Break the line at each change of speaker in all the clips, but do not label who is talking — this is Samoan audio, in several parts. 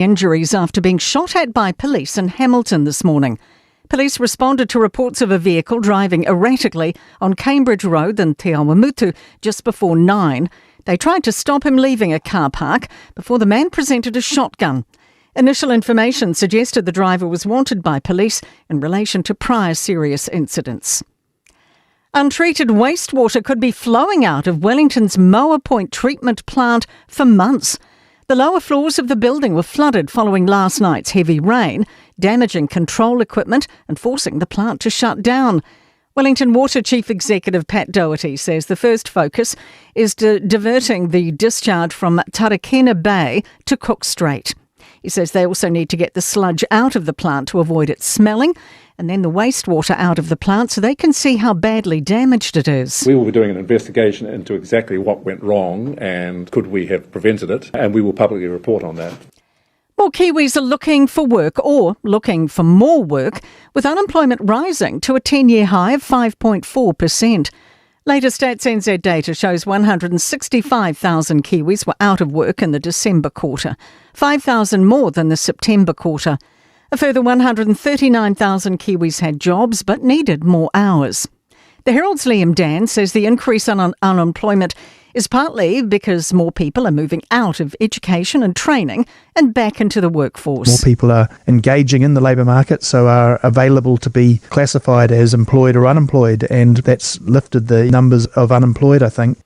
Injuries after being shot at by police in Hamilton this morning. Police responded to reports of a vehicle driving erratically on Cambridge Road in Te Awamutu just before 9. They tried to stop him leaving a car park before the man presented a shotgun. Initial information suggested the driver was wanted by police in relation to prior serious incidents. Untreated wastewater could be flowing out of Wellington's Moa Point treatment plant for months. The lower floors of the building were flooded following last night's heavy rain, damaging control equipment and forcing the plant to shut down. Wellington Water Chief Executive Pat Doherty says the first focus is diverting the discharge from Tarakena Bay to Cook Strait. He says they also need to get the sludge out of the plant to avoid it smelling, and then the wastewater out of the plant so they can see how badly damaged it is.
We will be doing an investigation into exactly what went wrong and could we have prevented it, and we will publicly report on that.
More Kiwis are looking for work or looking for more work, with unemployment rising to a 10-year high of 5.4%. Latest Stats NZ data shows 165,000 Kiwis were out of work in the December quarter, 5,000 more than the September quarter. A further 139,000 Kiwis had jobs but needed more hours. The Herald's Liam Dan says the increase in unemployment is partly because more people are moving out of education and training and back into the workforce.
More people are engaging in the labour market, so are available to be classified as employed or unemployed, and that's lifted the numbers of unemployed, I think.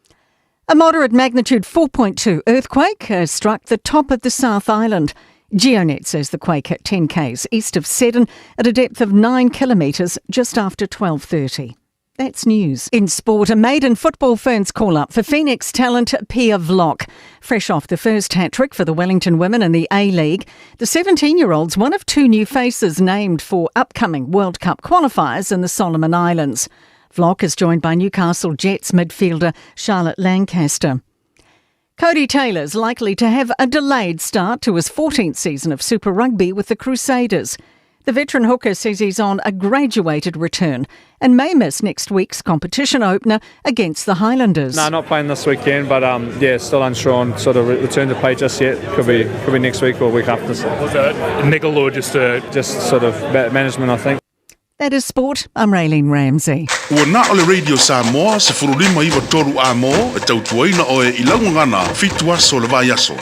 A moderate magnitude 4.2 earthquake has struck the top of the South Island. GeoNet says the quake hit 10 k's east of Seddon at a depth of 9 kilometres just after 12:30. That's news. In sport, a maiden Football Ferns call-up for Phoenix talent Pia Vlok. Fresh off the first hat-trick for the Wellington women in the A-League, the 17-year-old's one of two new faces named for upcoming World Cup qualifiers in the Solomon Islands. Vlok is joined by Newcastle Jets midfielder Charlotte Lancaster. Cody Taylor's likely to have a delayed start to his 14th season of Super Rugby with the Crusaders. The veteran hooker says he's on a graduated return and may miss next week's competition opener against the Highlanders.
No, not playing this weekend, but still unsure on sort of return to play just yet. Could be next week or week after. So.
Was that niggle or just a...
Just sort of management, I think.
That is sport. I'm Raylene Ramsey.
Ua na o le Radio Samoa, se furulima iwa toru a mō, e tautuaina oe i laugagana, 7 aso le vai aso.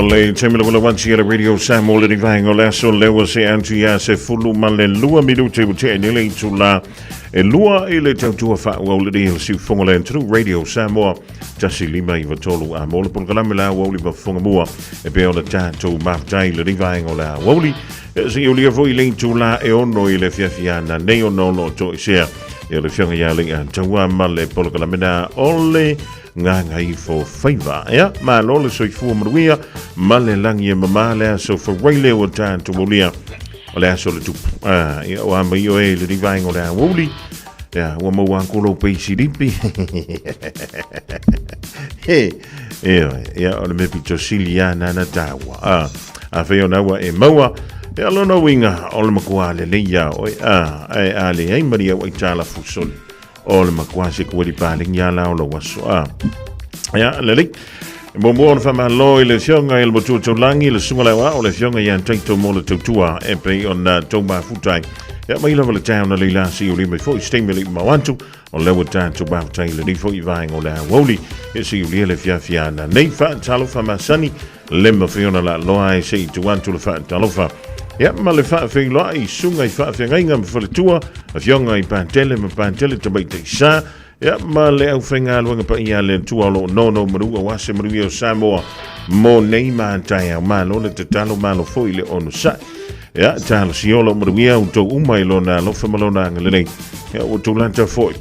O le taimi lava lau atu i le Radio Samoa le vaega o le aso lea se atu ia se fulu ma le lua minute ua tea nei le itula e lua i le tautua faaauau lenei o le siufofoga le atunuu Radio Samoa 1593 a mo le polokalame la aoauli ma fofoga mua e pei ona tatou mafutai i lenei vaega o le aoauli se i ulia foi i le itula e ono i le fiafiana nei ona o lo o toesea e le afioga ia Lei'a Taua ma le polokalame na o le Gagaifo Faiva. Ia, malo le soifua manuia ma le lagi e mamā le aso faraile ua tatou aulia o le aso o le tupu. Ah, ia, o a mai oe i lenei vaega o le aoauli. Ia, ua maua atu lou peisilipi. He, ia, ia, o le mea pito sili ia nana tāua. Ah, a whai ona ua e maua, ia lona uiga o le matua lelei ia oe. Ah, ae a leai maria ua i tāla fusole. O le matua se kueli pālengi a la o lau aso. Ah, ia, lelei. Muamua ona faamalo i le afioga i le Matua Taulagi, le susuga le aoao, le afioga ia Taito mo le tautua e pei ona tou mafuta ai. Ia mai lava le taeao na leila se i uli mai foi se taimi e le i mamao atu, o lea ua tatou mafuta i lenei foi vaega o le aoauli, ia se i ulia le fiafia ana nei faatalofa masani, le mafai ona laaloa ai se i tuu atu le faatalofa. Ia ma le faafeiloai i susuga i faafeagaiga ma faletua, afioga i Patele ma Patele Tamaitai Sa, Ia, ma le aufaigaluega paia a le Atua o lo o nonomanu aua se manuia o Samoa mo nei ma taeao. Malo le tatalo, malo foi le onosai. Ia, talosia o lo o manuia outou uma i lona alofa ma lona agalelei. Ia, ua tulata foi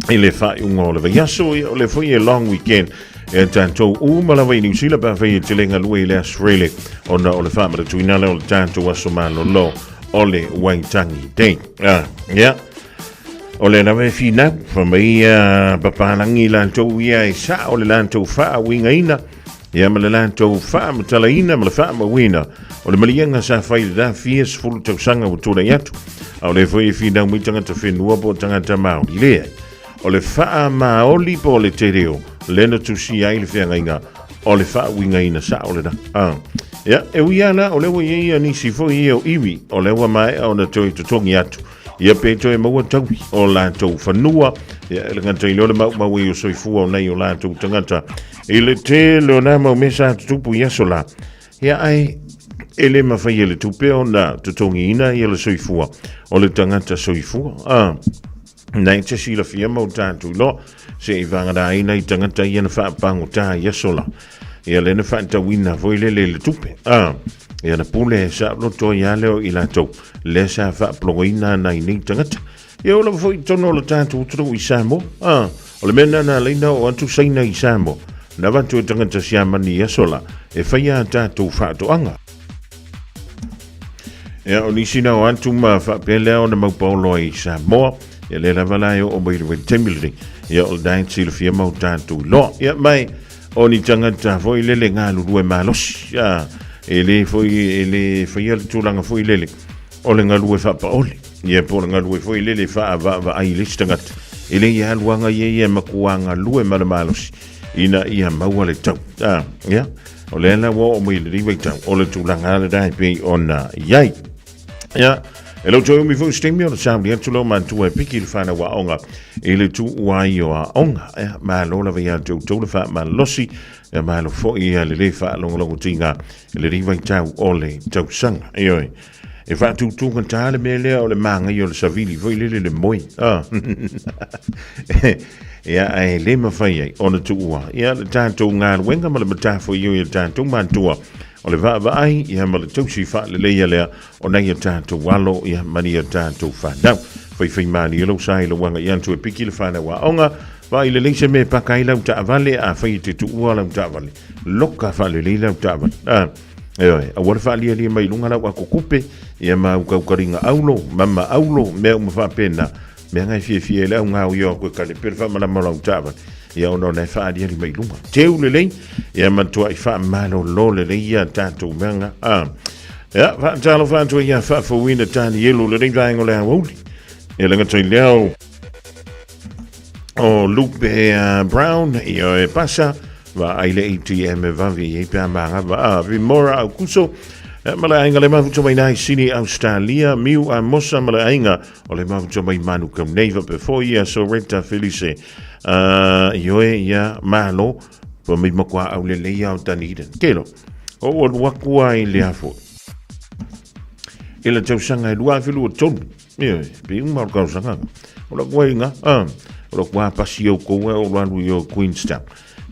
i le faaiuga o le vaiaso, ia, o le foi e long weekend. E tatou uma lava i Niu Sila pe afai e te le galue i le aso Faraile ona o le faamanatuina lea o le tatou aso malolo o le Waitangi Day. Ah, ia. O le lava e finau, fa mai ia papalangi latou ia e sao le latou faauigaina, ia ma le latou faamatalaina ma le faamauina o le maliega sa fai le la fia sefulu tausaga ua tulai atu. A o le foi e finau mai tagata whenua po o tagata Māori. Leai, o le faamaoli po o le te reo, le na tusia ai le feagaiga o le faauigaina sao lena. Ah. Ia, e ui lava la, o lea ua i ai ia nisi foi ia o iwi, o lea ua maea ona toe totogi atu. Ia pe toe maua taui o latou fanua, ia e le gata i lea o le maumau ai o soifua o nai o latou tagata. I le tele o nā mau mea sa tutupu i aso la, ia ae e le mafai e le tupe ona totogiina ia le soifua o le tagata soifua. Ah, nei te silafia mau tātou iloa, se i whangarāina i tagata ia na whaapangotā i aso la. Ia le na whaatauina foi le le le tupe. Ah, ia na pule sa roto ia leo i latou. Lea sa faapologoina nai nei tagata. Ia o lava foi i totonu o le tatou atunuu i Samoa. Ah, o le mea lena na ala ai na oo atu Saina i Samoa. Na avatu e tagata Siamani i aso la, e fai a tatou faatoaga. Ia, o nisi na o atu ma faapea lea ona maupaolo ai i Samoa. Ia lea lava la e oo mai le vaitaimi lenei. Ia o lena e silafia mau tatou iloa. Ia mai, o ni tagata foi lele galulue malosi. Ah, e le foi, e le faia le tulaga foi lele o le galue faapaole. Ia po o le galue foi lele faavaavaai i le isi tagata. E le i aluaga ia ia e matua galue ma le malosi ina ia maua le tau. Ah, ia, o lea la ua oo mai i lenei vaitau, o le tulaga lena e pei ona i ai. Ia, e lau toe umi foi se taimi ona sauni atu leo matua e piki le whanau aoga i le tuua ai o aoga. Ia, malo lava ia te outou le faamalosi, ia malo foi ia le le faalogologotiga i lenei vaitau o le tausaga. Ioe, e faatūtūgata le mea lea o le māngai o le savili foi lele le moe. Ah. Ia, ae le mafai ai ona tuua. Ia, le tatou galuega ma le matafaioi a le tatou matua O le vaavaai ia ma le tausi faaleleia lea o nai a tatou alo ia ma ni a tatou fanau. Faifai malie lou sa i lou aga'i atu e piki le fanau aoga, vaai lelei se mea e paka ai lau taavale, afai e te tuua lau taavale, loka faalelei lau taavale. A, ioe, aua le faalialia mai i luga lau akokupe, ia ma au kaukaliga aulo, mama aulo, mea uma faapena, Mea nga e fiafia ai le au gaoio aku e kalepe le faamalama o lau taavale, ia ona o la e faaaliali mai i luga. Teu lelei, ia matuai faamalolo lelei ia tatou mea nga. A, ia, faatalofa atu ai ia faafouina Tanielu lenei vaega o le aoauli. Ia le gata i lea o o Lupe Brown, ia e pasa, vaai le ATM e vave i ai pe a magava. A, Vimora Aukuso, ma le aiga le mafuta mai nai Sini Australia, Miu Amosa ma le aiga O le mafuta mai Manukau nei faapea foi ia Soretta Felice. Ioe ia malo, pa mai makuaau lelei ia o Dunedin. Kelo. O alu aku lava i le a foi i le tausaga e 2023. Ioe, pe uma o le tausaga. O lou aiga, a, o lou a pasi au kou e o alu i o Queenstown.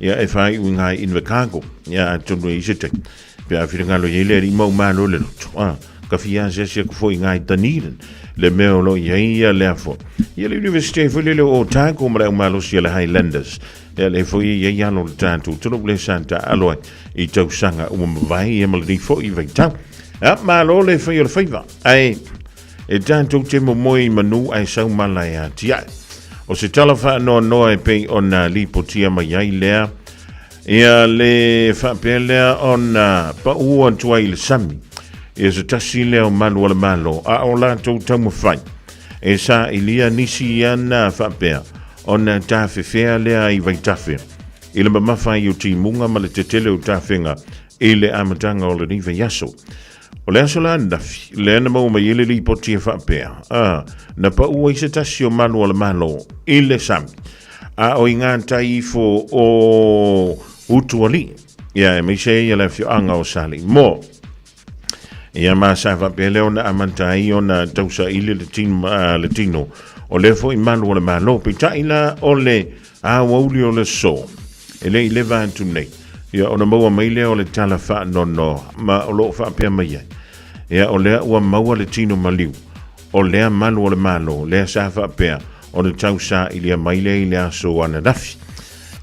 Ia e whai ui ngai Invercargill. Ia atonu e i se taimi. Pe a whiringalo i le ari mau malo le loto. A, ka whia ase ase aku foi ngai Dunedin. Le mea o lo i ai ia lea fo. Ia le University foi le o Otago ma le au malosi a le Highlanders. Ia le foi i ai alo le tātou tonu le santa alo ai i tausaga ua mavae ia ma lenei foi vaitau. Ia, malo le fai o le faiva. Ae, e tātou te momoe i manu ae sau mala e atiae. O se tala whaanoanoa e pei ona lipotia mai ai lea, ia le whaapea lea ona pau atu ai i le sami. Ia se tasi lea o malu o le malo, a o latou taumafai. E sa ilia nisi ana whaapea, ona tāwhewhea lea i Vaitafe. I le mamafa ai o timuga ma le tetele o tafega i le amataga o lenei vaiaso. O le aso la ananafi, lea na maua mai ai le lipoti e faapea, a, na pau ai se tasi o malu o le Malo i le sami, a o i ngā tai ifo o Utualii, ia aemaise ai le afioaga o Saleimoa. Ia ma sa faapea lea ona amata ai ona tausaili le tino, le tino o lea foi malu o le Malo. Peitai la o le aoauli o le aso, e le i leva atu nei, ia ona maua mai lea o le tala faanoanoa, ma o lo o faapea mai ai, ia o lea ua maua le tino maliu o lea malu o le Malo, lea sa faapea ona tausailia mai lea i le aso ananafi.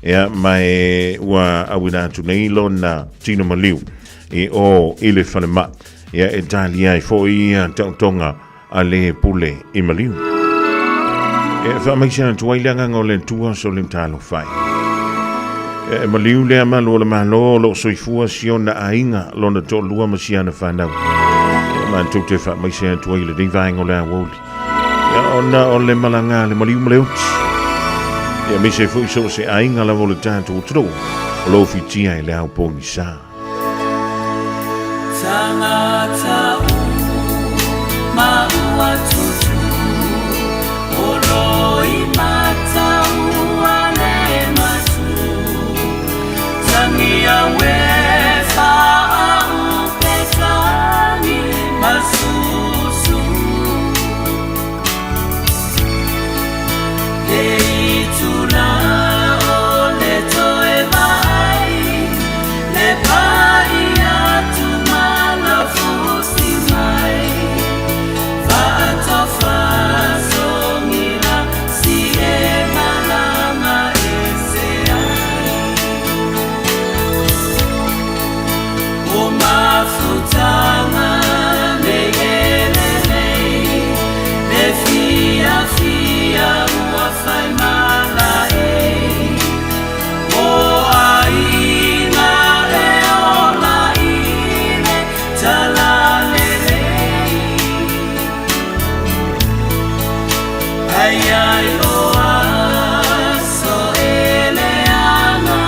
Ia, ma e ua auina atu nei lona tino maliu i o i le falemai, ia e talia ai foi ia taotoga a le pule i maliu. E faamaise atu ai le agaga o le Atua so le talofa ai. E maliu lea malu o le Malo o lo o soifua si ona aiga lona toalua ma si ana whanau. E matou te faamaise atu ai lenei vaega o le aoauli. Ia ona o le malaga a le maliu ma le oti. Ia aemaise foi so o se aiga lava o le tatou atunuu o lo o fitia i le ao pogisa.
Tangata uma ua tutu, o roi matau a le matu. Tangi a we whaaupe tangi masusu. Le itula o le toe vaai, le pai atu ma la fusi mai. Faatofa songila si e malama e se ai. O mafutanga le ele nei, le fia fia ua whai mala e. O aiga e ola i le talalelei. Ai ai o aso e le anga,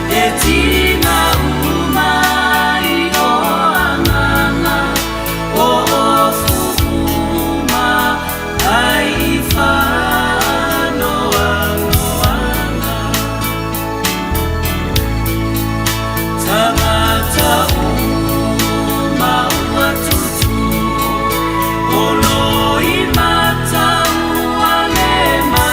e tina uma i o anganga, o ofu uma ai i whanoa noanga. Tangata uma ua tutu, o loi matau a le matu.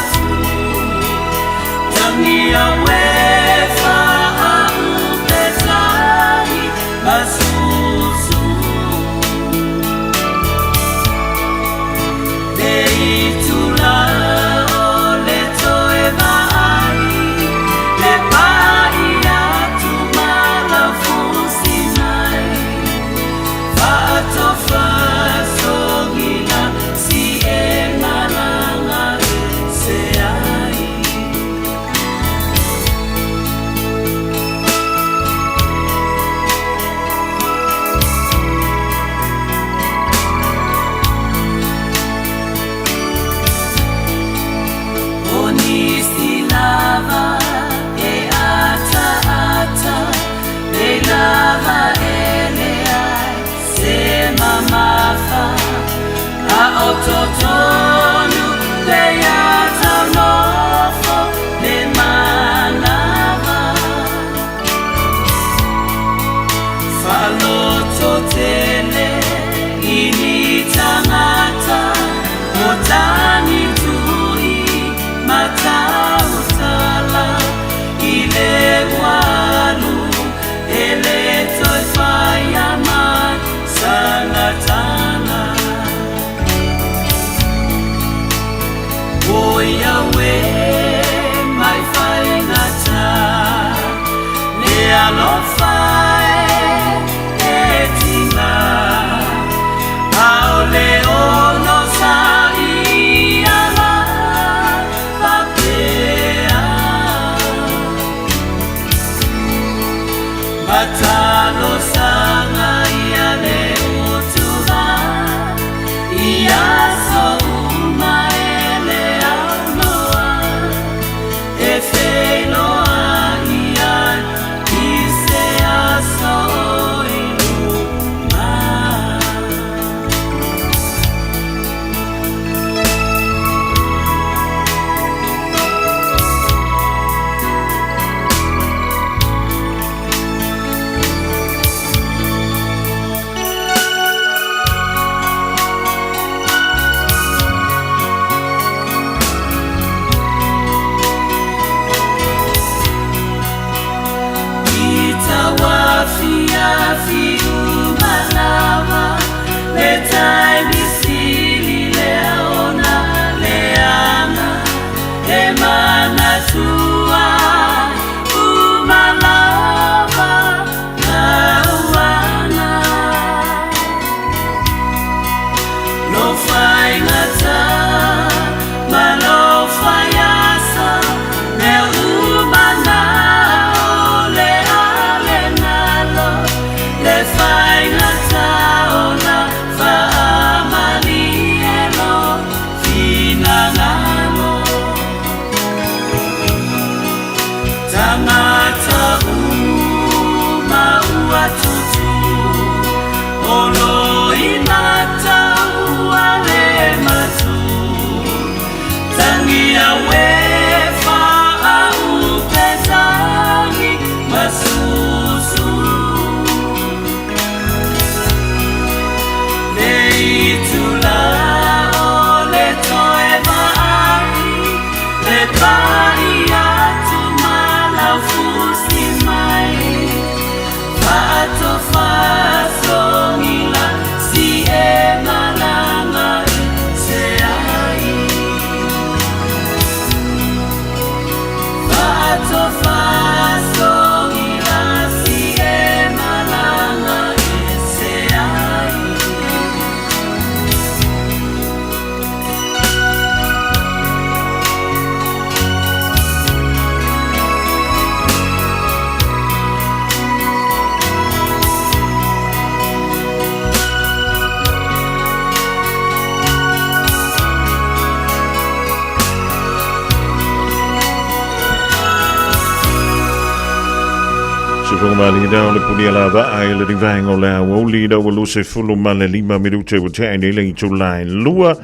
Sifofoga malie o le punia la vaa i le rivaenga o le aoauli ina ua 25 minute ua tea nei le itula e 2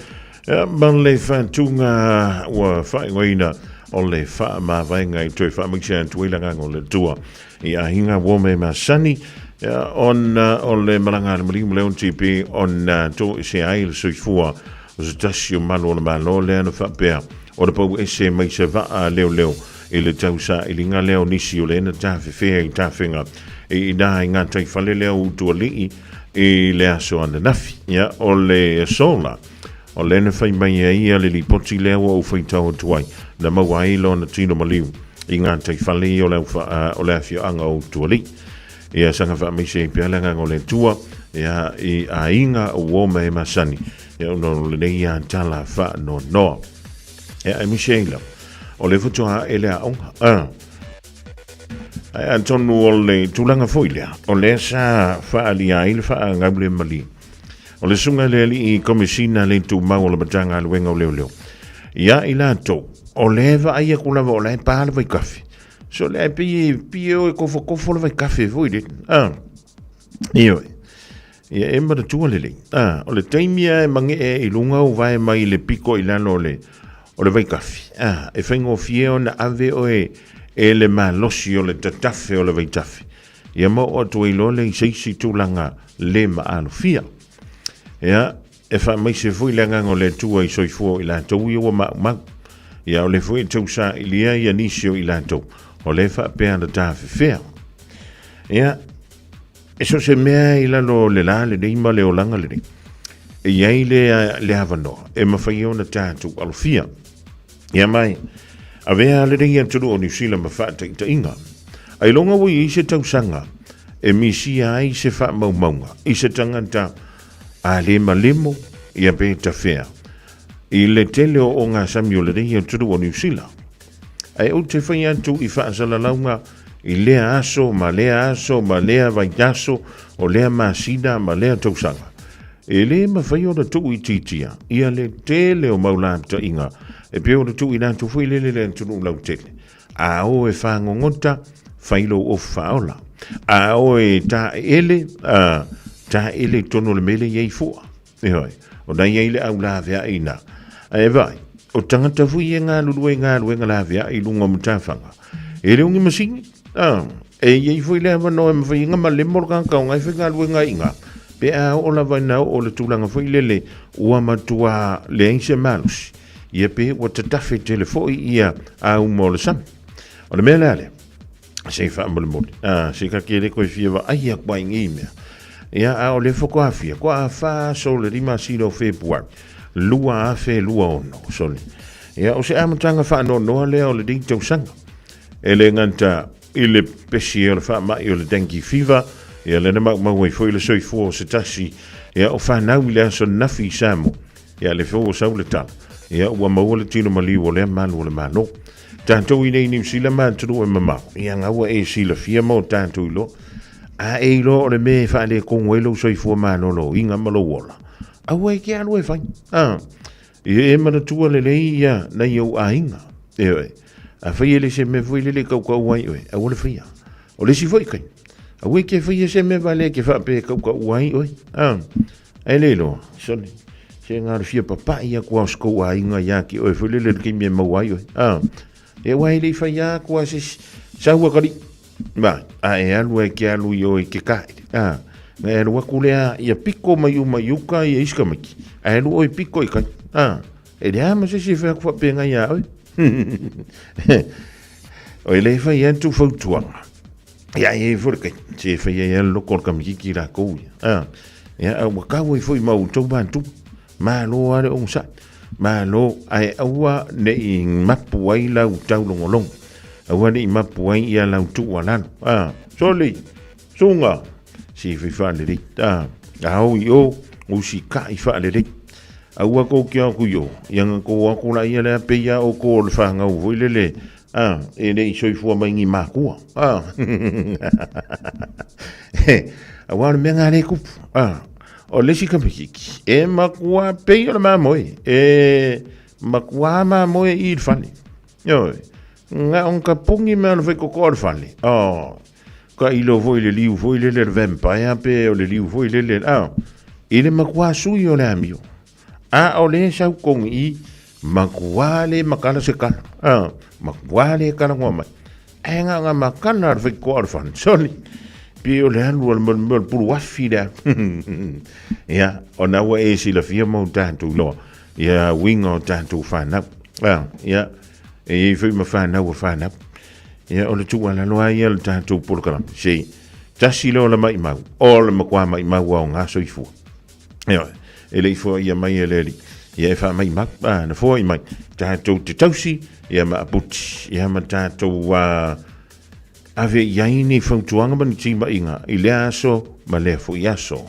ma le faatuga ua faaigoaina o le faamavaega i toe faamaise atu ai le agaga o le Atua i aiga ua me masani ona o le malaga a le maliu ma le OTP ona toesea ai le soifua o se tasi o malu o le Malo lea na faapea o le pau ese mai se vaa leoleo i le tausailiga lea o nisi o le na tafefea i tafega i ina i ngā taifale lea o Utualii i le aso ananafi. Ia, o le aso la, o lea na fai mai ai ia le lipoti lea ua ou faitau atu ai, na maua ai lona tino maliu i ngā taifale o le, o le afioaga o Utualii. Ia, saga faamaise ai pea le agaga o le Atua, ia, i aiga ua o e masani, ia, ona o lenei ia tala faanoanoa. Ia, e misi ai lava, o le faatoa ae le aoga. Ah. Ae atonu o le tulaga foi lea, o lea sa faaalia ai le faagaulemalie. O le susuga i le alii Komesina le Tumau o le Matagaluega o Leoleo. Ia i latou, o lea e vaai atu lava o la e pa le vaikafe. So lea e pei e pie o e kofokofo le vaikafe foi le. Ah. Ioe. Ia e manatua lelei. Ah, o le taimi lava e magee i luga o vae mai le piko i lalo o le, o le vaikafi. Ah, e faigofie ona ave oe e le malosi o le tatafe o le vaitafe. Ia ma oo atu ai loa lea i se isi tulaga le maalofia. Ia, e faamaise foi le agaga o le Atua i soifua o i latou ia ua maumau. Ia, o le foi e tausailia ia nisi o i latou, o le faapea na tafefea. Ia, E so o se mea i lalo o le la lenei ma le olaga lenei, e i ai le, le avanoa e mafai ona tatou alofia. Ia mai, avea lenei atunuu o Niu Sila ma faataitaiga. Ailoga ua i ai se tausaga e misia ai se faamaumauga i se tagata a lemalemo ia pe tafea i le tele o ogasami o lenei atunuu o Niu Sila. Ae ou te fai atu i faasalalauga i lea aso ma lea aso ma lea vaitaso, o lea masina ma lea tausaga. E le mafai ona tuuitiitia ia le tele o mau lapataiga e pei ona tuuina atu foi lele le atunuu lautele. A o e fagogota, fai lou ofu faaola. A o e taeele, a, taeele i totonu o le mea lea e i ai fua. Ioe, o na i ai le au laveai ina. Ae vaai, o tagata foi e galulue i galuega laveai i luga o matafaga. E le o ni masini, a, e i ai foi le avanoa e mafai ai ona malemo le tagata o na e faigaluega ai i ina, pe a oo lava ina oo le tulaga foi lele ua matua leai se malosi, ia pe ua tatafe tele foi ia auma o le sami. O le mea lea lea, se i faamolemole, a, se ka ke le koe fia vaai aku ai nei mea. Ia, a o le faatoa fia, kua 4 aso o le 5 masina o Fepuari, 2026, sole. Ia, o se amataga faanoanoa lea o lenei tausaga. E le gata i le pesi o le faamai o le dengue fever, ia lea na maumau ai foi le soifua o se tasi, ia o fanau i le aso ananafi i Samoa. Ia le fou o sau le tala, ia ua maua le tino maliu o lea malu o le Malo. Tatou i nei Niu Sila ma atunuu e mamao, ia gaua e silafia ma o tatou iloa. A e iloa o le mea e faaletonu ai lou soifua maloloina ma lou ola, aua e te alu e fai. A, ia e manatua lelei ia nai ou aiga. Ioe. Afai e le se mea foi lele e kaukau ai oe, aua le faia. O le isi foi taimi, aua e te faia se mea valea e te faapea e kaukau ai oe. A, Ae le iloa, sole, se galofia papai aku ao se kou aiga ia te oe foi lele le taimi e maua ai oe. A, e ua e le i fai aku a se sau a kali. Ba, a e alu e ke alu i oe i ke kaele. A, na e alu aku lea ia piko mai uma i uka ia isi tamaiti. A e alu oe piko i kai. A, e leai ma se isi e fai atu faapenga ia oe. O e le fai atu fautuaga. Ia e foi le kai, se fai ai le loko o le kamititi latou ia. A, ia, a ua kau ai foi ma outou matua. Malo lava le onosai. Malo, ae aua ne i mapu ai lau taulogologo. Aua ne i mapu ai ia lau tuualalo. A, soli, suga, se fai faalelei. A, a o i o, usikai faalelei. Aua kou te o atu i o, ia na tou o atu laia lea pei lava outou o le fanau foi lele, a, e le i soifua mai ni makua. A, aua o le mea lena lea e tupu. A, o le isi tamaititi, e matua pei o le mamoe, e matua mamoe i le fale. Ioe, na ona tapuni mea o le faitotoa o le fale. Oh. Ka ilo foi le liu foi lele le vampire pe o le liu foi lele a i le makuā sui o le amio. A o le sau kogi i makuā le makala se kala. A makuā le kala ngua mai. Ae nga nga makala le fai koa o le fanisoli. Pe o le alu al mo le pulu afi le. Ia, ona ua e silafia ma o tatou iloa. Ia uiga o tatou fanau. A, ia, e i ai foi ma fanau a fanau. Ia, o le tuualalo lava ia o le tatou polokalame. Se, tasi lea o le maimau, o le matua maimau lava o ngā soifua. Ia, e le i foaia mai e le Alii, ia e faamaimau, a, na foai mai, tatou te tausi, ia ma aputi, ia ma tatou ave i ai ni fautuaga ma ni timaiga i lea aso ma lea foi aso.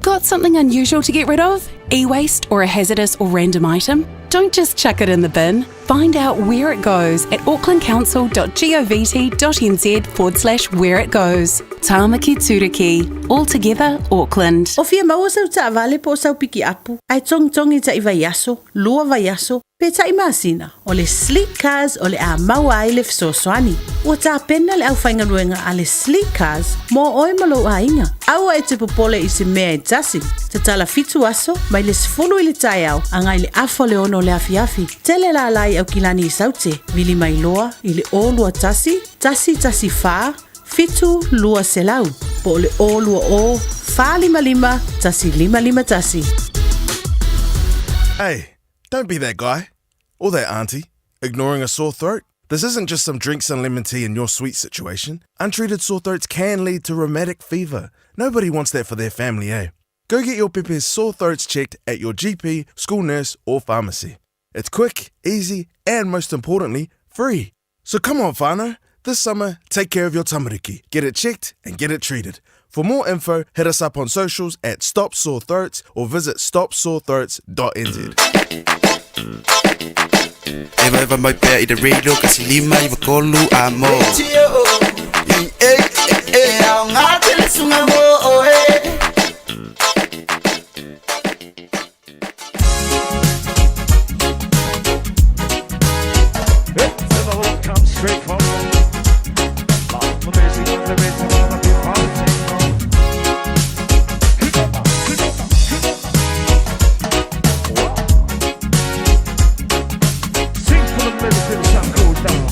Got something unusual to get rid of? E-waste or a hazardous or random item? Don't just chuck it in the bin. Find out where it goes at aucklandcouncil.govt.nz forward slash where it goes. Tāmaki Turuki. All together, Auckland.
O fia maua sau taavale po o sau pikiapu, ae togitogi taʻi vaiaso, lua vaiaso, pe taʻi masina, o le Sleek Cars o le a maua ai le fesoasoani. Ua tapena le aufaigaluega a le Sleek Cars mo oe ma lou aiga. Aua e te popole i se mea e tasi. Tatala 7 aso, mai le 10 i le taeao agai le afa o le 6 o le afiafi. Tele lala i Aukilani i Saute, vili mai loa i le 021 114 7200 po o le 020 455 1551.
Hey, don't be that guy. Or that auntie, ignoring a sore throat. This isn't just some drinks and lemon tea in your sweet situation. Untreated sore throats can lead to rheumatic fever. Nobody wants that for their family, eh? Go get your pepe's sore throats checked at your GP, school nurse, or pharmacy. It's quick, easy, and most importantly, free. So come on, whānau. This summer, take care of your tamariki. Get it checked and get it treated. For more info, hit us up on socials at Stop Sore Throats or visit stopsorethroats.nz.
Eva eva mai pea i te radio ka si lima i vakolu a mo. E ao ngā tele sunga mo o e.
Come straight from the music of the rhythm of the Sing for the medicine, some cool down.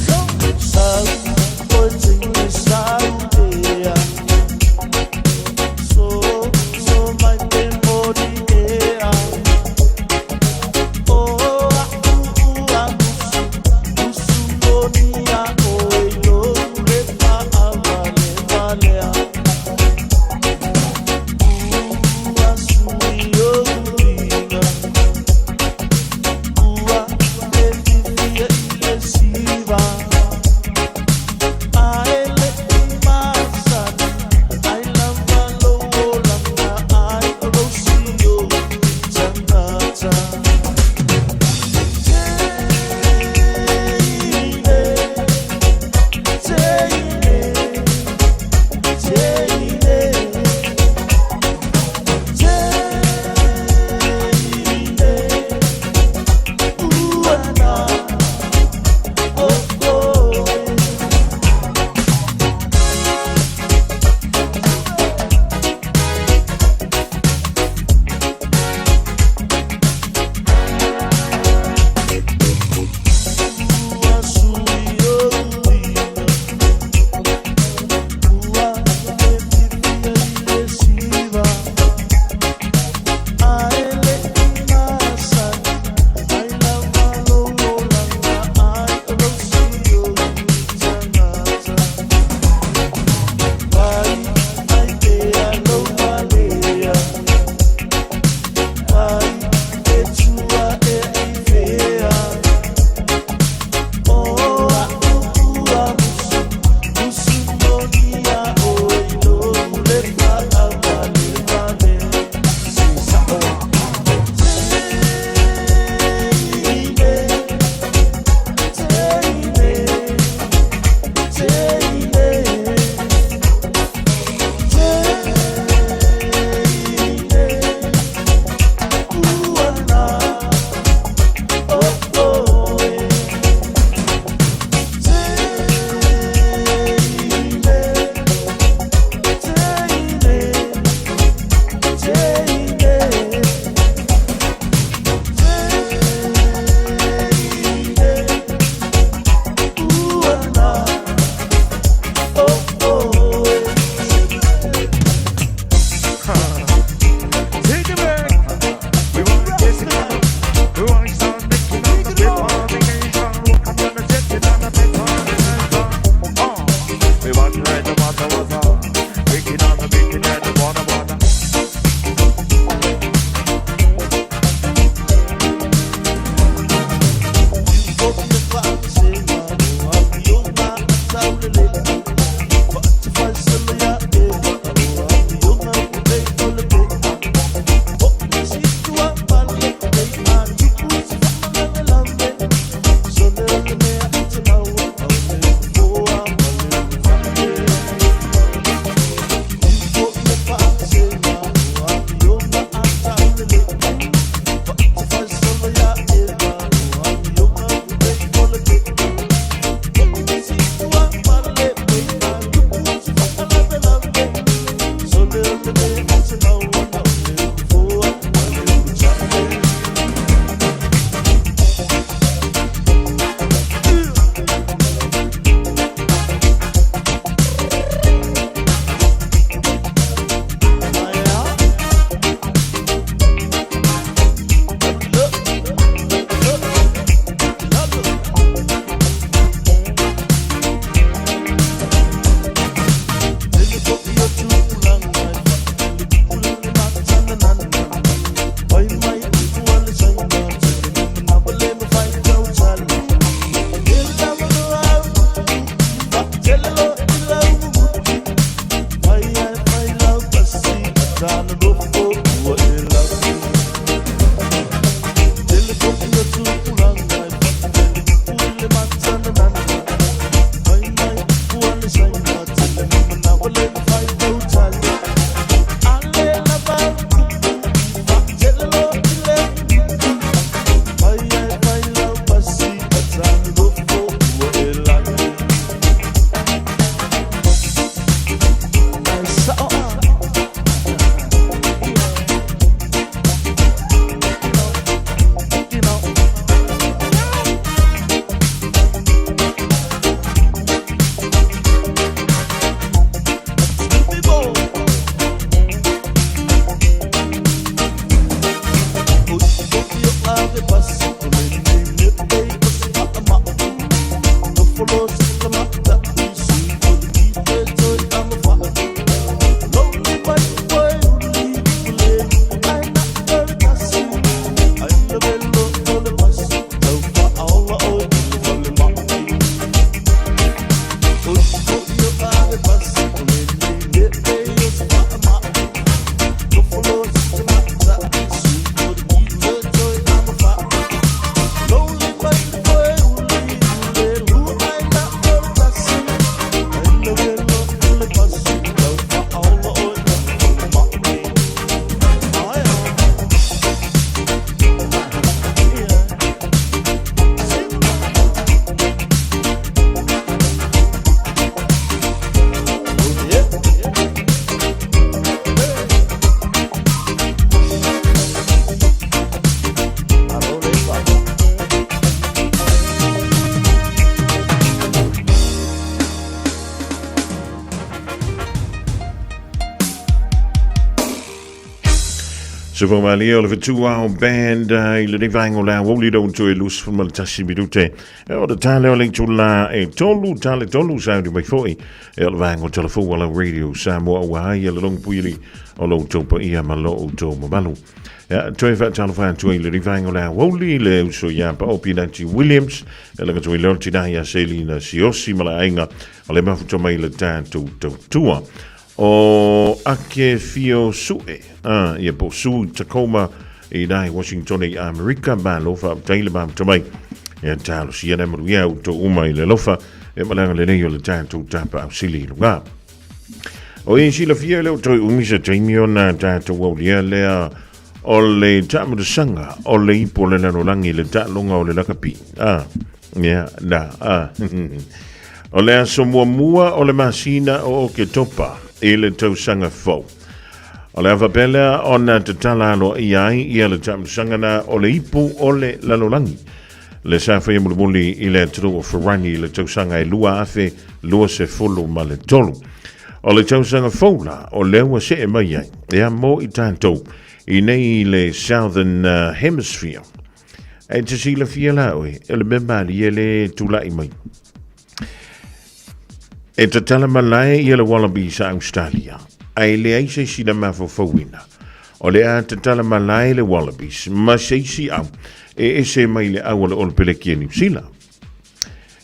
Sufamalia o le Fetuao Band i lenei vaega o le aoauli lau toe 21 minute. E o le tale o le itula e tolu, tale tolu sauni mai foi. E o le vaega o Talafou a lau radio Samoa ua ai e le longo puili o lo outou paia ma lo outou mamalu. Ia, toe faatalofa atu ai i lenei vaega o le aoauli le uso ia Paopi Nancy Williams, e laga toe leo tina ia Selina Siosi ma le aiga o le mafuta mai le tatou tautua. O Ake Fio Sue, a, ia po Sue Tacoma i nai Washington i Amerika, malo faafetai le mafuta mai. Ia talosia na manuia au tau uma i le alofa e malaga lenei o le tatou tapa ausili i luga. O i silafia le o toi umi se taimi ona tatou aulia lea o le taamatasaga o le ipu o le lalolagi le taaloga o le lakapi. A, ia, na, a. O le aso muamua o le masina o Oketopa i le tausaga fou. O le a faapea lea ona tatala aloaia ai ia le taamatasaga na o le ipu o le lalolagi. Le sa faia mulimuli i le atunuu o Farani i le tausaga e 2023. O le tausaga fou la, o lea ua see mai ai, ea mo i tatou, i nei i le Southern Hemisphere. E te silafia la oe, o le mea malie le tulai mai. E tatala malae ia le Wallabies a Australia, ae leai se isi na mafaufauina. O le a tatala malae le Wallabies ma se isi au e ese mai le au a le Olopeleki a Niu Sila.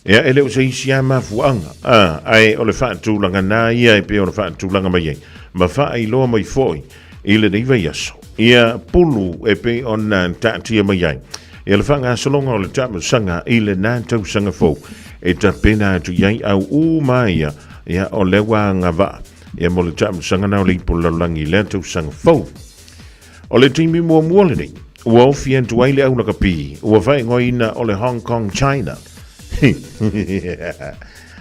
Ea, e le o se isi a mafuaaga, a, ae o le faatulaga nā ia e pei ona faatulaga mai ai, ma faailoa mai foi i lenei vaiaso, ia pulu e pei ona taatia mai ai ia le faagasologa o le taamilosaga i lena tausaga fou e tapena atu i ai au uma ia, ia o lea ua agavaa ia mo le taamilosaga na o le ipu o le lalolagi i lea tausaga fou. O le taimi muamua lenei, ua ofi atu ai le au lakapi, ua faaigoaina o le Hong Kong China.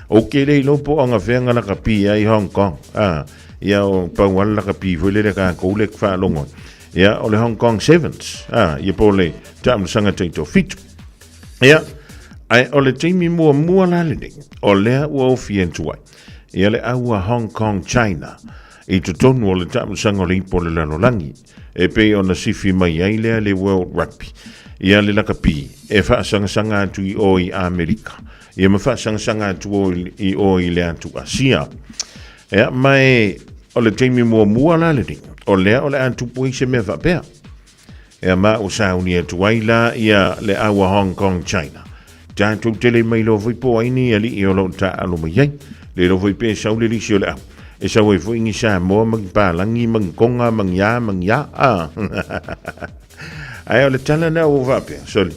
O ke le iloa po o agafeaga lakapi ai Hong Kong. Ah, ia o pau lava le lakapi foi lele tatou le faalogo ai. Ia, o le Hong Kong Sevens. Ah, ia po o le taamilosaga taitoafitu. Ia, ae o le taimi muamua la lenei, o lea ua ofi atu ai. Ia le au a Hong Kong China i totonu o le taamilosaga o le ipu o le lalolagi e pei ona sifi mai ai lea le World Rugby ia le lakapi e faasagasaga atu i o i Amerika ia ma faasagasaga atu o i o i le atu Asia. Ia, ma e o le taimi muamua la lenei, o lea o le a tupu ai se mea faapea. Ia ma ua sauni atu ai la ia le au a Hong Kong China. Tatou tele mai loa foi po ai ni alii o lo o taaalo mai ai. Le iloa foi pe sau le lisi o le au. E sau ai foi ni Samoa ma ni Palangi ma ni Tonga ma ni a ma ni a. Ah. Ae o le tala lena ua faapea, sole,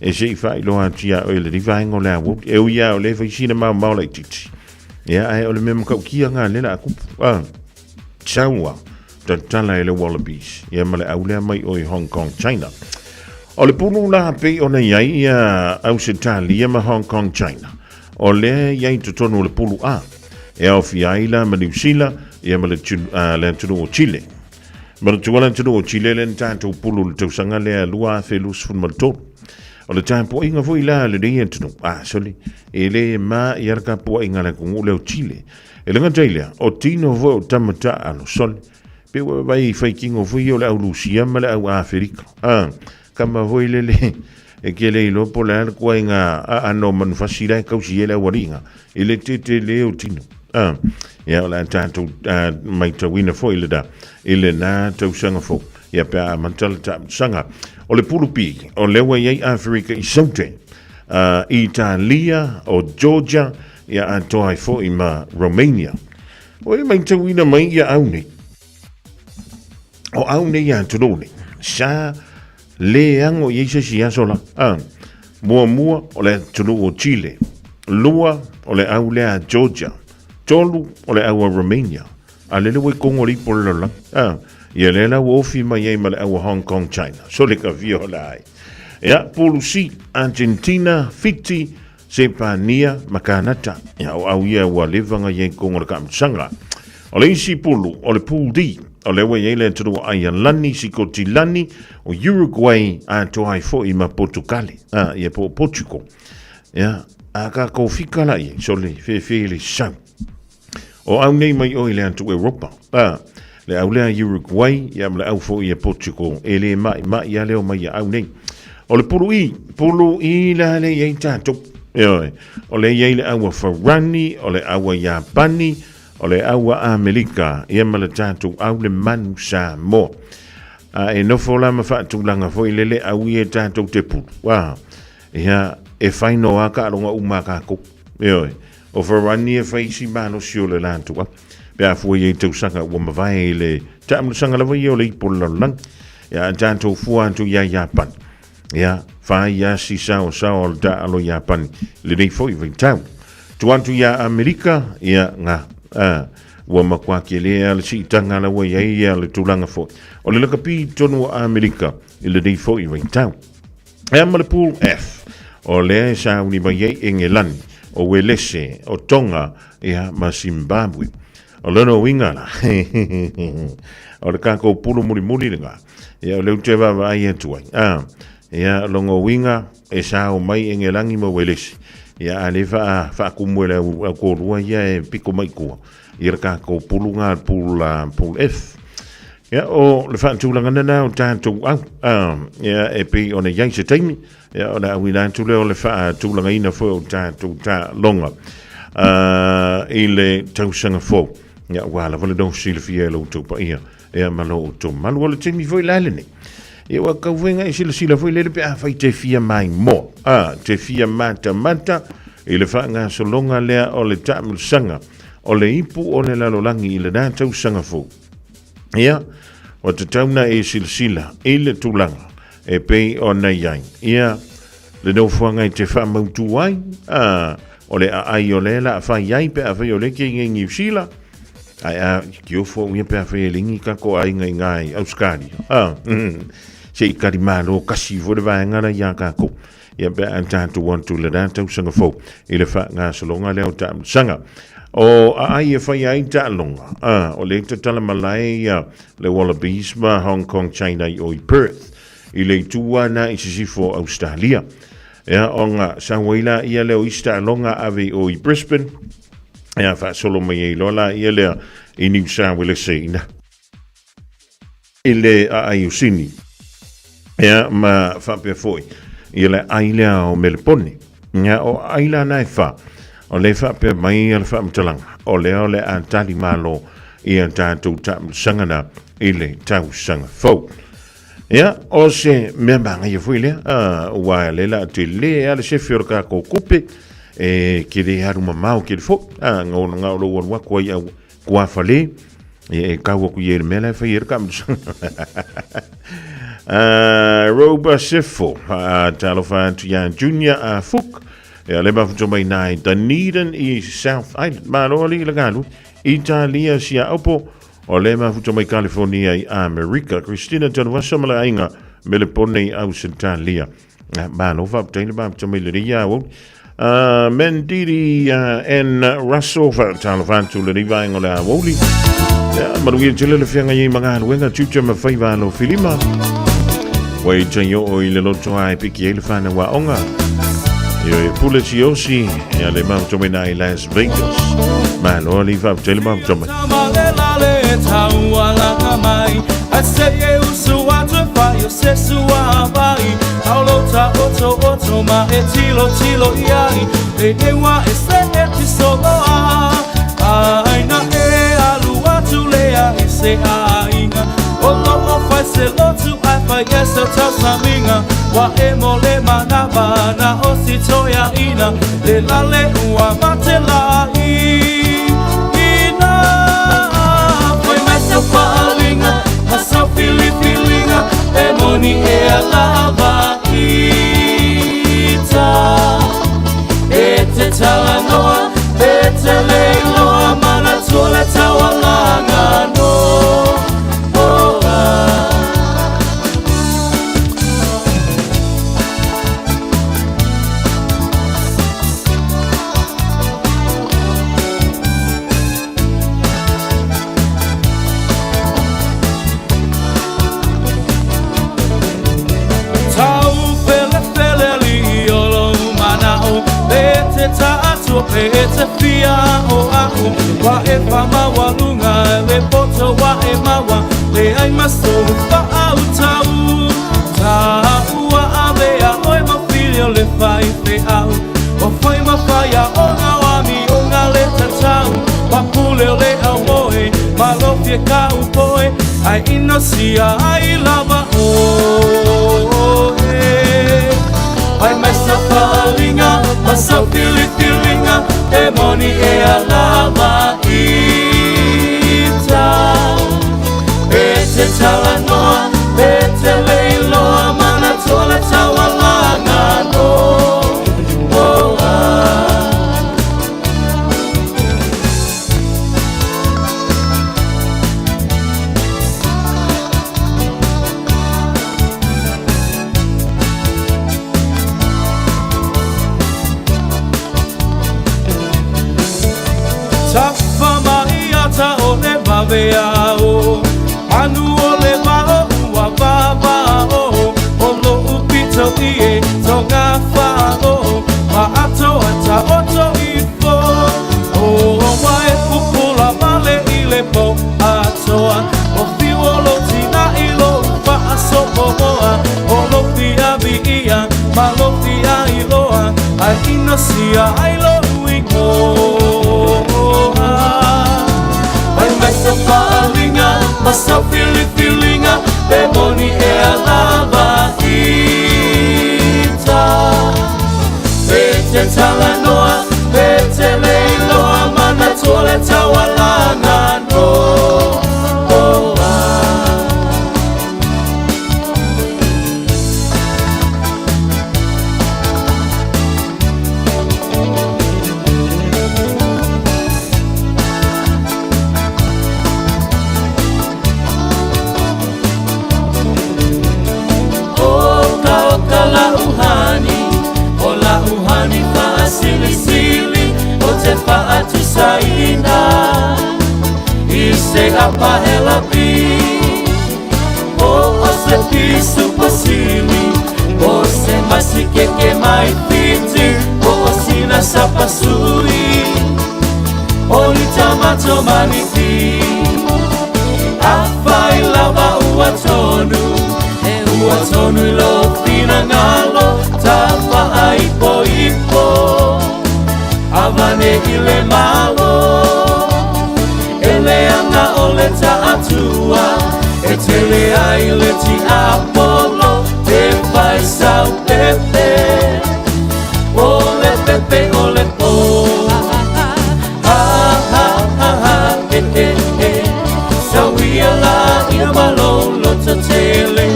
e se i faailoa atu iā oe le vaega o le aoauli. E ui lava o lea e fai sina maomao laitiiti. Ia, ae o le mea matautia lena lea o le a tupu. Ah, sau a tatala e le Wallabies, ia ma le au lea mai o i Hong Kong, China. O le pulu la pei ona i ai ia Ausetalia ma Hong Kong, China. O lea i ai totonu o le pulu A. E aofia ai la ma Niu Sila, ia ma le, le atunuu o Chile. Manatua le atunuu o Chile lea na tatou pulu i le tausaga lea 2023. O le tapuaiga foi la a lenei atunuu, a sole, e le ma ia le tapuaiga a le atunuu lea o Chile. E le gata i lea, o tino foi o tama taalo, sole, pe ua vai fai tino foi ia o le au Lusia ma le au Aferika. A, kama foi lele, e ke le iloa po o le a le tuaiga aano o manufasi la e tausi ai le aualiiga, i le tetele o tino. A, ia o le a tatou maitauina foi le da, i lena tausaga fou, ia pe a amata le taamilosaga. O le pulu P, o lea ua i ai Aferika i Saute, Italia, o Georgia, ia atoa ai foi ma Romania. Ua e maitauina mai ia au nei, o au nei atunuu nei, sa le ago i ai se isi aso la. A, muamua o le atunuu o Chile, lua o le au lea a Georgia, tolu o le au a Romania, a lele ua i Kongo le ipu o le lalolagi. A, ia lea la ua ofi mai ai ma le au a Hong Kong, China. So le ka fia o la ai. Ia, pulu C, Argentina, Fiti, Sepania ma Kanata. Ia, o au ia ua leva na i ai totonu o le taamilosaga. O le isi pulu, o le Pool D, o lea ua i ai le atunuu o Aialani, Sikotilani, o Uruguay, atoa ai foi ma Potukale, a, ia po o Portugal. Ia, a tatou fika la i ai, sole, fefe le sau. O au nei mai o i le atu Europa. A, Le au lea Uruguay, ia ma le au foi a Portugal, e le ma'ima'i a le o mai ia au nei. O le pulu i, pulu i la le iai tātou. Ioe, o le iai le au a Farani, o le au a Iapani, o le au a Amerika, ia ma le tātou au le manu Samoa. A e nofo la ma faatulaga foi le le au ia tātou te pulu. Wā, ia, e whai no a ka aronga uma kākou. Ioe, o Farani e whai isi malosi o le lātou a. Pe a fua i tausaga ua mavae i le taamilosaga lava ia o le ipu o le lalolagi. Ia, a tātou fua atu iā Iapani. Ia, whai ia si sao sao o le taalo Iapani. Lenei foi vaitau. Tu atu iā Amerika, ia, ngā, a, ua makuā kele a le siitaga la ua iai ia le tulaga foi. O le lakapi tonu o Amerika i lenei foi vaitau. Ea ma le Pool F, o lea e sauni mai ai Engelani, o Uelese, o Tonga, ia, ma Zimbabwe. O lona uiga la, o le kākou pulu mulimuli lena, ia, o lea ou te vaavaai atu ai. A, ia, lona uiga, e sao mai Engelani ma Uelese, ia, a le faa, faakumu e le au, au kōlua ia e piko mai kua, ia le kākou pulu ngā, pool, pool F. Ia, o le faatulaga lena o tātou au, ia, e pei ona iai se taimi, ia, ona auina atu lea o le faatulagaina foi o tātou taaloga i le tausaga fou. Ia, ua lava le no silafia e lo outou paia, ia, ma lo outou malu. O le taimi foi la lenei. Ia, ua kau foi ngai silasila foi lele pe a fai te fia mai mo, te fia matamata i le faangasologa lea o le taamilosaga o le ipu o le lalolagi i lena tausaga fou. Ia, ua tatau na e silasila i le tulaga e pei ona i ai. Ia, le nofoaga i te whaamautu ai, a, o le aai o le la whai ai pe a whai o le ke ngai New Zealand, ai a, ki ofo uia pe a whai e lingi ka ko ai ngai ngai Australia. A, se i kari malo kasi fo le vaenga la ia ka ko. Ia pe a tātou atu le rātou sanga fou i le whaangasolonga leo taamilosaga. O a ai e whai ai taaloga, a, o le tatala malae ia le Wallabies ma Hong Kong, China i o i Perth, i le itua na i sisifo Australia. Ia, o ngā sawaila ia leo isi taaloga ave i o i Brisbane, ia whaasolo mai ei loa la ia lea i New South Wales e ina. I le aai o Sini. Ia, ma faapea foi, ia le ai lea o Melepone. Ia, o ai la na e wha, o le faapea mai a le whaamatalaga, o lea o le a tali malo i a tātou taamilosaga na i le tausaga fou. Ia, o se mea māngaia foi lea, ua le la te le a le sefi o le kākou kupe, e ke le alu mamao ke le fo, a, ngā o lo alu aku ai au kua whale, e kau aku i e le mea la e whai e le kaamilosaga. Roba Sefo, talofa atu ia Junior a Fook, e le mafuta mai nai Dunedin i South Island, malo ali i le galu, Italia sia opo, o le mafuta mai California i Amerika, Christina Tanuasa ma le aiga, Melepone i Ausetalia. Malo faafetai le mafuta mai lenei au. Mendiri N. Russell, faatalofa atu lenei vaega o le aoauli. Manuia tele le feagai ai ma galuega, tiute ma faiva alo filima. Ua i tai oo i le loto ai piki ai le whanau aoga. Io e pule tiosi, ia le mafuta mai nai Las Vegas. Malo ali faafetai le mafuta mai.
aso wa e maua Le ai maso whaautau Ta ua avea oe mawhili o le whai whe au O whai mawhaia o ngā wami o ngā le tatau Papule o le au moe Malofia ka upoe Ai inosia ai lava oe Ai mai sa whaalinga Ma sa filifilinga E moni e a lava ita E te talanoa E te leiloa Mana toa taualaga no oh, ah. Tafa mai ata o le vavea o Manu o le vao ua vava o O lo upito i e tonga wha o Ma ato ata oto i fo O wa e pupula male i le po atoa O fiu o lo tina i lo whaasopo moa O lo fia vi ia ma lo fia i loa Ai inosia ai lo uingoa Ai mai sa whaalinga, ma sa filifilinga Pe moni e a lava ita E te talanoa, e te leiloa Mana toa le taualaga no oh, ah. Oka oka la uhani, o la uhani faasilisili, o te faatusaina, i se apahela pi. O o se pisu pasili, o se masikeke mai fiti, o o sina sapasui, o litamato maniti. Afai lava ua tonu, e ua tonu i lo finangalo, tafa ai po ipo, avane i le malo. E le anga o le taatua, e tele ai le ti apolo, te fai sau pepe, o le pepe o le po. Ha ha ha ha, he he he, Sauia la ia malolo tele,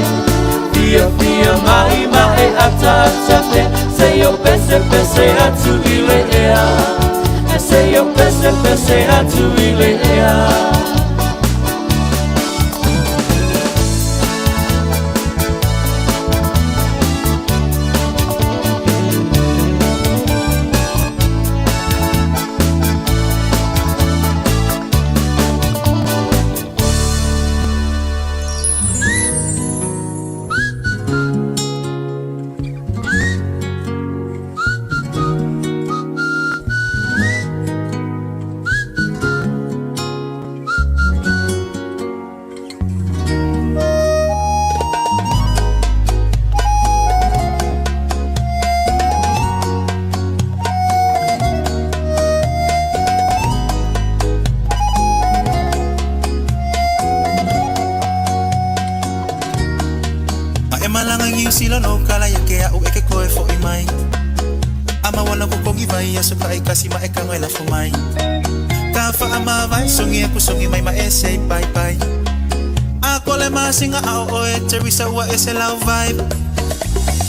Fia fia mai mai ata ata te, Se yo pese pese atu i le ea, Se yo pese pese atu i le ea.
A e malanga ngi sila no kala ya ke au e ke koe fo i mai. Ama wana ko kongi vai aso ka e kasi ma e ka ngai la fo mai. Ka fa ama vai songi aku songi mai ma e say bye bye. A kole ma singa au o e Teresa ua e se lau vibe.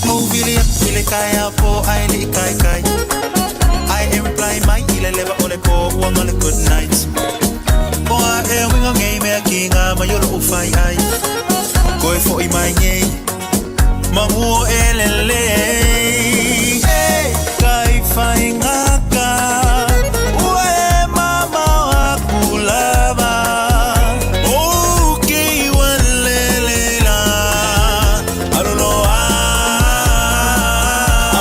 Movili aku ile kai au po ai li kai kai. I e reply mai ile leva ole po ua ngole good night. O a e winga ngei mea ki ngā mai olo u whai ai. Koe fo i mai ngei. Manguo e lele. Hey, kai whai ngaka. Ua e mama aku lava. O ki wa lele la. I don't know I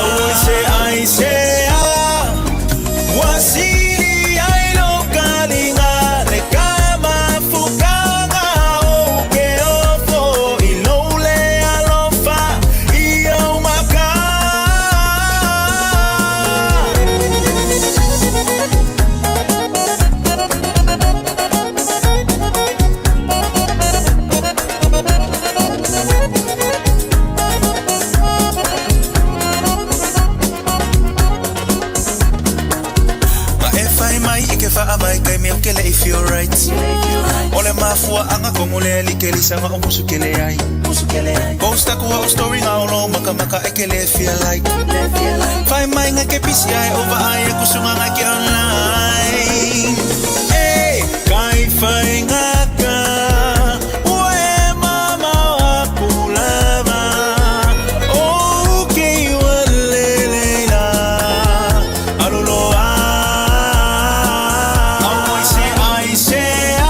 will say I say ah. Wasili ai lo kalinga le kama fuka. taimi o kele i feel right. O le mafuaʻaga kogo le alikelisanga o musu kele ai. Post aku au story nga o lo makamaka e kele feel like. Fai mai nga ke pisi ai over ai e kusunga nga ke online. Hey, kai fai nga ka. Ua e mama o aku lava. O ke ua lele la. Aluloa. Au ai se ai se a.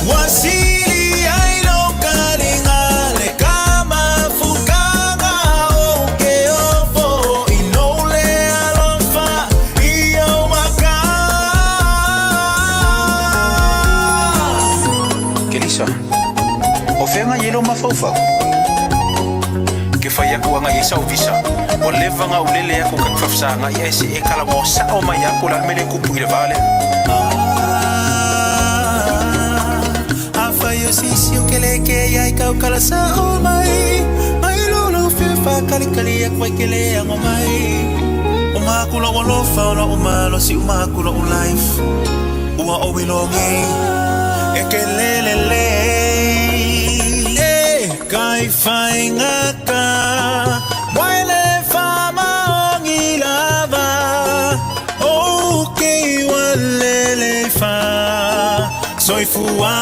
Wasili ai lo kalinga le kama fukanga o ke ofo i lo le alofa i au maka.
Kelisa, o fenga yelo mafaufau. Ke fai aku anga i sau visa. O leva nga ulele aku ka fafsa nga i ese e kala mo sa o mai aku la mele kupu i le vale.
A fai o sisi o kele ke ia i kau kala sa o mai. Mai lo lo fe fa kali kali aku ai kele ango mai. O makula o lofa o la o malo si o makula o life. Ua o wilongi e ke lele le. E kai whai ngaka. Waile wha maongi lava. O ke wa lele wha. Soifua.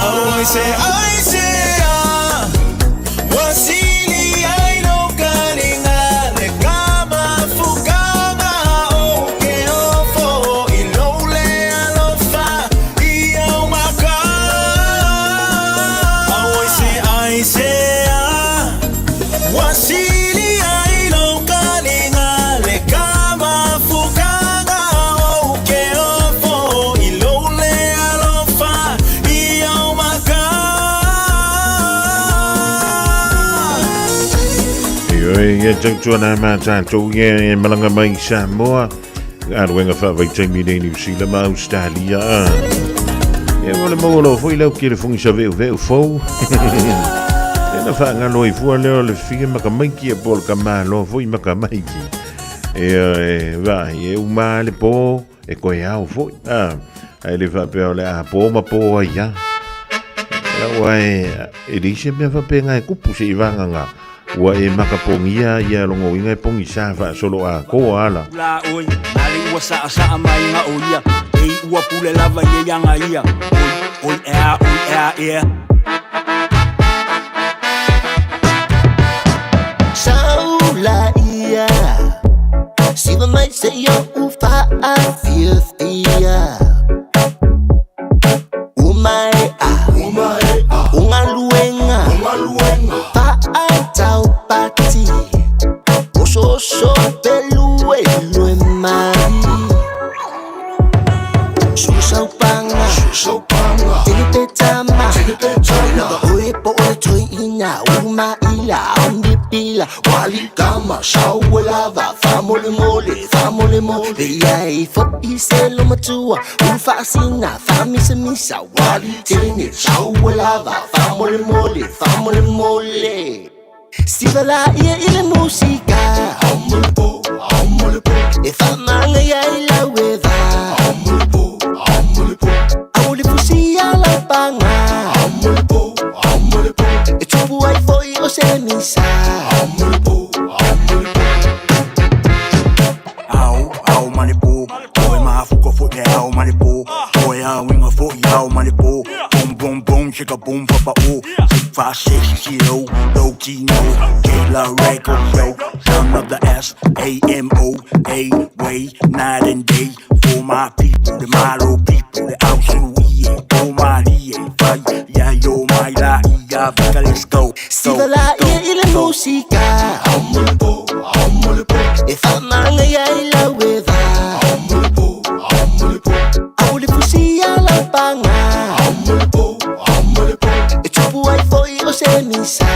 Oh, I say, I say, ah. Wasili ai lo kalinga le kama fukanga o ke ofo i lo le alofa i au maka. Oh, I say, ah. Wasili ai lo kalinga le kama fukanga o ke ofo i lo le alofa i au maka.
Ioe, ia tautua mā tātou ia e malanga mai Samoa. Aluenga whaavaitaimi nei New Zealand ma Australia. Ia mo le maua loa foi lau ke le fungi sa veu veu fou. E na whaangalo i fua leo le fia makamaiki e po le ka malo foi makamaiki. E e vai e uma le po e koe au foi. Ai le whaapea o le a po ma po ai ia. Ua e e leise mea whapenga e kupu se i vanganga. Ua e makapongia ia longo inga e pongi sa wha solo a koa ala.
La oi, nale ua saa saa mai nga o ia. Ei ua pule lava ye yanga ia. Oi, oi ea, oi ea, ea.
Saula ia, siva mai se yo ufa a fia fia. Umae a, ungaluenga, pa a tau pati. Oso pelu elu e mai. Susau panga, tini te tama. Lava oe po ole toi ina, uma ila, ombi pila. Wali kama, saue lava, famole mole, famole mole. Ia e fo i se lo matua, ufa sina, famisa misa. Wali tini, saue lava, famole mole, famole mole. Siva la ia i le musika. E whamanga ia i la weva. Au le fusi a la panga. E tupu ai foi o se misa.
Au, au malipo. Oi mafuko fo te au malipo. Oi au inga fo i au malipo. Boom, boom, boom, chicka boom, papa o. 6, 5, 6, 0, low T no. Kayla record yo. Son of the S A M O A way, night and day. For my people, the Malo people, the Ausu E A, oh my D A, fight, yeah yo my la E A, Vika, let's go.
Siva la ia i le musika. E whamanga ia i la weva. Au le fusi a la panga. E tupu ai foi o se misa.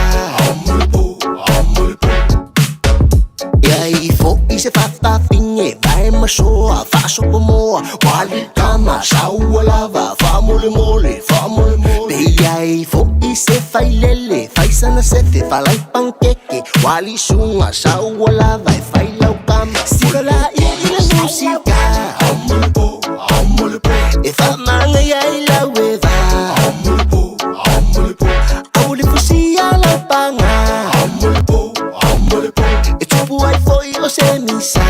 Ia i fo i se whawhawhinge, vai masoa, whasopo moa. Wali kama, saua lava, whamole mole, whamole mole. Pe ia i fo i se whailele, whaisana sefe, whalai pankeke. Wali sunga, saua lava, e whailau kama. Siva la ia i le musika. E faamagaia ai lau e va. Aua le fusia lau paga. E tupu ai foi o se misa.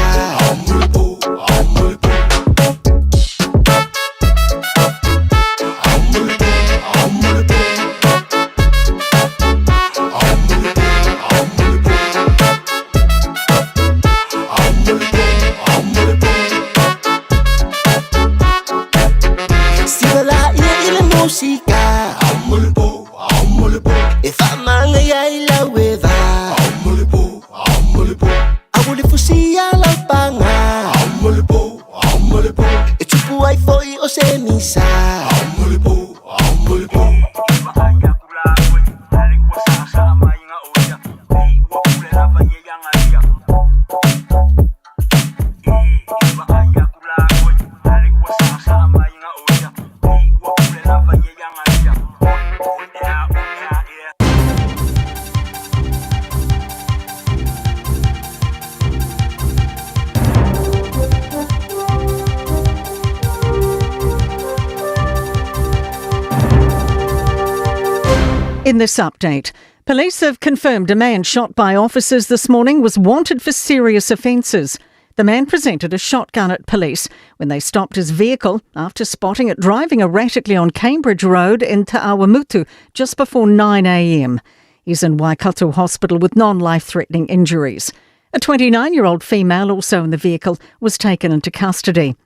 Siva laia i le musika. E faamagaia ai lau e va. Aua le fusia lau paga. E tupu ai foi o se misa.
In this update, police have confirmed a man shot by officers this morning was wanted for serious offences. The man presented a shotgun at police when they stopped his vehicle after spotting it driving erratically on Cambridge Road in Te Awamutu just before 9 a.m. He's in Waikato Hospital with non-life-threatening injuries. A 29-year-old female also in the vehicle was taken into custody.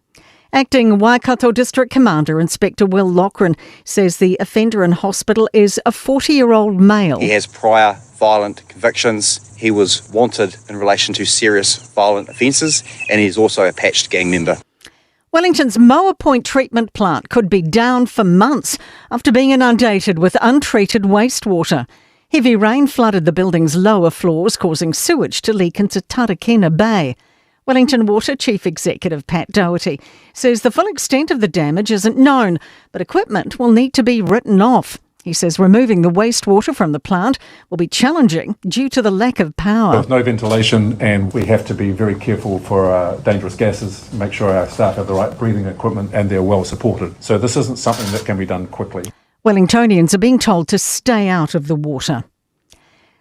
Acting Waikato District Commander Inspector Will Loughran says the offender in hospital is a 40-year-old male.
He has prior violent convictions. He was wanted in relation to serious violent offences, and he's also a patched gang member.
Wellington's Moa Point treatment plant could be down for months after being inundated with untreated wastewater. Heavy rain flooded the building's lower floors, causing sewage to leak into Tarakena Bay. Wellington Water Chief Executive Pat Doherty says the full extent of the damage isn't known, but equipment will need to be written off. He says removing the wastewater from the plant will be challenging due to the lack of power.
There's no ventilation, and we have to be very careful for dangerous gases, make sure our staff have the right breathing equipment and they're well supported. So this isn't something that can be done quickly.
Wellingtonians are being told to stay out of the water.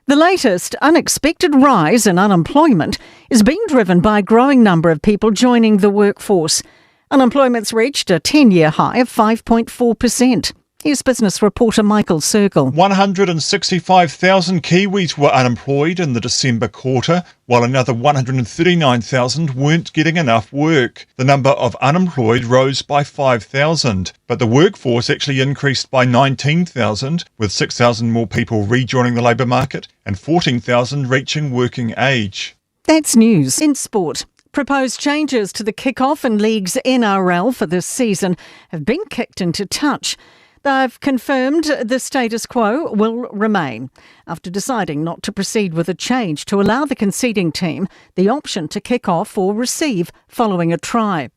The latest unexpected rise in unemployment is being driven by a growing number of people joining the workforce. Unemployment's reached a 10-year high of 5.4%. Here's business reporter Michael Sergel.
165,000 Kiwis were unemployed in the December quarter, while another 139,000 weren't getting enough work. The number of unemployed rose by 5,000, but the workforce actually increased by 19,000, with 6,000 more people rejoining the labour market and 14,000 reaching working age.
That's news in sport. Proposed changes to the kickoff and league's NRL for this season have been kicked into touch. They've confirmed the status quo will remain after deciding not to proceed with a change to allow the conceding team the option to kick off or receive following a try.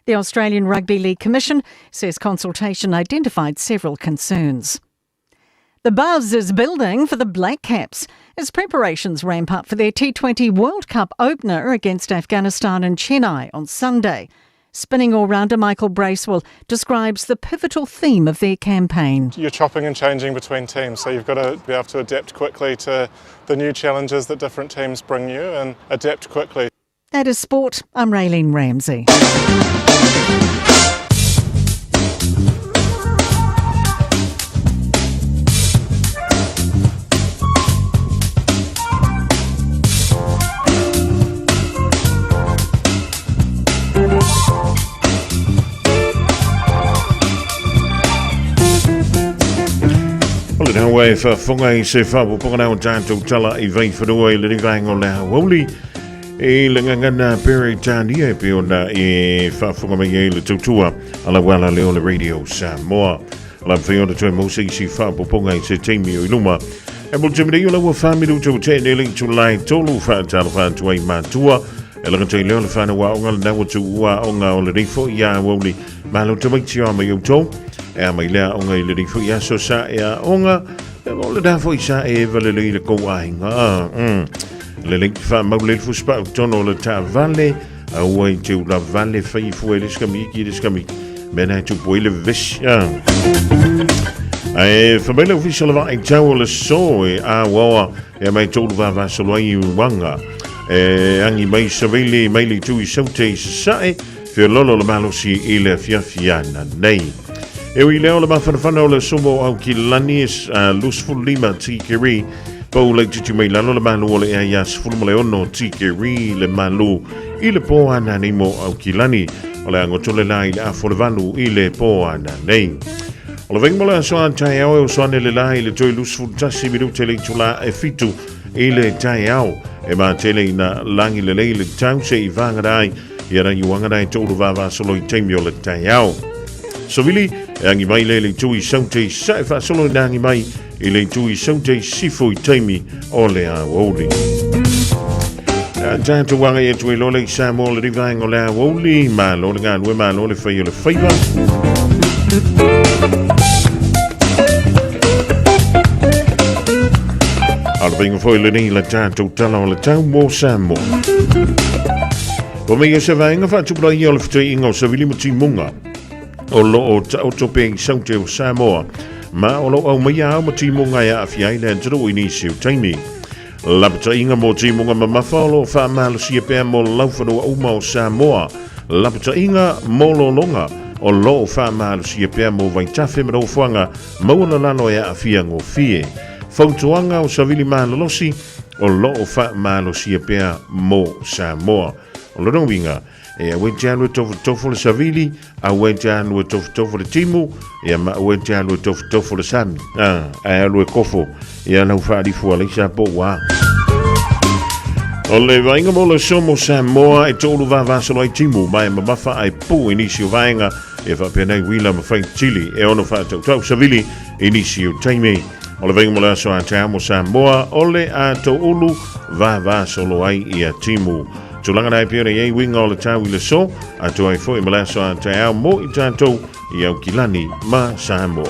The Australian Rugby League Commission says consultation identified several concerns. The buzz is building for the Black Caps as preparations ramp up for their T20 World Cup opener against Afghanistan in Chennai on Sunday. Spinning all-rounder Michael Bracewell describes the pivotal theme of their campaign.
You're chopping and changing between teams, so you've got to be able to adapt quickly to the new challenges that different teams bring you and adapt quickly.
That is sport. I'm Raylene Ramsey.
O le nau e whafonga i se whapoponga nau tātou tala i vei whanua i le rivaenga o le hawauli e le ngangana Peretania e pe ona e whafonga mai e le tautua ala wala le o le Radio Samoa. La whiona toe mose i si whapoponga i se teimi o iluma. E mo te mene o laua whamiru tau tēne le tu lai tolu whaatala whaatua i mātua. E langa te leo le whanau a onga le nawa tu ua onga o le rifo i a wauli malo te waiti o mai au. E a mai lea onga i le rifo i aso sa e a onga. E mo le dafo i sa e vale le i le kou ahinga. Le le wha mau le fuspa o tono le ta vale. Aua i te ulavale fai fua i le sikamiki i le sikamiki. Mea na e tupu ai le vevesi. Ae whamai le ofisa o le vaai tau o le so e āwaoa e mai tōru vāvāsolo ai i uanga. E angi mai savili mai le itu i saute i sasae, whiololo le malosi i le afiafi ana nei. E ui lea o le mafanafana o le somo au ki lani e 25 tikeri, pau laititi mai lalo le malu o le ea ia 16 tikeri le malu i le pō ana nei mo au ki lani. O le angotole la i le afo le valu i le pō ana nei. O le vainga mo le aso a taeao e oso ane le la i le toe 21 minute le itula e 7 i le taeao. E mātele ina langi lelei le tau se i vāngara ai i ara i uangara e tōru vāvāsolo i taimi o le taeao. Sovili, e angi mai le le itu i saute i sa e faasolo ina angi mai i le itu i saute i sifo i taimi o le aoauli. Tātou wanga i atu e lole i Samoa le rivaenga o le aoauli, malo le galue, malo le whai o le whaiva. A le vainga foi lenei la tātou tala o le tau mō Samoa. Ko mei o se vaenga whaatupura ia o le whituiinga o Savili ma Timunga o lo o taoto pe i saute o Samoa ma o lo au mai au ma Timunga e aafia ai le atunuu i nisi o taimi. Lapataiga mō Timunga mamafa o lo o faamalosia pea mō lauwhanua uma o Samoa. Lapataiga mō Lolonga o lo o faamalosia pea mō Vaitafe ma Nofoanga maualalalo e aafia gofie. Fautuaga o Savili Malolosi o lo o faamalosia pea mō Samoa. O lona uiga, e aua e te alu e tofotofo le savili, aua e te alu e tofotofo le timu, ia ma aua e te alu e tofotofo le sami. Ah, ae alu e kofo, ia lau whaarifu a leisa po ua. O le vainga mo le somo Samoa e tōru vāvāsolo ai timu mai mamafa ai pū i nisi o vaenga e whapea nei wila ma whai tili e ono whaatautau savili i nisi o taimi. O le vainga mo le aso a te amo Samoa o le a tō vāvāsolo ai ia timu. Tulaga la e pei ona i ai uiga o le tau i le so, atu ai foi ma le aso a taeao mo i tatou i Aukilani ma Samoa.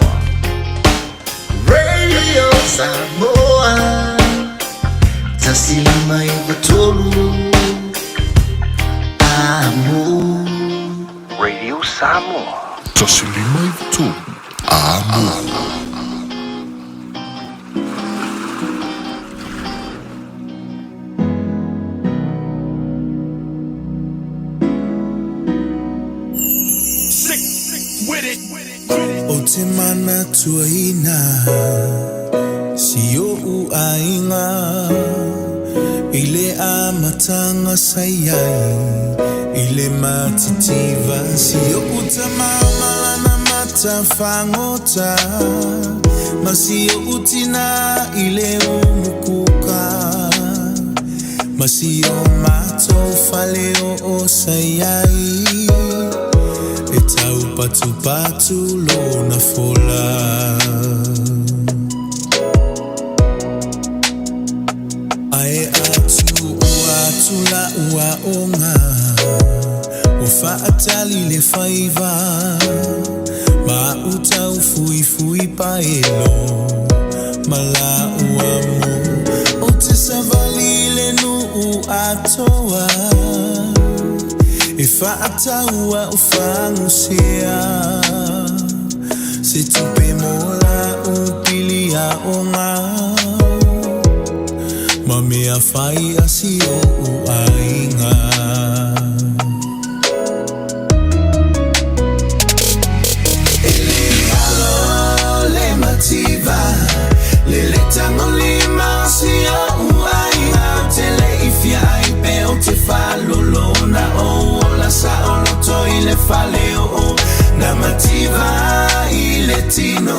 Radio Samoa 153 Amo.
Radio Samoa.
153 Amo.
O te mana tuaina Si oʻu aiga I le amataga sa iai I le matitiva Si oʻu tama ma lana mata fagota Ma si oʻu tinā i le umukuka Ma si o matou fale oo sa iai E taupatupatu lona fola. Ae atu ua atu la'u aoga Ua fa'atali le faiva Ma a'u taufuifui paelo Ma la'u amo O te savali i le nu'u atoa E fa'atau a'u fagusea Se tupe mo la'u pili aoga Ma mea fai a si o'u aiga. E le alo le mativa Le le tagolima o si o'u aiga Ou te le i fia ai pe ou te faalolo Na ou ola saoloto i le fale o'o Na mativa i le tino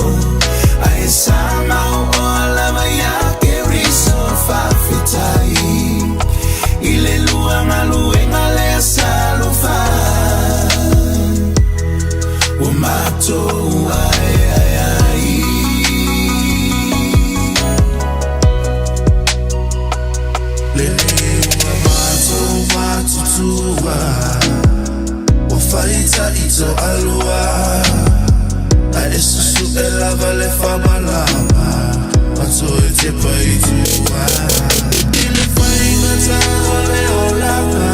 Ae sa mau oa lava ia Keriso Faafetai i le lua galuega lea sa alofa Ua matou aeae ai.
Lele ua matou matutua Ua faitaʻi toalua Ae susue lava le faamalama Ma toe tepa i tua I le faigata o le olaga.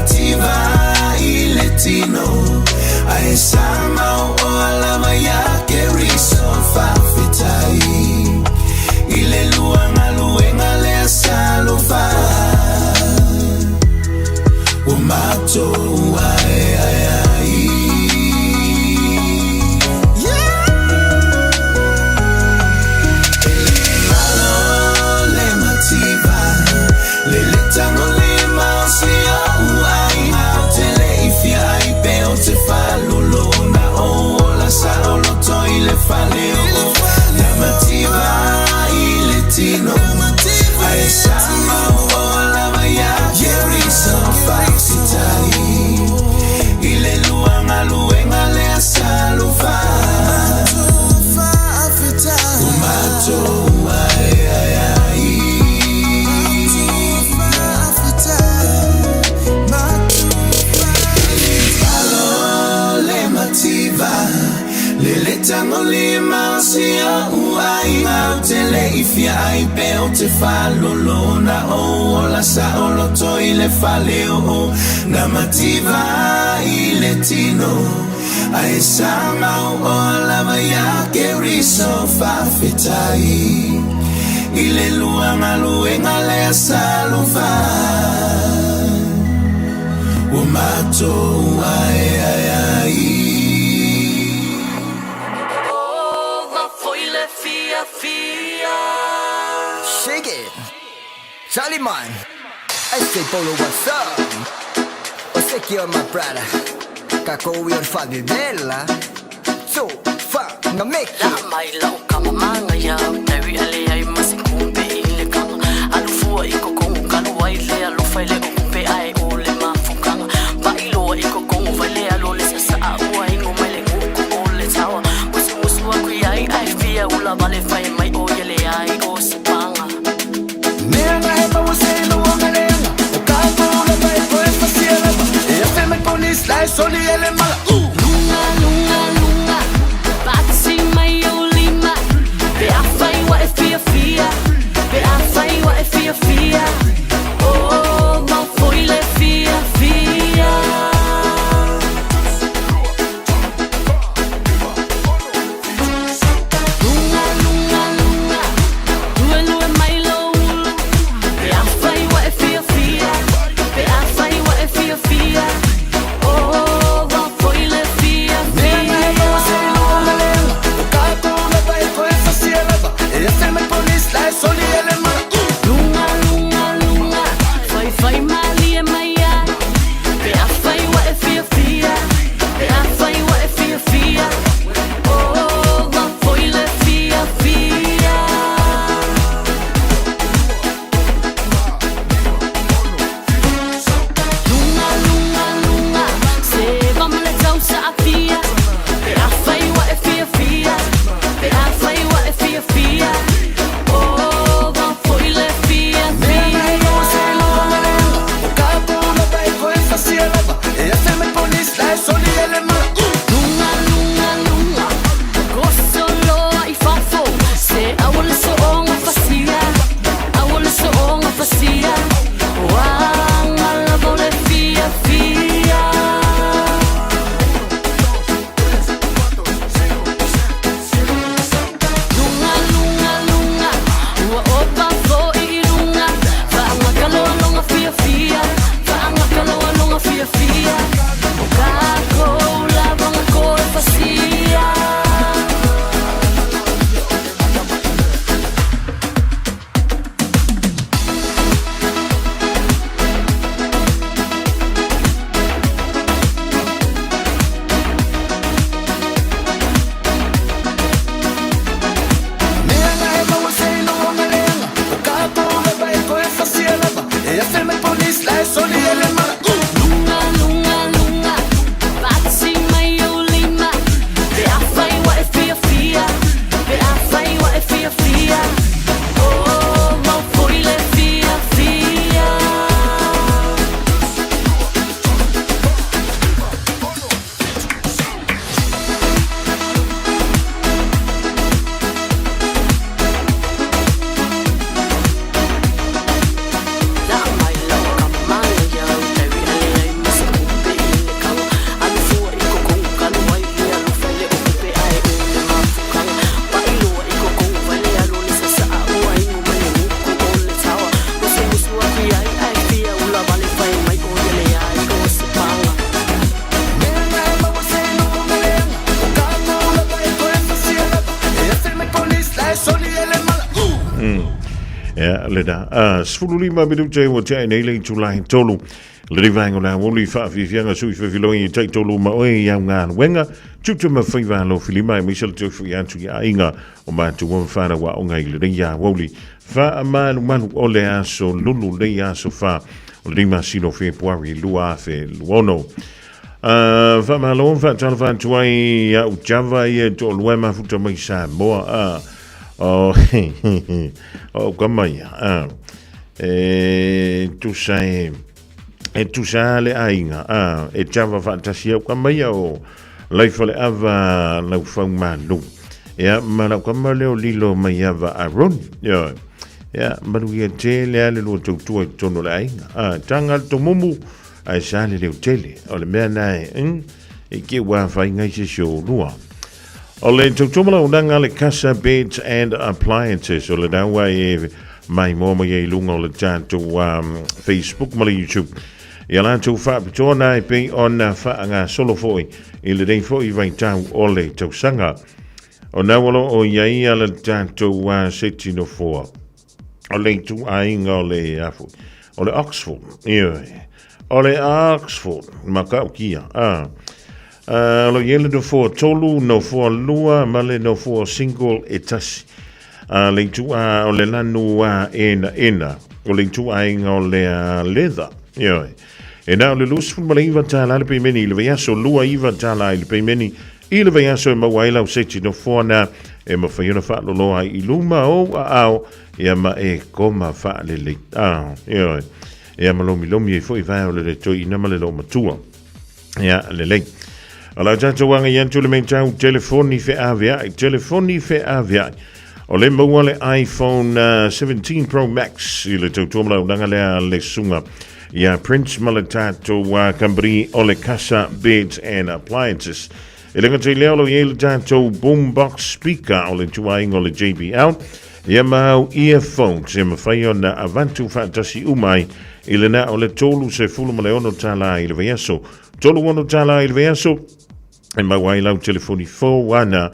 mativa i le tino Ae sa mau o alava ia ke riso fa'afetai I le lua galuega lea sa lofa Ua matou aeae ai. E le galo le mativa Le le tago le maosi o uai Au te le i fia ai pe o te falolo Na o ola sa o loto i le fale o Na mativa i le tino Ae sa mau o lava ia ke riso fa'afetai I le lua galuega lea sa lofa Ua matou aeae ai. Galo le mativa Le le tago le maosi o uai Au te le i fia ai pe o te falolo Na o ola sa o loto i le fale o Na mativa i le tino Ae sa mau o lava ia ke riso fa'afetai I le lua galuega lea sa lofa Ua matou aeae ai.
Shake it. Charlie man. I say Polo, what's up? O my brother. Kako we on Fabibella. So, fuck, no make
La mai lau kama manga ya Tawi ale ai masi kumpe i le kanga Alufua i kokongo kalu ai le alofa i le okumpe ai o le mafukanga Pa iloa i kokongo vai le alo le sasa a ua ingo mai le nguku o le tawa Musu musu aku iai ai fia ula vale fai mai o ye le ai o sipanga
Mea na he maua se lua ngaleanga O ka kula mai koe fasia lava E afe mai polis la e soli ele mala.
Lunga, lunga, lunga Pati mai o lima Pe a fai
Ia, lena. 15 minute ua tea nei le itula e tolu. Le rivaenga o le aoauli faafiafiaga sui fefilogi i taitolu ma oe i au galuega, tiute ma faiva alofilima aemaise le toe foi atu i aiga o matua ma fanau aoga i lenei aoauli faamalumalu o le aso Lulu lenei aso Fa o le masina o Fepuari 2026. Faamalo faatalofa atu ai au Java ia e toalua e mafuta mai Samoa. O o kama ia. E tusa e e tusa le aiga a e java faatasi au kama ia o laifa le ava lau fau malu. Ia ma lau kama leo lilo mai ava Aaron. Ia ia malu ia tele ale lua tautua i totonu o le aiga. A tanga le tomumu ae sa le leo tele. O le mea na e, e ke ua whainga i se se o lua. O le tautumalaunaga le Casa Beds and Appliances o le naua e mai moa mai ai lunga o le tatou Facebook ma le YouTube. Ia latou faapitoa na e pei ona faagasolo foi i lenei foi vaitau o le tausaga. O naua lo o iai a le tatou seti nofoa. O le ituaiga o le afu. O le Oxford. Ioe. O le Oxford. Ma ka ukia. Ah. O lo iai le nofoa tolu, nofoa lua, ma le nofoa single e tasi. Le itua o le lanu a ena ena. O le ituaiga o le leather. Ioe. E na o le 29 tālā le pemeni i le vaiaso, 29 tālā i le pemeni i le vaiaso e maua ai lau seti nofoa na e mawhai ona whaaloloa ai i luma o a ao ia ma e koma whaalelei. Ah, ioe. Ia ma lomi lomi e foi vai o le le toi ina ma le lo matua. Ia, lelei. O lau tātou anga i atu le mei tau telefoni fe aveai, telefoni fe aveai. O le maua le iPhone 17 Pro Max i le tautua ma launaga lea le sunga ia Prince ma le tātou company o le Casa Beds and Appliances. E le gata i lea o lo i le tātou boombox speaker o le tuainga o le JBL ia ma au earphones e mawhai ona avatu whaatasi umai i le na o le tolu se fulu ma le ono tālā i le vaiaso. Tolu ono tālā i le vaiaso e mau ai lau telefoni fou ana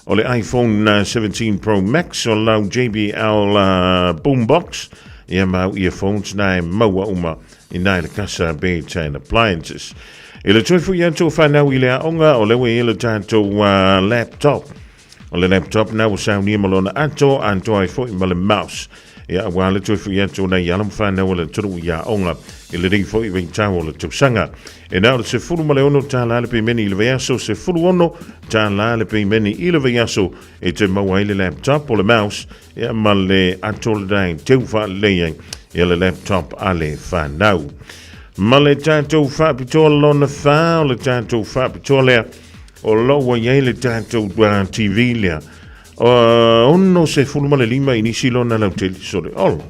o le iPhone 17 Pro Max o lau JBL boombox ia ma au earphones na e maua uma i nai le Casa Beds and Appliances. I le toe fui atu o whanau i le aonga o lewe i le tātou laptop. O le laptop na ua saunia ma lona ato, antoa ai foi ma le mouse. Ia ua le toe fui atu nei ala ma whanau o le turu i aonga i le ringi foi vei tau o le tausaga. E na o le 16 tālā le pemeni i le vaiaso, 16 tālā le pemeni i le vaiaso e te maua ai le laptop o le mouse ia ma le ato le dai teu whaalelei ai ia le laptop a le whanau. Ma le tātou whaapitoa lona whā o le tātou whaapitoa lea o lo ua iai le tātou TV lea. Ono se fulu ma le lima i nisi lona lau tele sole olo.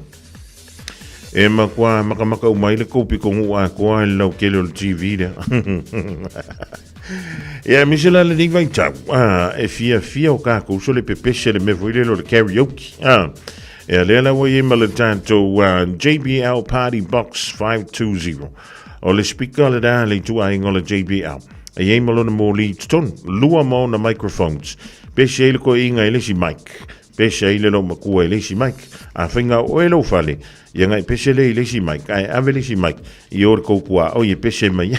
E ma kua makamaka umai le kopi ko ngu a koa le lau kele o le TV lea. Ia mise la le vai tau. E fia fia o kākou so le pepese le mea foi lele o le karaoke. Ia lea la ua iai ma le tātou JBL Party Box 520. O le speaker le rā le ituaiga o le JBL. E iai ma lona mōlī i totonu, lua ma ona microphones. Pese ai le koeʻiga i le isi mic. Pese ai le lou makua i le isi mic. A whainga oe lou fale, ia ngai pese le i le isi mic, ae ave le isi mic i o le koukua o ie pese mai.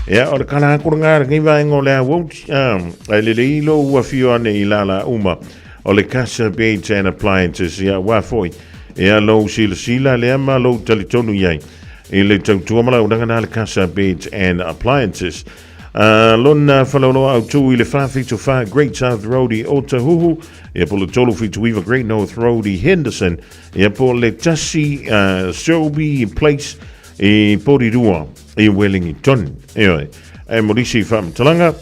Ia, o le kala akura ngā rangi vaenga o le awauti, ai le lei lo ua whio ane i lala uma o le Casa Beds and Appliances, ia wā foi, ia lou silasila lea ma lou talitonu iai i le tautua ma launaga na le Casa Beds and Appliances. Lona faleoloa autū i le 474 Great South Road i Otahuhu, ia po le 379 Great North Road i Henderson, ia po le tasi Selby Place i Porirua i Wellington. Ioe, e morisi i whaamatalanga,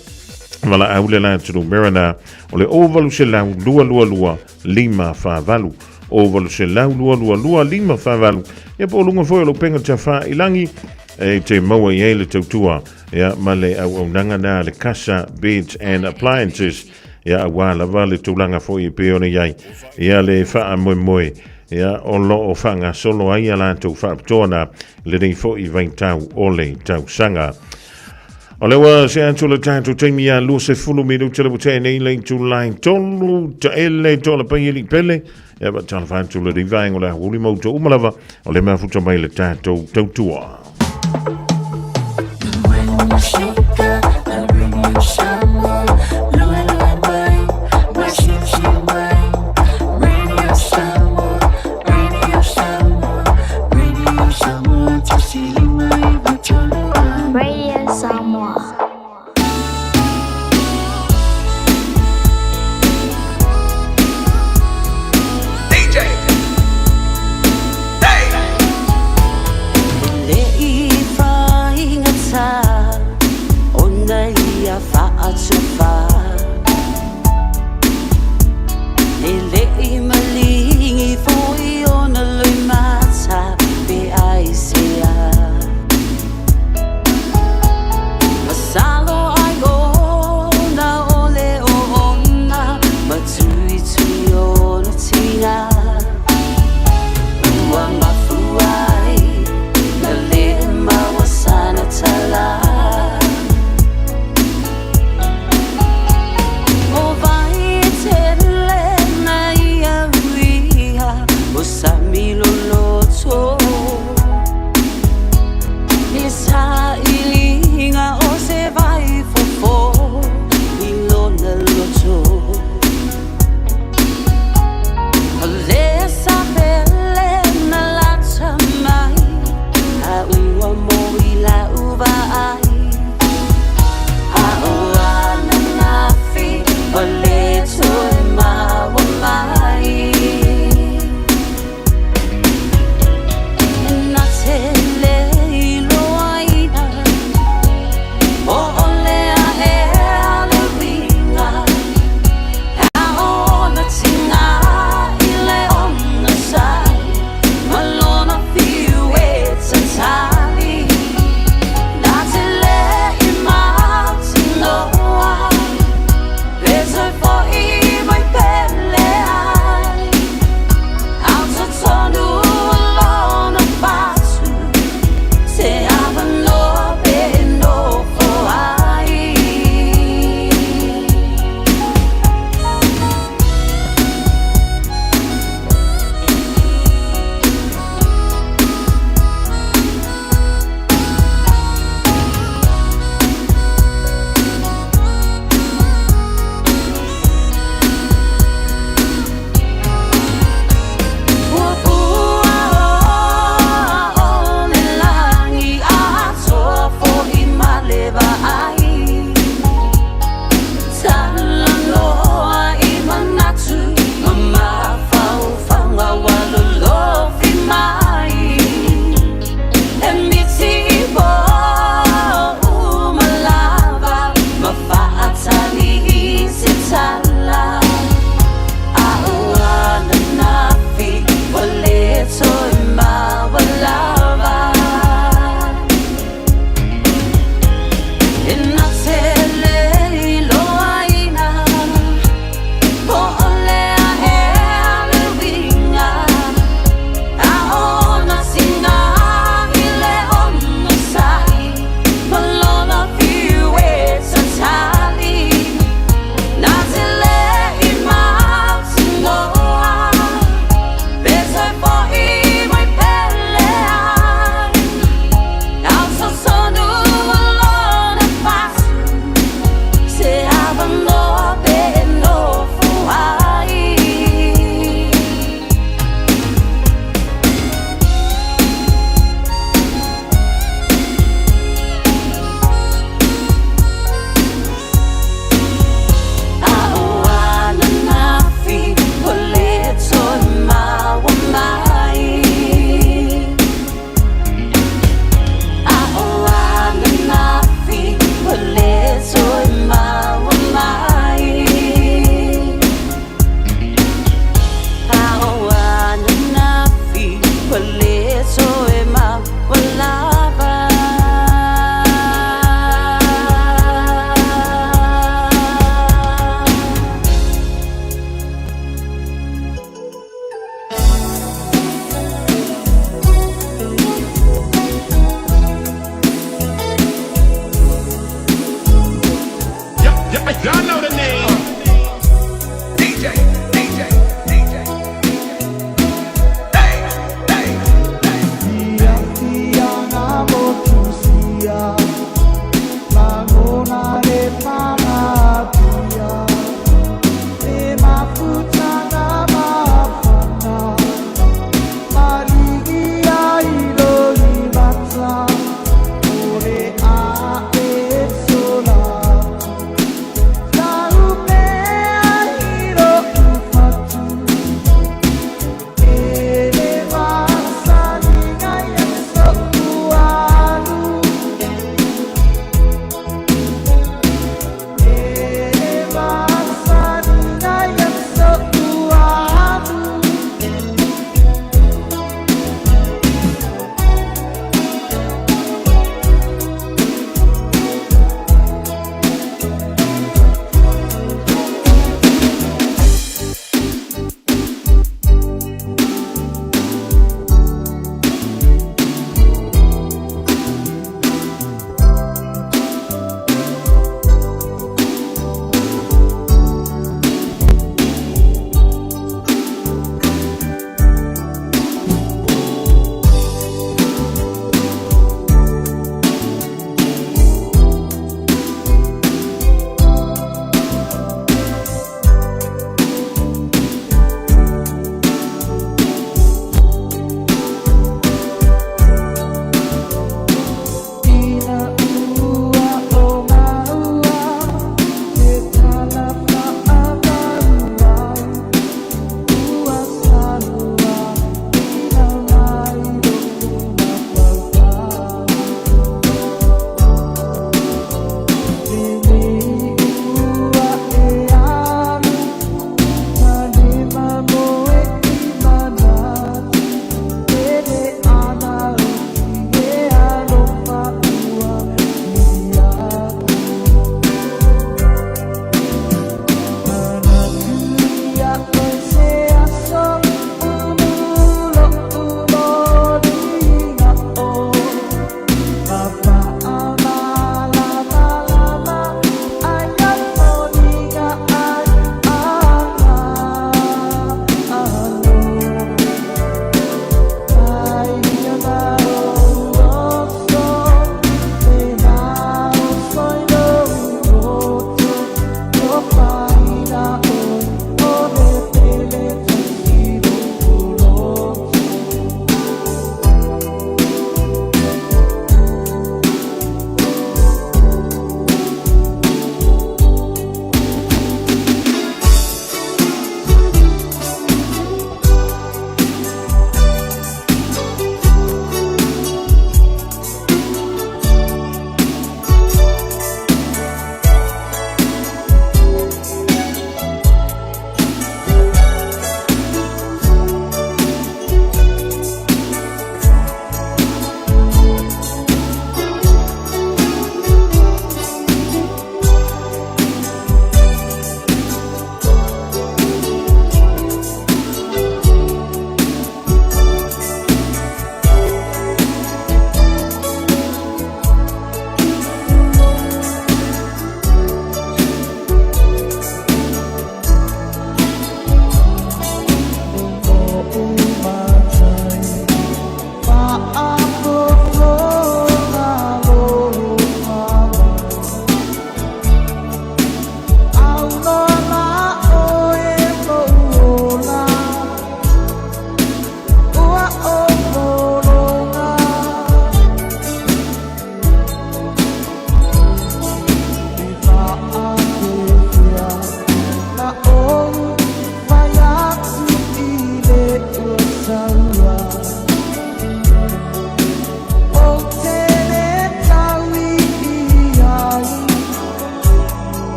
wala aule la tunu merana o le ovalu se lau lua lua lua lima whavalu. Ovalu se lau lua lua lua lima whavalu. Ia po lunga foi o lo penga ta wha ilangi, e te maua i ai le tautua ia ma le auaunaga na le Casa Beds and Appliances ia auā lava le tulaga foi e pei ona i ai ia le faamoemoe ia o lo o faagasolo ai a latou faapitoa na lenei foi vaitau o le tausaga. O le ua se atu le tatou taimi ia 20 minute le ua nei le itulai tolu taele tola pai eli pele e wa tala fatu le rivaengo le huli mau to umalava o le mafuta mai le tatou tautua.
Radio Samoa.
DJ. Hey.
Le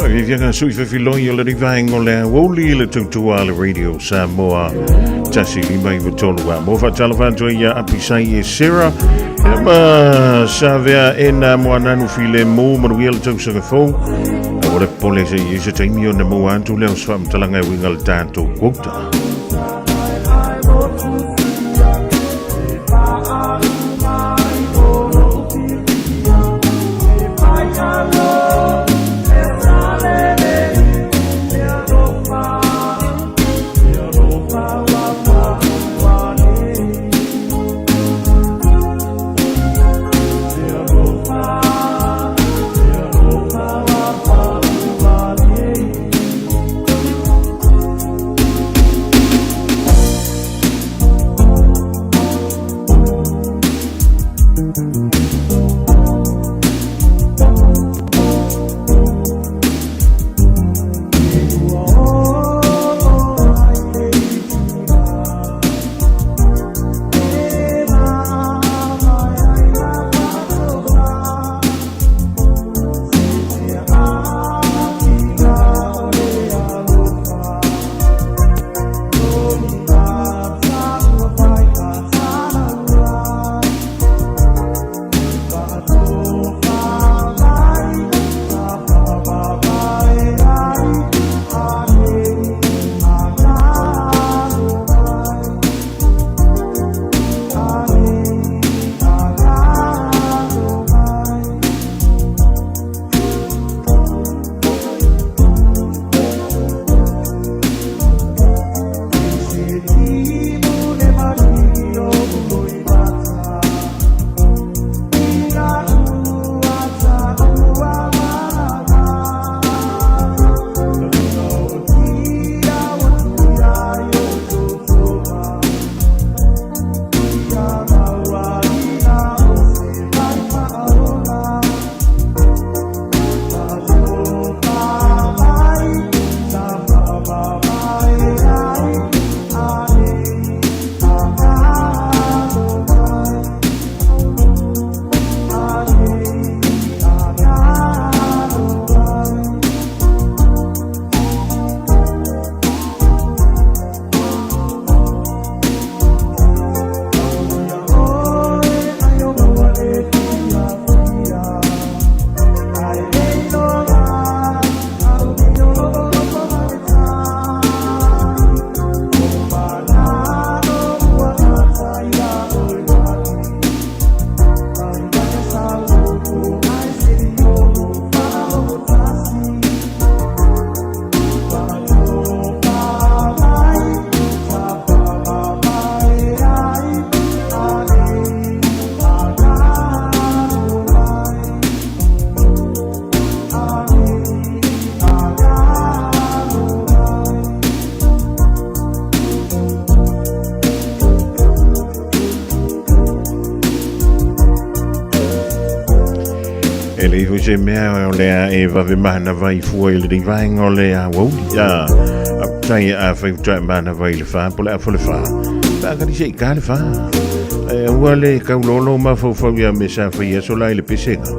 Faafiafiaga sui fefiloi o le vaega o le aoauli i le tautua a le Radio Samoa 153 a mo faatalofa atu ai ia Apisai e Sarah ia ma Savea e nā moananu file mō manuia le tausaga fou. Aua le popole se i ai se taimi ona maua atu lea o se faamatalaga e uiga i le tatou quota. E le iho se mea o lea e vave mahana vai fua i le vaenga o le aoauli. A, a tai a whai uta mahana vai le wha, po le a fo le wha. Pa akari se i ka le wha. E ua le kaulolo ma faufau ia me sa whai aso la i le pesega.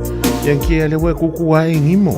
Ia kia le ua kuku a e ngimo.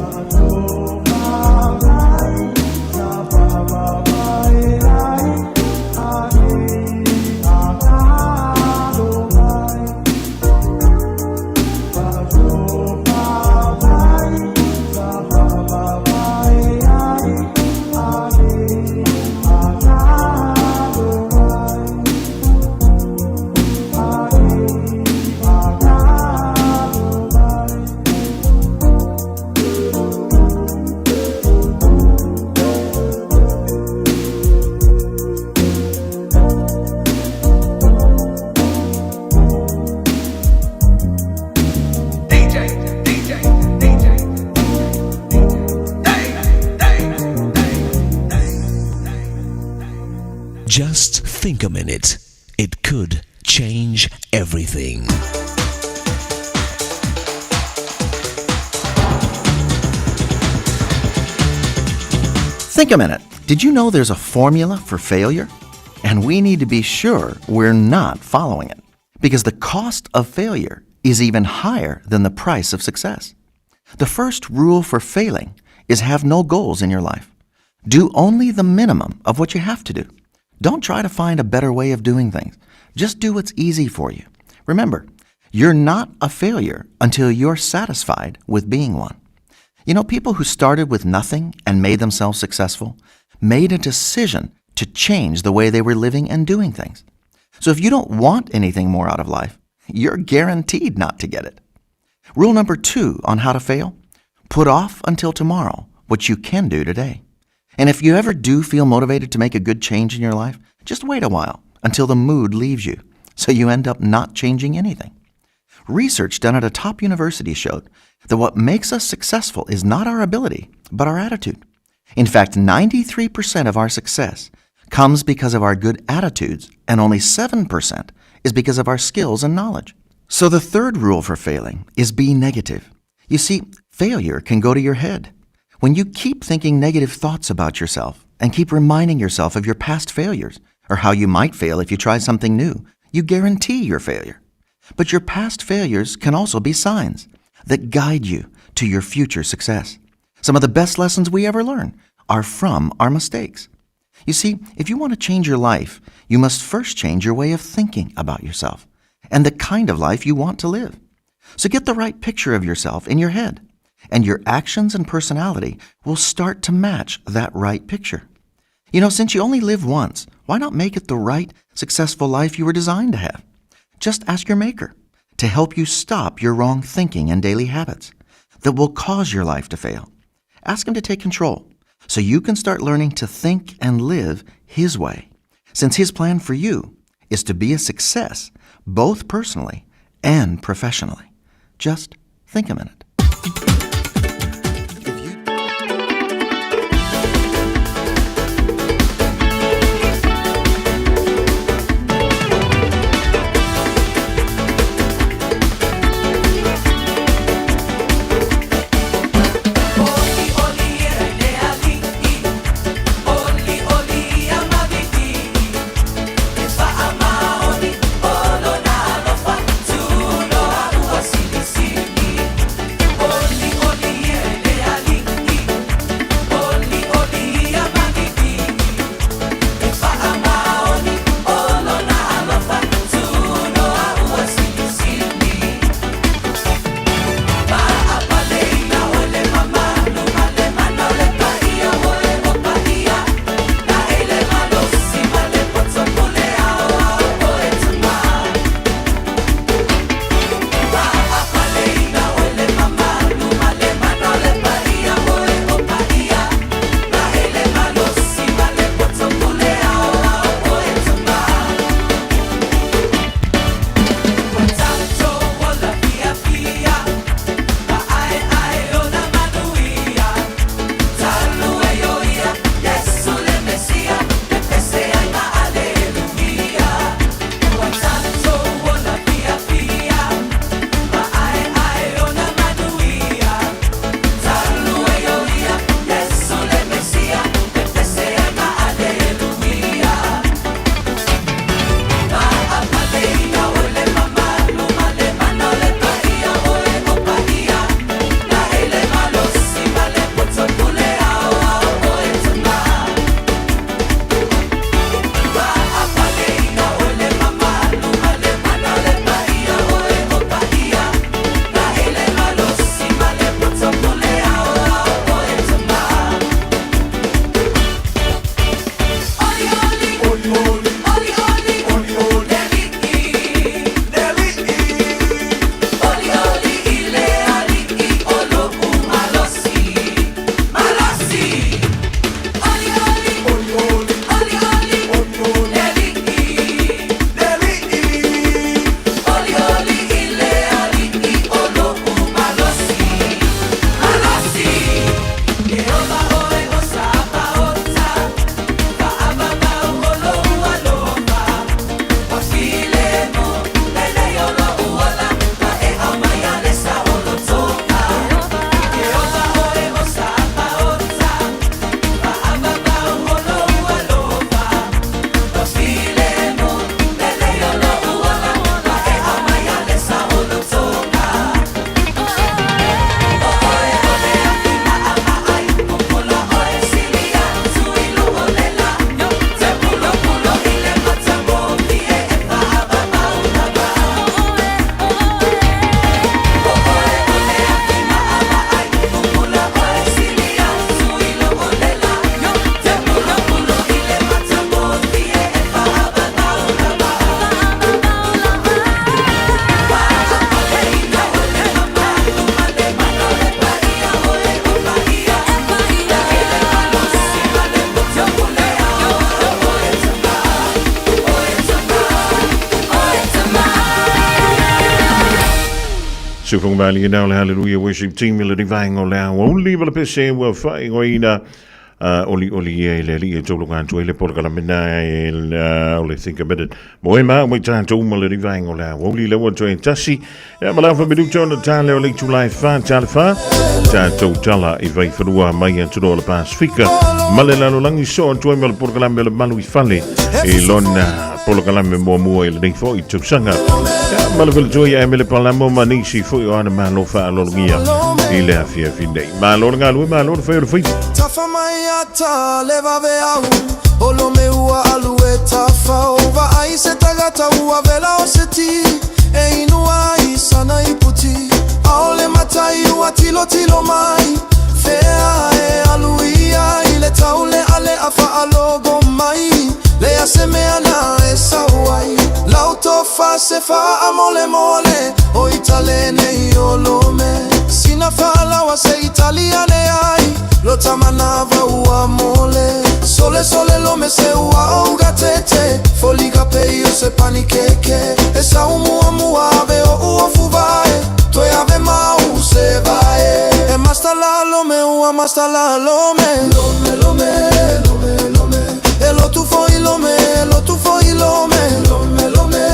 Just think a minute. It could change everything.
Think a minute. Did you know there's a formula for failure? And we need to be sure we're not following it, because the cost of failure is even higher than the price of success. The first rule for failing is have no goals in your life. Do only the minimum of what you have to do. Don't try to find a better way of doing things. Just do what's easy for you. Remember, you're not a failure until you're satisfied with being one. You know, people who started with nothing and made themselves successful made a decision to change the way they were living and doing things. So if you don't want anything more out of life, you're guaranteed not to get it. Rule number two on how to fail put off until tomorrow what you can do today. And if you ever do feel motivated to make a good change in your life, just wait a while until the mood leaves you, so you end up not changing anything. Research done at a top university showed that what makes us successful is not our ability, but our attitude. In fact, 93% of our success comes because of our good attitudes, and only 7% is because of our skills and knowledge. So the third rule for failing is be negative. You see, failure can go to your head. When you keep thinking negative thoughts about yourself and keep reminding yourself of your past failures or how you might fail if you try something new, you guarantee your failure. But your past failures can also be signs that guide you to your future success. Some of the best lessons we ever learn are from our mistakes. You see, if you want to change your life, you must first change your way of thinking about yourself and the kind of life you want to live. So get the right picture of yourself in your head, and your actions and personality will start to match that right picture. You know, since you only live once, why not make it the right, successful life you were designed to have? Just ask your maker to help you stop your wrong thinking and daily habits that will cause your life to fail. Ask him to take control so you can start learning to think and live his way, since his plan for you is to be a success both personally and professionally. Just think a minute.
Silisili.
Sufonga Valley now le Hallelujah Worship Team le rivaenga o le aoauli ma le pese ua faaigoaina oli oli ia i le alii e taulaga atu ai le polokalame e o le Think a Minute. Mo e ma ua tatou ma le rivaenga o le aoauli le ua toe tasi. Ia ma laufa minuta ona tale o le itula e wha tale wha. Tātou tala i vai whanua mai atu o le Pasifika. Ma le lalolangi so atu ai ma le polokalame o le malu i fale. I lona polokalame muamua i lenei foi tausaga. Ia, ma le faletua ia Emele Palamo ma nisi foi o ana malo faaaloalogia i le afiafi nei. Malo le galue, malo le fai o le faiva.
Tafa mai ata le vave au O lo me ua alu e tafau Vaai se tagata ua vela o se ti E inu ai sana i puti Aole matai ua tilo tilo mai Fea e alu ia i le taule ale a faalogo mai Lea se mea na e sau ai Lau tofa se faa mole mole O italene i o lome Sina faalawa se italiane ai Lo tamanava ua mole Sole sole lome se ua ouga tete Foliga pei o se panikeke E sau mua mua ave o ua fuvae Toe ave mau se vae E masta la lome ua masta la lome Lome lome lome lome E lo tu foi lome lo tu foi lome Lome lome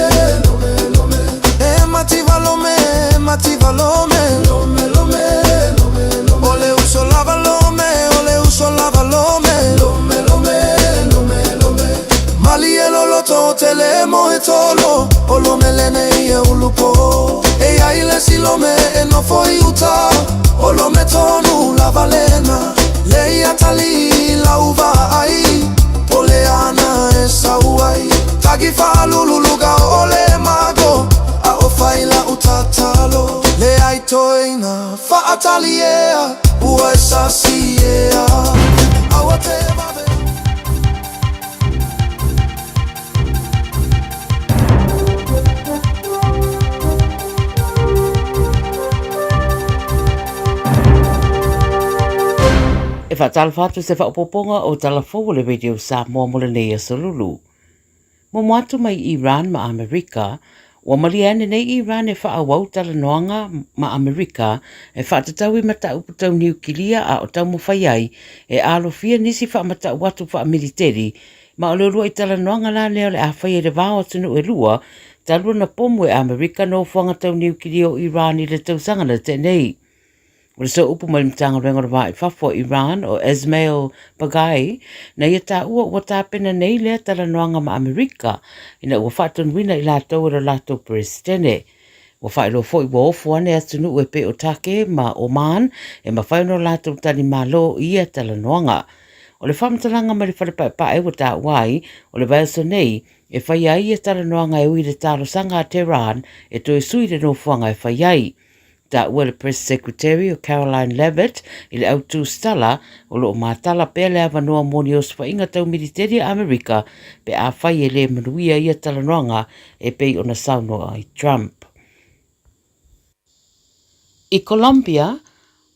lome lome E mativa lome mativa lome Lome lome lome lome Ole uso lava lome ole uso lava lome Lome lome lome lome Mali e loloto tele mo e tolo O lome lene i e ulupo E ia ile si lome e no foi uta O lome tonu la valena Le ia tali la uva ai Pole ana e sau ai Tagi whaalululuga o le mago A o whaila utatalo Le ai toina whaatali ea Ua e sasi ea Aua te vave
E faatalofa atu se faaopoopoga o Tala Fou o le Radio Samoa mo lenei aso lulu. Momo atu mai Iran ma Amerika, ua malie ane nei Iran e faaauau talanoaga ma Amerika e faatatau i mataupu tau niukilia a o taumafai ai e alofia nisi faamatau atu faamiliteli ma o le uluai talanoaga la lea o le a faia i le va o atunuu e lua talu ona pomu e Amerika nofoaga tau niukilia o Iran i le tausaga na tea nei. O le sooupu mai le Matagaluega o le Va i Fafo o Iran o Esmail Baghaei, na ia taua ua tapena nei lea talanoaga ma Amerika ina ua faatonuina i latou e lo latou Peresetene. Ua faailoa foi ua ofo ane atunuu e pei o Take ma Oman e mafai ona latou tali malo i ia talanoaga. O le faamatalaga mai le Fale Paepae ua taua ai, o le vaiaso nei e faia ai ia talanoaga e ui i le talosaga a Tehran e toe sui le nofoaga e fai ai. Taua le Press Secretary o Caroline Leavitt i le autū stala o lo o matala pea le avanoa mo ni osofaiga tau militeri a Amerika pe afai e lē manuia ia talanoaga e pei ona saunoa ai Trump. I Colombia,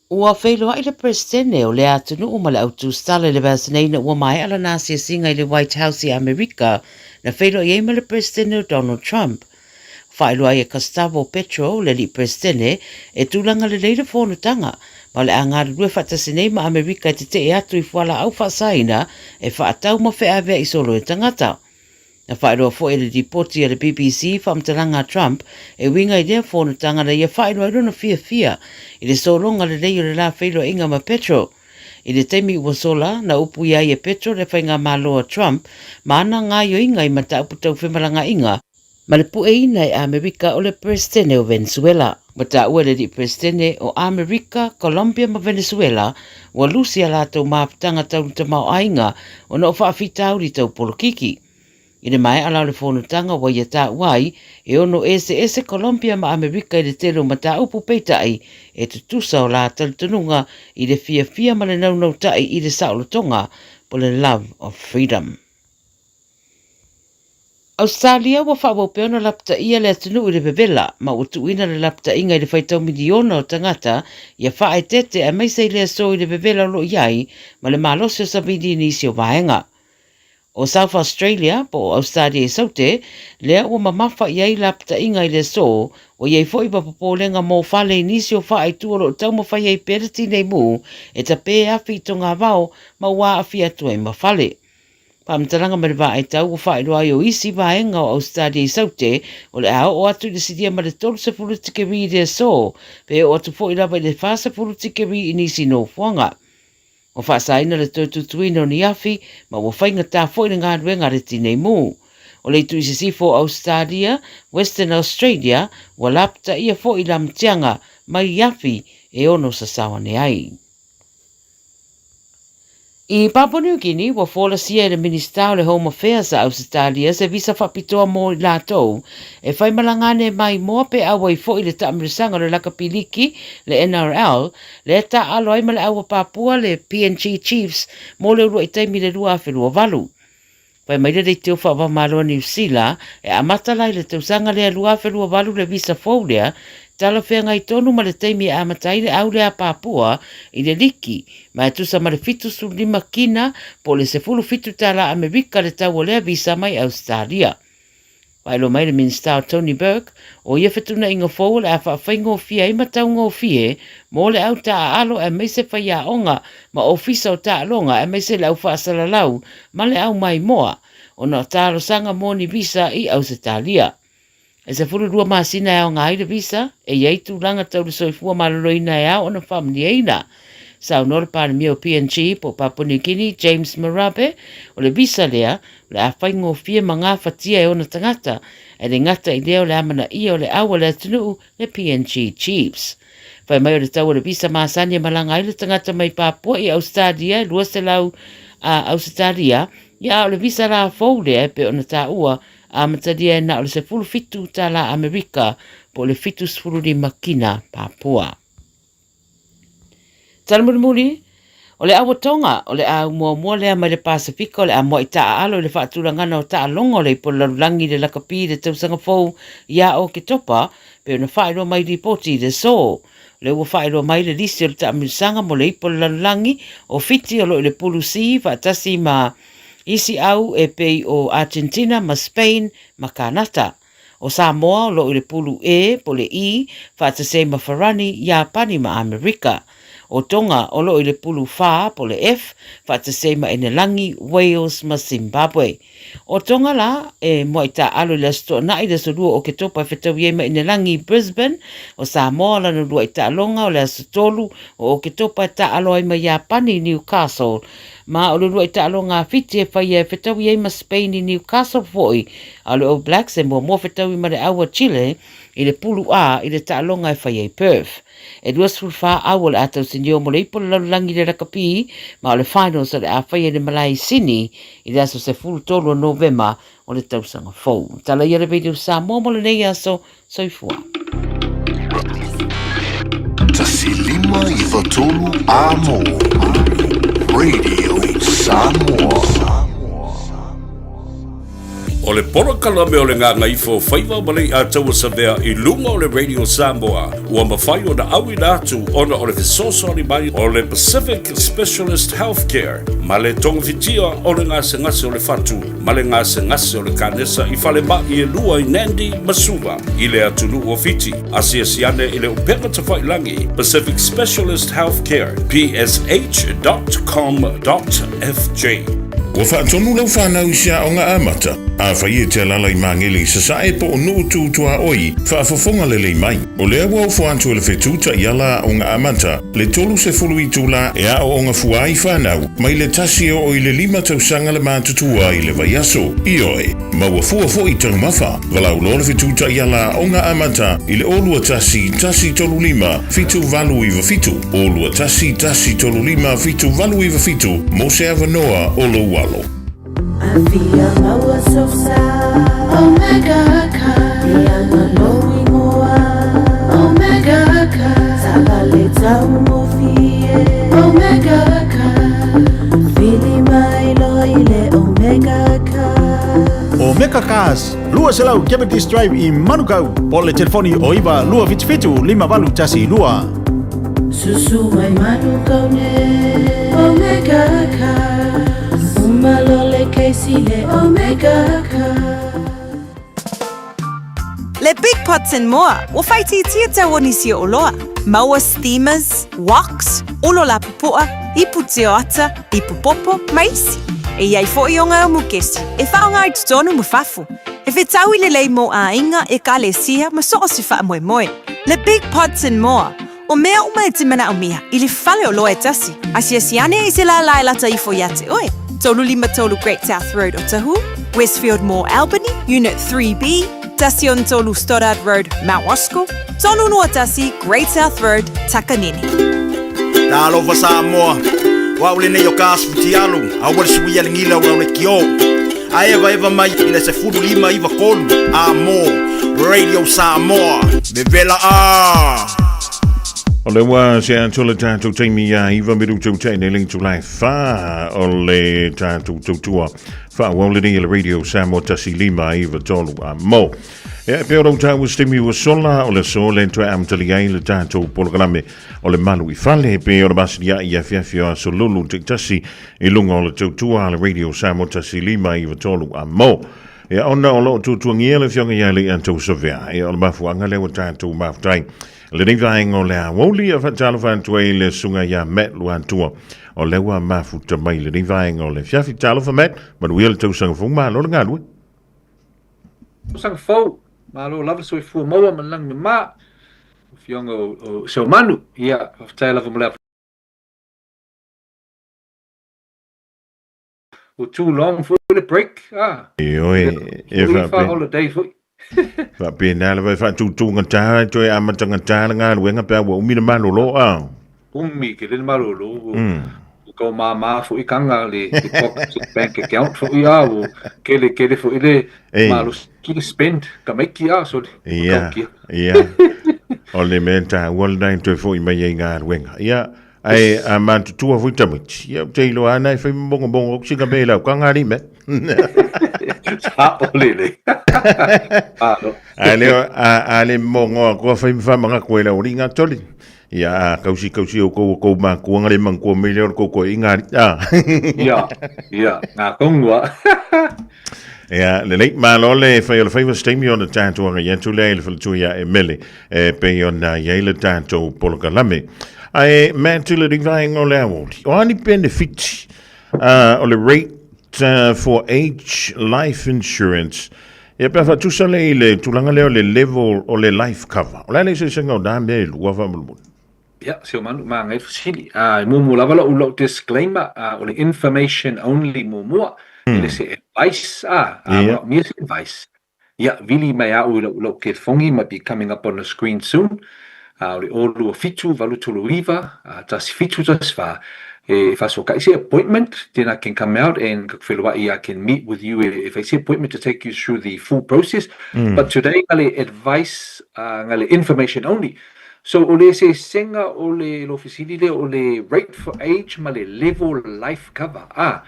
ua feiloai le Peresetene o lea atunuu ma le autū stala i le vaiaso nei ina ua maea lana asiasiga i le White House i Amerika na feiloai ai ma le Peresetene o Donald Trump. Faailoa ai e Gustavo Petro, le alii Peresetene, e tulaga lelei le fonotaga, ma o le a galulue faatasi nei ma Amerika e tetee atu i fualaau faasaina e faatau ma feaveai solo e tagata. Na faailoa foi e le lipoti a le BBC faamatalaga a Trump e uiga i lea fonotaga na ia faailoa ai lona fiafia i le sologa lelei o le la feiloaiga ma Petro. I le taimi ua sola, na upuia ai e Petro le faigamalo a Trump ma ana gaoioiga i mataupu tau femalagaaiga, ma le pueina e Amerika o le Peresetene o Venezuela. Ua taua e le alii Peresetene o Amerika, Colombia ma Venezuela, ua lusi a latou mafutaga tau le tamaoaiga ona o faafitauli tau polokiki. I le maea la o le fonotaga ua ia taua ai, e ono eseese Colombia ma Amerika i le tele o mataupu peitai e tutusa o la talitonuga i le fiafia ma le naunautai i le saolotoga po le love of freedom. Ausetalia ua faaauau pea ona lapataia le atunuu i le vevela, ma ua tuuina le lapataiga i le faitau miliona o tagata ia faaeteete aemaise i le aso i le vevela o lo o i ai ma le malosi o savili i nisi o vaega. O South Australia, po o Ausetalia i Saute, lea ua mamafa i ai lapataiga i le aso, ua i ai foi ma popolega mo fale i nisi o faaitu o lo o taumafai ai pea le tinei mu e tapē afi i togavao ma ua aafia atu ai ma fale. Faamatalaga mai le vaaitau ua faailoa ai o isi vaega o Ausetalia i Saute o le a oo atu i le silia ma le 30 tikeri i le aso, pe oo atu foi lava i le 40 tikeri i nisi nofoaga. Ua faasaina le toe tutuina o ni afi ma ua faigata foi le galuega a le tinei mu. O le itu i sisifo o Ausetalia, Western Australia, ua lapataia foi i lamatiaga mai i afi e ono sasao ane ai. I Papua New Guinea, ua folasia e le Minisita o le Home Affairs a Ausetalia se visa faapitoa mo i latou e faimalaga ane maimoa pe auai foi i le taamilosaga o le lakapi liki, le NRL, lea e taaalo ai ma le aua papua le PNG Chiefs mo le uluai taimi i le 2028. Fai mai le leitio faava-o-Malo a Niu Sila, e amata la i le tausaga lea 2028 le visa fou lea, talafeagai tonu ma le taimi e amata ai le au lea papua i le liki, ma e tusa ma le 75 kina po o le 17 tala Amerika le tau o lea visa mai Ausetalia. Faailoa mai le Minisita o Tony Burke, o ia fetuunaiga fou o le a faafaigofie ai ma taugofie mo le au taaalo aemaise faiaoga ma ofisa o taaloga aemaise le au faasalalau ma le au maimoa ona o talosaga mo ni visa i Ausetalia. E 12 masina e aoga ai le visa, e i ai tulaga tau le soifua maloloina e ao ona faamalieina. Saunoa le Palemia o PNG po o Papua New Guinea, James Marape, o le visa lea O le a faigofie ma gafatia e ona tagata, e le gata i lea o le amanaia o le au a le atunuu, le PNG Chiefs. Fai mai o le tau o le visa masani e malaga ai le tagata mai Papua i Ausetalia e 200 a Ausetalia, ia a o le visa la fou lea e pei ona taua, amatalia e na o le 17 tala Amerika po o le 75 kina Papua. Tala mulimuli, o le auatoga o le au muamua lea mai le Pasefika o le a mua'i taaalo i le faatulagana o taaloga o le ipu o le lalolagi i le lakapi i le tausaga fou ia Oketopa, pei ona faailoa mai i lipoti i le aso. O lea ua faailoa mai le lisi o le taamilosaga mo le ipu o le lalolagi o Fiti o lo o i le Pulu C faatasi ma isi au e pei o Argentina ma Spain ma Kanata. O Samoa o lo o i le pulu E po o le E, faatasi ai ma Farani, Iapani ma Amerika. O Tonga o lo o i le pulu F po o le F, faatasi ai ma Enelangi, Wales ma Zimbabwe. O Tonga la, e muai taaalo i le Aso Toonai, le aso 2 o Oketopa e fetaui ai ma Enelangi i Brisbane. O Samoa lana uluai taaloga o le aso 3 o Oketopa e taaalo ai ma Iapani i Newcastle. Ma o le uluai taaloga a Fiti e faia e fetaui ai ma Spain i Newcastle foi, a o le All Blacks e muamua fetaui ma le au a Chile i le Pulu A i le taaloga e faia i Perth. E 24 au o le a tausinio mo le ipu o le lalolagi i le rakapī, ma o le finals o le a faia i le malae i Sydney i le aso 13 o Novema o le tausaga fou. Tala ia le Radio Samoa mo lenei aso. Soifua.
1 5 93 Amo Radio Samoa.
O le polokalame o le Gagaifo Faiva ma Leiataua Savea i luga o le Radio Samoa ua mafai ona auina atu ona o le fesoasoani mai o le Pacific Specialist Healthcare ma le togafitia o le gasegase o le fatu ma le gasegase o le kanesa i falemai e lua i Nandi ma Suva i le atunuu o Fiti. Asiasi ane i le upega tafailagi Pacific Specialist Healthcare, psh.com.fj.
Ua faatonu lau fanau i se aoga amata? Afai e te alaala i Magele i Sasae po o Nuu Tu Tuaoi, faafofoga lelei mai. O lea ua ofo atu e le fetu taiala aoga amata le 30 itula e aooga fua ai fanau mai le tasi e oo i le lima tausaga le matutua i le vaiaso. Ioe, maua fua foi taumafa. Valaau loa le fetu taiala aoga amata i le 0 2 1 1 3 5 7 8 9 7, 0 2 1 1 3 5 7 8 9 7 mo se avanoa o lou alo.
Afia maua sosa Omega Car Ianga lou ingoa Omega Car Taavale taugofie Omega Car Vili mai loa i le Omega Car
Omega Cars, 200 Cavendish Drive i Manukau, po o le telefoni o 9 277 5812.
Susu mai Manukau nei Omega Cars. Uma lo le keisi le Omega Cut.
Le Big Pots and More, ua faaitiitia tau o nisi o oloa. Maua steamers, woks, olo lapupoa, ipu tioata, ipu popo, ma isi. E i ai foʻi oga o mukesi, e faaaoga i totonu ma fafo. E fetaui lelei mo aiga, ekalesia, ma so o se faamoemoe. Le Big Pots and More, o mea uma e te manaʻomia i le fale oloa e tasi. Asiasi ane i se lālā e lata ifo iā te ʻoe. 33 Great South Road Otahuhu, Westfield Mall Albany, Unit 3B, 13 Stoddard Road, Mount Roskill, 31 Great South Road, Takanini.
Talofa Samoa, o au lenei o ka Asifutialu, aua le suia le gila o lau lekiō. A evaeva mai i le 15 93 a mo Radio Samoa. Vevela a!
O le ua se atu le tatou taimi iā 9 minutu te nei le itula e 4 o le tatou tautua faaauau lenei e le Radio Samoa 1 5 9 3 a mo. E pe o rau tāua se taimi ua sola o le aso le toe amatalia ai le tatou polokalame o le malu i fale pe o le masini ai afiafi o aso lulu taitasi i luga o le tautua a le Radio Samoa 1 5 9 3 a mo. Ia ona o loo tuatuangia le afioga ia Leiataua Savea. Ia o le mafuaaga lea ua tatou mafuta ai lenei vaega o le aoauli. E faatalofa atu ai le susuga ia Matt Luatua o lea ua mafuta mai lenei vaega o le afiafi. Talofa Matt, manuia le tausaga fou, malo le galue.
Tausaga fou, malo lava soifua maua ma le lagi mama, afioga o Seumanu, ia, faafetai lava mo le Ua too long foi le break, ah.
Ioe, e
Foi fa holiday foi.
Faapena lava e faatūtūgatā e toe amatagatā le galuega pe a ua umi le malolo a.
Umi tele le malolo. Ua tau māmā foi kaga le pocket le bank account foi a ua kele kele foi le malosi le spend tamaiti a so le
Ia, ia. O le mea taua lena e toe foʻi mai ai i galuega. Ia, Ae a matutua foi tamaiti, ia ou te iloa ana e fai mogomogo aku sina mea i lau kaga alii mea.
Sao lelei. Malo.
A le, a le mogo aku a fai whamanga koe lau alii ngā toli. Ia a kausi kausi o kou kou mākua ngā le mangkua mai leo kou koe i ngā alii. Ah.
Ia, ia, ngā kongua.
Ia, lelei, malo le fai o le faiva se taimi ona tatou agai atu lea i le faletua ia e mele e pei ona i ai le tatou polokalame. Ae Matt i le vaega o le aoauli, o a ni penefiti o le rate for age life insurance, ia pe a faatusa lea i le tulaga lea o le level o le life cover. O le a le eseesega o na mea e lua faamolemole?
Ia, si o manu, māngai fesili. E muamua lava la'u disclaimer, o le information only muamua, e le se advice, a manaomia se advice, ia, vili mai a'u i la'u telefoni, might be coming up on the screen soon, o le 0 2 7 8 3 9 1 7 1 4, e faasoaka'i se appointment, then I can come out and feloa'i, I can meet with you e fai se appointment to take you through the full process. But today, na le advice, na le information only. So o le eseesega o le lou fesili lea o le rate for age ma le level life cover a.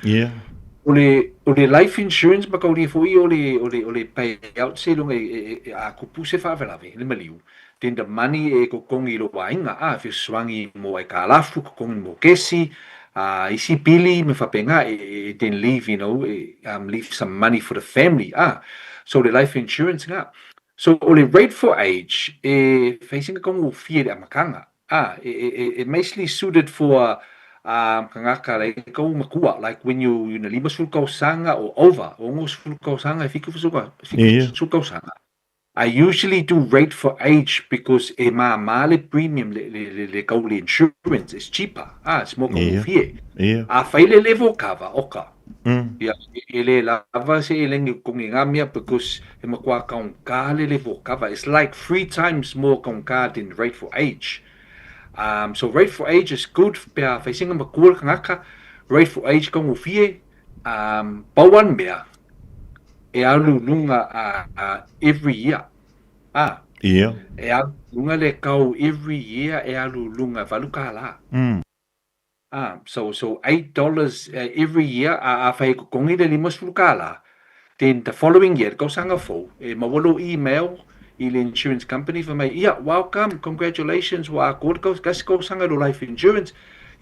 O le o le life insurance ma kaulia foi o le o le o le payout seiloga e e a kupu se faalavelave le maliu then the money e totogi i lou aiga a fesoasoani mo aitalafu totogi mo kesi a isi pili ma faapena e e then leave you know leave some money for the family a. So le life insurance na. So o le rate for age e fai sina taugofie i le amataga, a, e, e, e, e mostly suited for tagata like tou matua, like when you, you know, 50 tausaga or over, 60 tausaga, 70 tausaga. I usually do rate for age because e māmā le premium le, le, le, le kau le insurance, it's cheaper, ah, it's more taugofie. A fai le level cover, oka. Ia, e le lava se eleni o totogi i ngā mea because he matua taugata le level cover. It's like three times more taugata than rate for age. So rate for age is good pe a whai singa matua le tangata, rate for age taugofie, pau a le mea, e alu lunga every year. Ah, E alu lunga le kau every year e alu lunga $8. Ah, so so $8 every year a afai e totogi le $50, then the following year, le tausaga fou, e maua lou email i le insurance company fai mai, ia, welcome, congratulations, ua atoa le tasi tausaga i lou life insurance,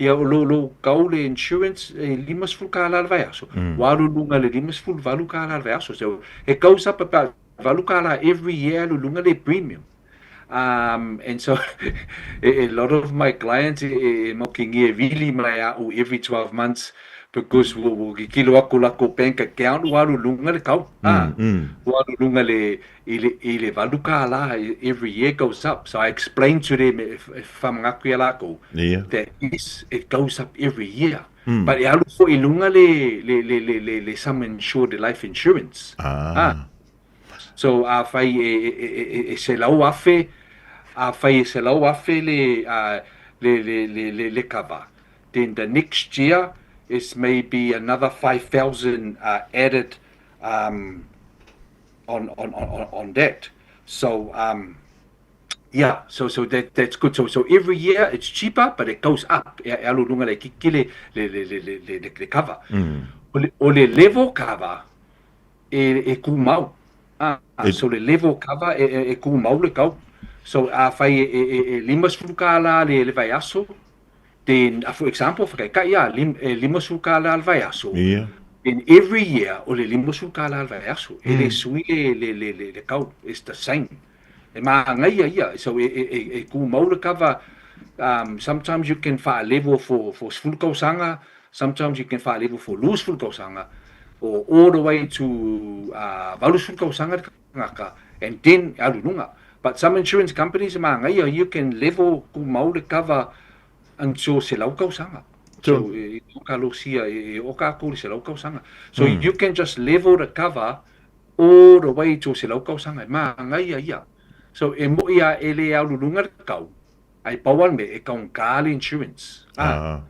Ia, o lou, lou kau le insurance e $50 le vaiaso, ua alu i luga i le $58 le vaiaso. So, it goes up about $8 every year alu i luga le premium. And so, a lot of my clients e maokingia e vili mai a'u every 12 months because ua ua kikilo aku lakou bank account ua alu i luga le kau. Ah, ua alu i luga le i le i le $8 every year goes up. So I explain to them e e faamanatu iā lakou that yes, it goes up every year. But e alu foi i luga le le le le le le sum insured life insurance. Ah. So afai e e e e 100,000, afai e 100,000 le le le le le le cover, then the next year is maybe another 5,000 added um on on on on that. So um yeah, so so that that's good. So so every year it's cheaper but it goes up. E e alu i luga le kiki le le le le le le le cover. O le o le level cover e, e kūmau. Ah, so le level cover e, e, e kūmau le kau. So afai e, e, e, e 50 kālā le, le vaiaso, then, for example, whakaikai a, lim, e 50 kālā le vaiaso, then every year o le 50 kālā le vaiaso, e le sui le, le, le, le, le kau, it's the same. E māngaia ia, so e, e, e, e kūmau le cover, sometimes you can wha-level for, for 10 kausanga, Sometimes you can whaalevu for 20 tausaga or all the way to 80 tausaga le tangata and then e alu i luga. But some insurance companies e māngaia you can level kumau le cover until 100 tausaga. So e oka losia e oka aku i le 100 tausaga. So you can just level the cover all the way to 100 tausaga e māngaia ia. So e moʻi a e le alu i luga le kau. Ai pau a le mea e kaungā le insurance. Ah.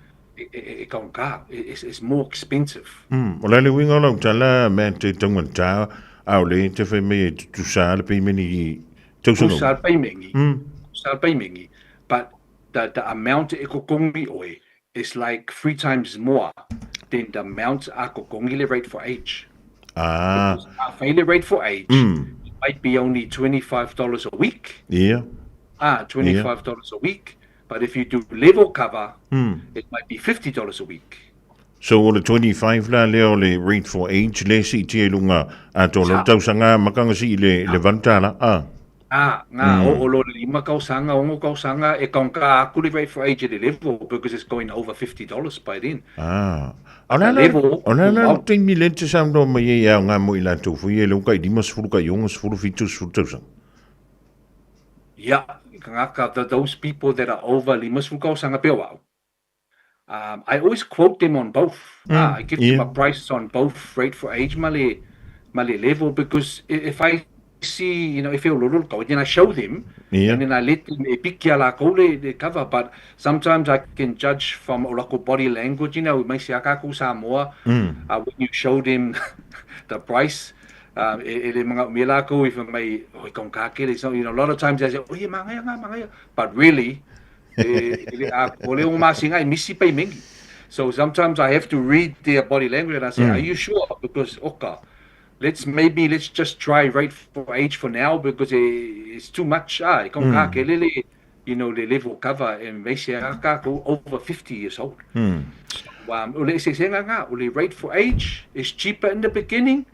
E, e, e kaungā. It's, it's more expensive.
O le a le uiga o lau tala, Matt, e taugata, ʻaʻole e te fai mai e tutusa le peimeni i tausaga uma.
Tutusa le peimeni. Tutusa le peimeni. But the, the amount e kokongi ʻoe is like 3 times more than the amount a kokongi le rate for age. Because afai le rate for age, it might be only $25 a week. Ah, $25 a week. But if you do level cover, it might be $50 a week.
So o le 25 la lea o le rate for age le siitia i luga atoa o le tausaga makanga sii le le $8. Ah.
Ah, ngā, o, o lo le lima tausaga, ono tausaga, e kaungā aku le rate for age i le level because it's going over $50 by then.
Ah. O le a la, o le a la le taimi lea e te saunoa mai ai e aoga mo i latou foi e leo kai 50, kai 60, 70 tausaga.
Ia, ngaka, those people that are over 50 tausaga pea o au. I always quote them on both. I give them a price on both rate for age ma le, ma le level because if I see, you know, if e ololo le kau, then I show them and then I let them e piki a lākou le, le cover. But sometimes I can judge from o lako body language, you know, mai se a kākou Samoa, when you show them the price, e, e le manaʻomia lākou i fai mai, oh, e kaungā kele. So, you know, a lot of times they say, oh, yeah, māngaia ngā, māngaia. But really, e, e le, a, o le o masinga e misi paimengi. So sometimes I have to read their body language and I say, are you sure? Because, oka, let's maybe, let's just try rate for age for now because it's too much. Ah, e kaungā kele le, you know, le level cover e meise a kākou over 50 years old. So, o le eseesega ngā, o le rate for age is cheaper in the beginning,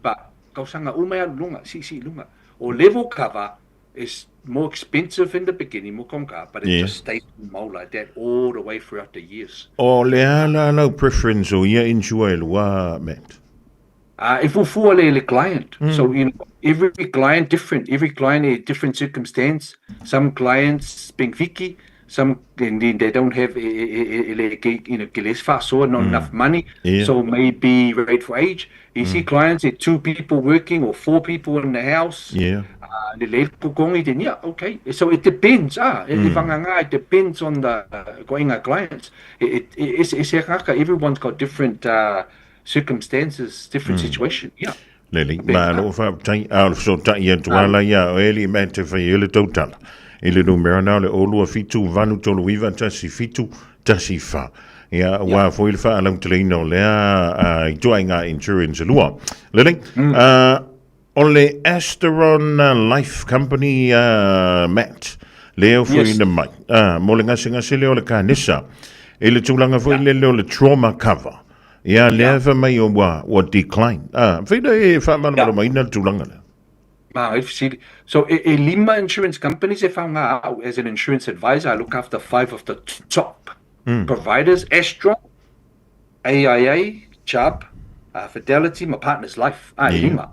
but tausaga uma e alu i luga, siisii i luga. O level cover is more expensive in the beginning, mo kaungā, but it just stays mau like that all the way throughout the years.
O le a la lau preference o ia insure e lua, Matt?
E fuafua le, le client. So, you know, every client different, every client a different circumstance. Some clients benefiki, some and then they don't have e, e, e, e, le, ke, you know, ke les faasoa, not enough money. So maybe rate for age. You see clients, there two people working or four people in the house. Le le kokongi, then yeah, okay. So it depends. Ah, e whanganga, it depends on the koinga clients. It, it, it's, it's, everyone's got different circumstances, different situation. Yeah.
Lelei, malo faafetai, a o le fesootai atu ala ia o Eli Matt e fai ai le tautala. I le numera na o le 0 2 7 8 3 9 1 7 1 4. Ia, ua foi le faalauteleina o lea i ituaiga insurance e lua. Lelei, o le Asteron Life Company, Matt, lea o fuaina mai, mo le gasegase lea o le kanesa. I le tulaga foi lele o le trauma cover. Ia, lea fai mai ua, ua decline. Ah, feina e faamalamalamaina le tulaga lea.
Ma, e fesili. So, e, e lima insurance companies e faaaoga au as an insurance advisor. I look after five of the top providers, Astron, AIA, Chubb, uh, Fidelity, ma Partners Life. Ah, e lima.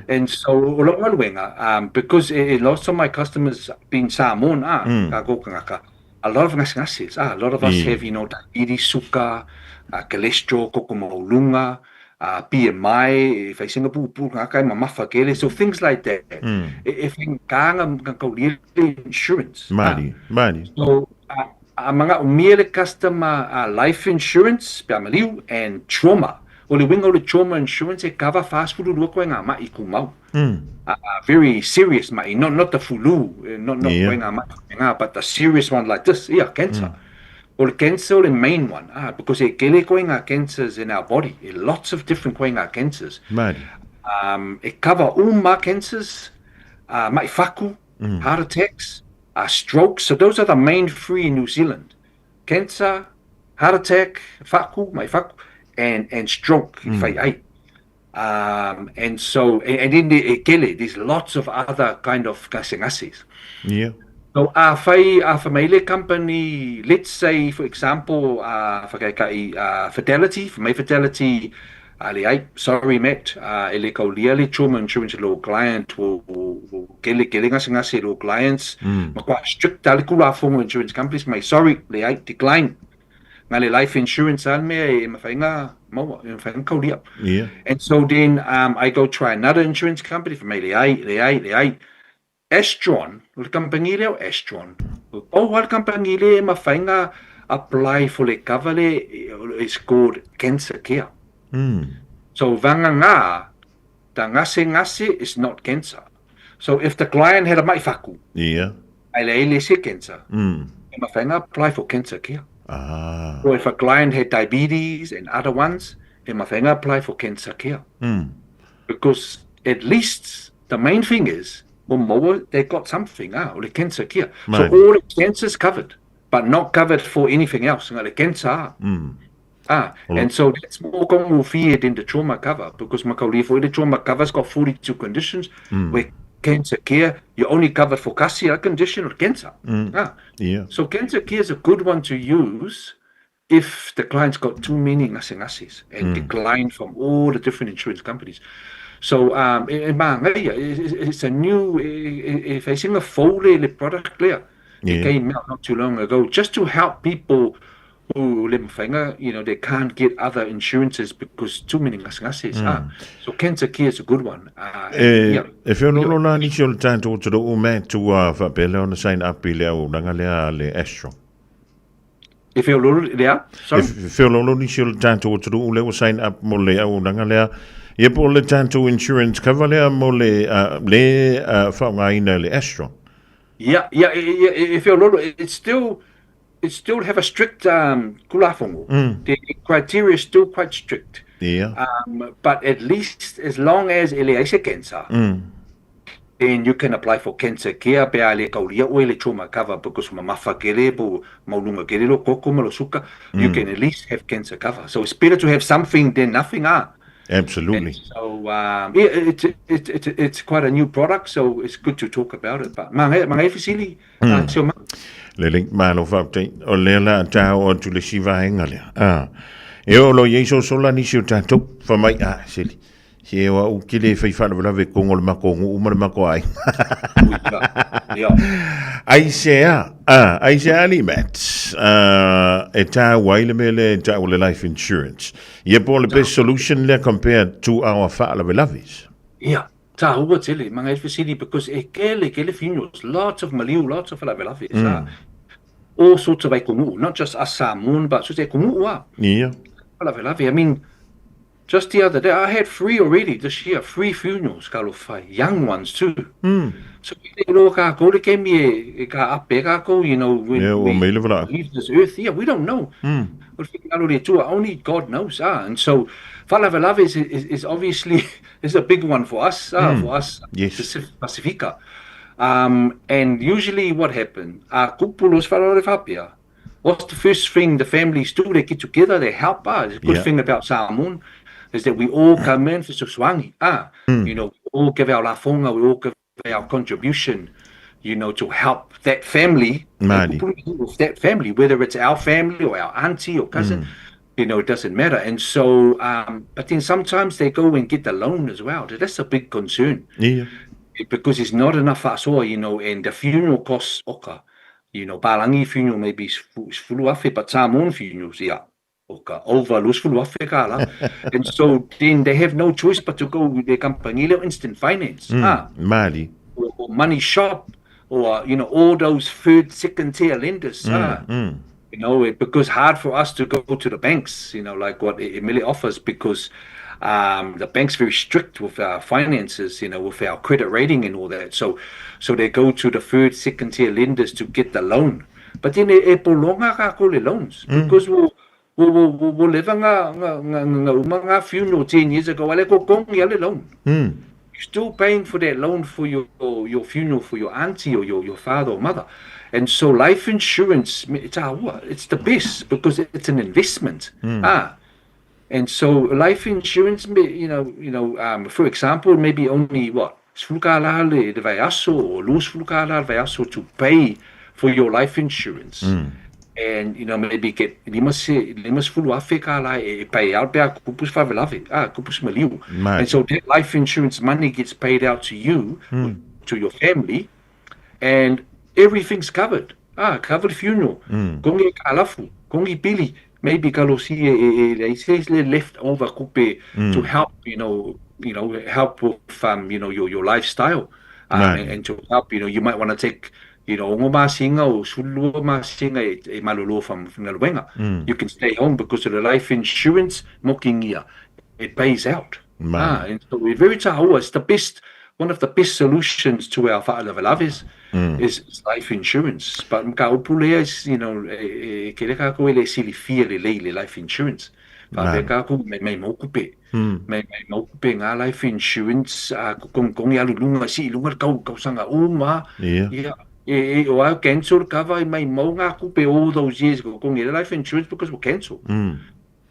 And so, o lau galuega, um, because e, e lots of my customers being Samoan, ah, ka kōkangaka, a lot of gasgases, ah, a lot of us have, you know, diabetes, suka, uh, cholesterol, koko maulunga, uh, BMI, e whai Singapore pu ngā kai mamafa kele, so things like that. E, e whaingaanga ngā kaulia insurance.
Mari, ah. mari.
So, uh, a manaʻomia le customer uh, life insurance pe a maliu and trauma. O le uiga o le trauma insurance e cover 42 koe ngā maʻi kumau. Very serious maʻi, not, not the flu, eh, not, not yeah. koe ngā maʻi ngā, but the serious one like this, yeah, cancer. O le cancer o le main one, ah, because e kele koe ngā cancers in our body, e lots of different koe ngā cancers.
Mari.
Um, e cover uma cancers, uh, maʻi faku, heart attacks, uh, strokes. So those are the main three in New Zealand. Cancer, heart attack, faku, maʻi faku, and, and stroke, mm. whai ai. Um, and so, and, and in the e kele, there's lots of other kind of gasegases. So, a whai, a whamaile company, let's say, for example, uh, whakaikai, uh, Fidelity, for my Fidelity, uh, le ai, sorry Matt, uh, e le kaulia le trauma insurance lo client, o, o, o kele kele ngase ngase lo clients, ma kwa strict ale kula fongo insurance companies, mai sorry, le ai, decline. Nga le life insurance al mea e mawhainga maua, e mawhainga kaulia. And so then um, I go try another insurance company for me, le ai, le ai, le ai. Astron, o le company lea o Astron. O le company lea e mawhainga apply for le cover le, it's called cancer care. So vanga ngā, ta ngase ngase is not cancer. So if the client had a maʻi faku, ai le le se cancer, e mawhainga apply for cancer care. Or if a client had diabetes and other ones, e mawhainga apply for cancer care. Because at least the main thing is, o maua, they got something, ah, o le cancer care. So all the cancers covered, but not covered for anything else. Nga le cancer, ah. Ah, and so that's more kongofie than the trauma cover because makaulia for the trauma cover's got 42 conditions where cancer care, you're only covered for kasia condition or cancer. Ah. So cancer care is a good one to use if the client's got too many ngasengases and decline from all the different insurance companies. So um, e, e maangaia, it's a new, e, e, e facing a fou le product lea. It came out not too long ago just to help people who le mawhainga, you know, they can't get other insurances because too many ngasengases. Ah. So cancer care is a good one. Uh,
E,
yeah.
e feololo la nisi o le tatou atunuu Matt ua faapea lea ona sign up i le auaunaga lea a le Astro.
E feololo lea?
E
Sorry?
feololo nisi o le tatou atunuu lea ua sign up mo le auaunaga lea. Ia po o le tatou insurance cover lea mo le, uh, le uh, faaaogaina e le Astro.
Yeah, e, e, e feololo, it still have a strict um, kulafongo. The criteria is still quite strict. Um, but at least as long as e leai se cancer, then you can apply for cancer care pe a le kaulia o le trauma cover because mamafa kele po maulunga kele lo koko ma lo suka, you can at least have cancer cover. So it's better to have something than nothing, ah.
Absolutely.
So um, yeah, it's quite a new product, so it's good to talk about it. But mga mga fesili, so
Lelei, malo faafetai. O lea la a tā o atu le si vaega lea. Ah. E o lo iei sosola nisi o tātou, whamai, ah, seli. Se e o au kile e whai whaalavelave kongo le mako ngu uma le mako ai. Ai se a, ah, ai se ali, Matt. Ah, e tā wai le mele, e tā le life insurance. Ia po le best solution lea compared to our whaalavelaves.
Yeah, tā hua tele, mga fesili, because e kele, kele funerals, lots of maliu, lots of whaalavelave, mm. all sorts of aikongu, not just us Samoan, but so aikongu, ah. Whaalavelave. I mean, just the other day, I had three already this year, three funerals, kalofai, young ones too. So, you know, ka ko le kemi e, e ka ape ka ko, you know, when
Yeah, o
we
meile wala.
leave this earth, yeah, we don't know. O le whikingalo le Atua, only God knows, ah. And so, whaalavelave is obviously is a big one for us, ah, for us Pasifika. Um, and usually what happened, a kupulos whaalavelave whapea, What's the first thing the families do? They get together, they help. Ah, the good thing about Samoan is that we all come in for fesoasoani. Ah, you know, we all give our lafonga, we all give our contribution, you know, to help that family.
Mali.
With that family, whether it's our family or our auntie or cousin, you know, it doesn't matter. And so, but then sometimes they go and get the loan as well. That's a big concern. Because it's not enough fa'asoa, you know, and the funeral costs, oka, you know, Palangi funeral maybe sefulu afe, but Samoan funerals, yeah, oka, over 20 afe kālā. And so then they have no choice but to go with their company, leo instant finance, ah,
Mali.
or money shop, or, you know, all those third, second tier lenders, ah. You know, it because hard for us to go to the banks, you know, like what Emily offers, because the bank's very strict with our finances, you know, with our credit rating and all that. So, so they go to the third, second tier lenders to get the loan. But then e polonga ka ko le loans because we'll live nga uma nga funeral 10 years ago, ale ko kong le loan. You're still paying for that loan for your funeral for your auntie or your father or mother. And so life insurance, it's the best because it's an investment. Ah, and so life insurance, you know, for example, maybe only what sefulu kālā le vaiaso or 20 kālā le vaiaso to pay for your life insurance. And you know maybe get lima sefulu afe kālā e pay out pe a kupu se faalavelave, ah, kupu se maliu.
Mai.
And so that life insurance money gets paid out to you, to your family, and everything's covered. Ah, covered funeral. Kongi kalafu, kongi pili. Maybe kalosi e e e e se left over kupe to help help with your lifestyle. And to help, you might want to take 6 masina o 12 masina e malolo from galuega. You can stay home because of the life insurance mokingia. It pays out.
Mai.
Ah, and so we're very taua. It's the best, one of the best solutions to our faalavelave is life insurance. But ka upulea is, e kele ka ko ele silifia le lei le life insurance. Fa
Mai.
pe ka ku me me mokupe. Me mokupe ngā life insurance a kong kong alu lunga si lunga kau kau sanga uma. Yeah. E, e, o au cancel cover i mai mau ngā kupe all those years ko kong e life insurance because we cancel.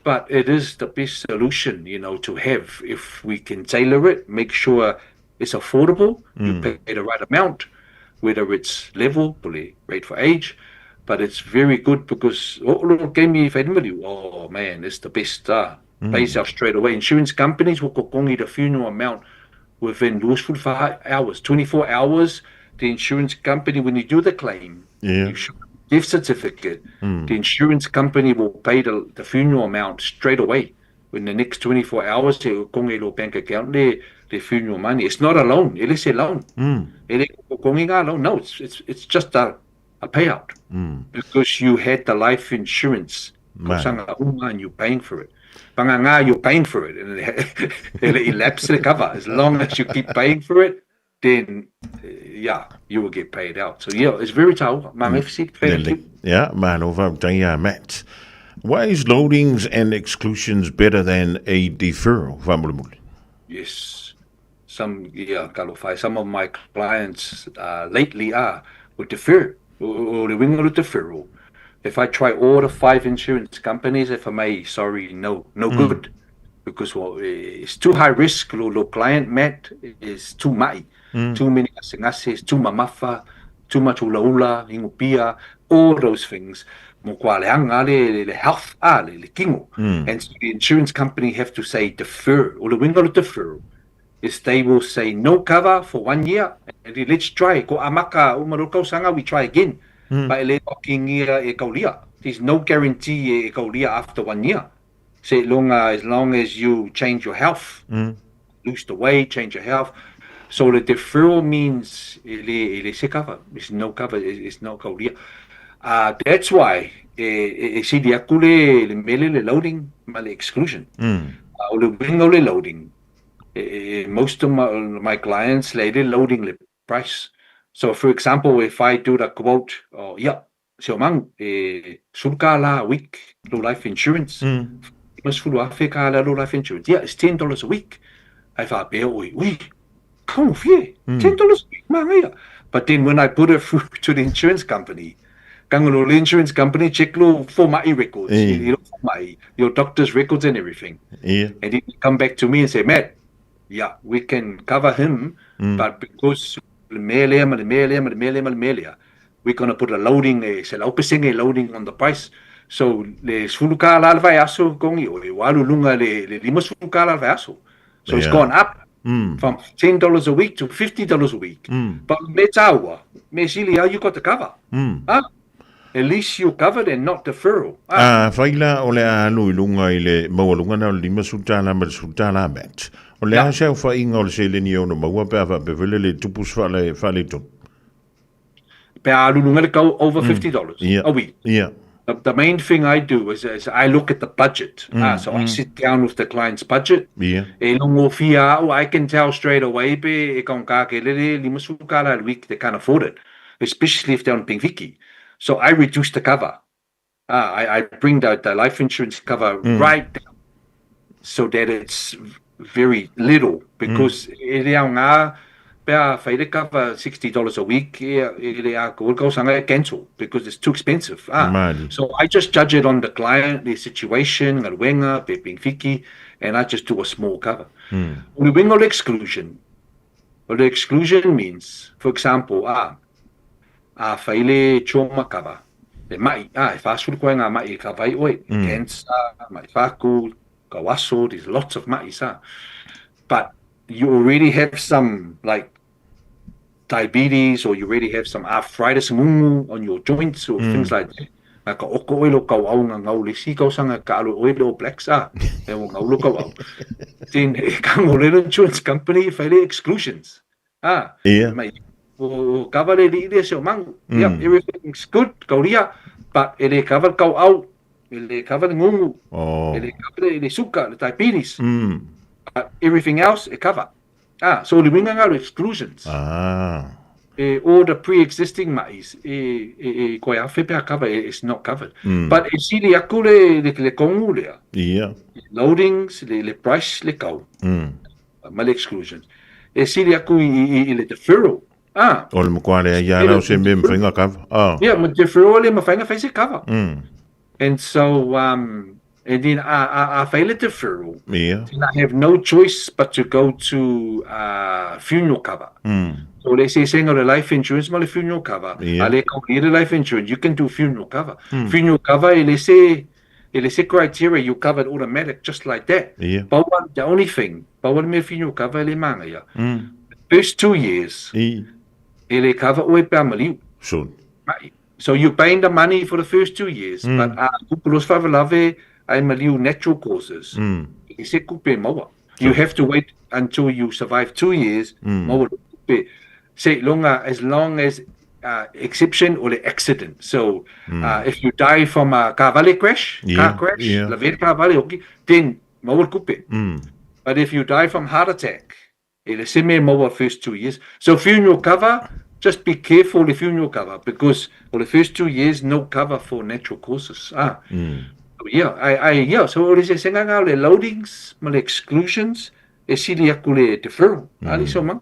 But it is the best solution, to have if we can tailor it, make sure it's affordable, you pay the right amount, whether it's level, or rate for age. But it's very good because oh, look, gave me oh man, it's the best. Pays out straight away. Insurance companies will kokongi the funeral amount within 24 hours. 24 hours, the insurance company, when you do the claim, you show death certificate, the insurance company will pay the funeral amount straight away. In the next 24 hours, they will kongi lo bank account the funeral money. It's not a loan. It is a loan. It is kongi nga loan. No, it's just a payout because you had the life insurance.
Mai.
Kausanga uma and you're paying for it. Panganga, you're paying for it. And it elapses the cover. As long as you keep paying for it, then yeah, you will get paid out. So yeah, it's very tau. Ma mm.
Lele. Yeah, malo faafetai Matt. Why is loadings and exclusions better than a deferral? Faamolemole.
Yes. Some, yeah, kalofai. Some of my clients lately are would defer or the wing deferral. If I try all the five insurance companies, if I may, sorry, no, no good. Because well, it's too high risk. Lo, lo client Matt is too mai. Too many gasegase, too mamafa, too much ula ula, ingupia, all those things. Mo kwa leanga le health ah le kingo. And so the insurance company have to say defer or the wingo deferral is they will say no cover for one year and then let's try ko amaka umaro kausanga we try again. But le kingia e kaulia. There's no guarantee e kaulia after one year. Say long as long as you change your health, lose the weight, change your health. So the deferral means ele se cover. It's no cover. It's no kaulia. That's why e sili aku le mele le loading ma le exclusion. O le wingo le loading. Most of my clients le le loading le price. So for example, if I do the quote, oh yeah, so mang e sefulu kālā a week lo life insurance. Mas sefulu afe kālā lo life insurance. Yeah, it's $10 a week. Ai faapea oi, ui, kaugofie, $10 a week, magaia. But then when I put it through to the insurance company, Kangalo le insurance company check lo foma'i records, i lo foma'i, your doctor's records and everything. And then come back to me and say, Matt, yeah, we can cover him, but because le mea lea ma le mea lea ma le mea lea ma le mea lea, we're gonna put a loading, e 100% loading on the price. So le $10 le vaiaso kongi oe, ua alu i luga le $50 le vaiaso. So it's gone up from $10 a week to $50 a week. But me tāua, me sili au, you got the cover. Ah, at least you're covered and not deferral.
Ah. Afai la o le a alu i luga i le maualuga na o le $50 ma le $10 Matt. O le a se aofaiga o le seleni e ono maua pe a faapea foi le le tupu se faaletonu?
Pe a alu luga le kau over $50 a week. The main thing I do is, is I look at the budget. So I sit down with the client's budget. E logofia au, I can tell straight away pe e kaunga ke lele $50 a week, they can't afford it, especially if they're on Pingviki. So I reduce the cover. I bring the life insurance cover right down so that it's very little because e le aoga pe a fai le cover $60 a week e le a ko tausaga e cancel because it's too expensive.
Mali.
So I just judge it on the client, the situation, galuega, pe pingfiki, and I just do a small cover. O le uiga o le exclusion. O le exclusion means, for example, a fai le trauma cover, le ma'i, e 40 koe ngā ma'i e cover ai oe, cancer, ma'i whāku, kauaso, there's lots of ma'is, But you already have some, like, diabetes, or you already have some arthritis ngungu on your joints, or things like that. A ka oko oe lo kauau nga ngau le si kausanga ka alu oe le All Blacks, e o ngau lo kauau. Then, e ka ngole le insurance company, e fai le exclusions. Mai, o cover le li le se o mangu. Yeah, everything's good, kauria, but e le cover kauau, e le cover le ngungu, e le cover le suka, le diabetes. But everything else, e cover. So le uiga ngā exclusions. E all the pre-existing ma'is, e, e, e koe awhe pea cover, it's not covered. But e sili aku le, le, le kongu lea. Loadings, le, le price, le kau. Ma le exclusions. E sili aku i, i, i le deferral.
O le matua lea ia lau se mea mawhainga cover.
Yeah, ma deferral le mawhainga whai se cover. And so, and then I fail a deferral. Then I have no choice but to go to funeral cover. So they say, saying the life insurance, ma le funeral cover. A le kau le life insurance, you can do funeral cover. Funeral cover, e le se, e le se criteria, you covered automatic just like that. But one, the only thing, but one me funeral cover, e le manga ia. First 2 years, e le cover oe pe amaliu.
Soon.
So you're paying the money for the first 2 years, but kupulos favelave ai maliu natural causes. E se kupe maua. You have to wait until you survive 2 years, maua kupe. Se longa, as long as exception or the accident. So if you die from a car vale crash, car crash, la ver car vale, okay, then maua kupe. But if you die from heart attack, e le se me maua first 2 years. So funeral cover, just be careful the funeral cover, because for the first 2 years, no cover for natural causes. Yeah, I, yeah. So o le se senga ngā le loadings, ma le exclusions, e sili aku le deferral. Ali so ma.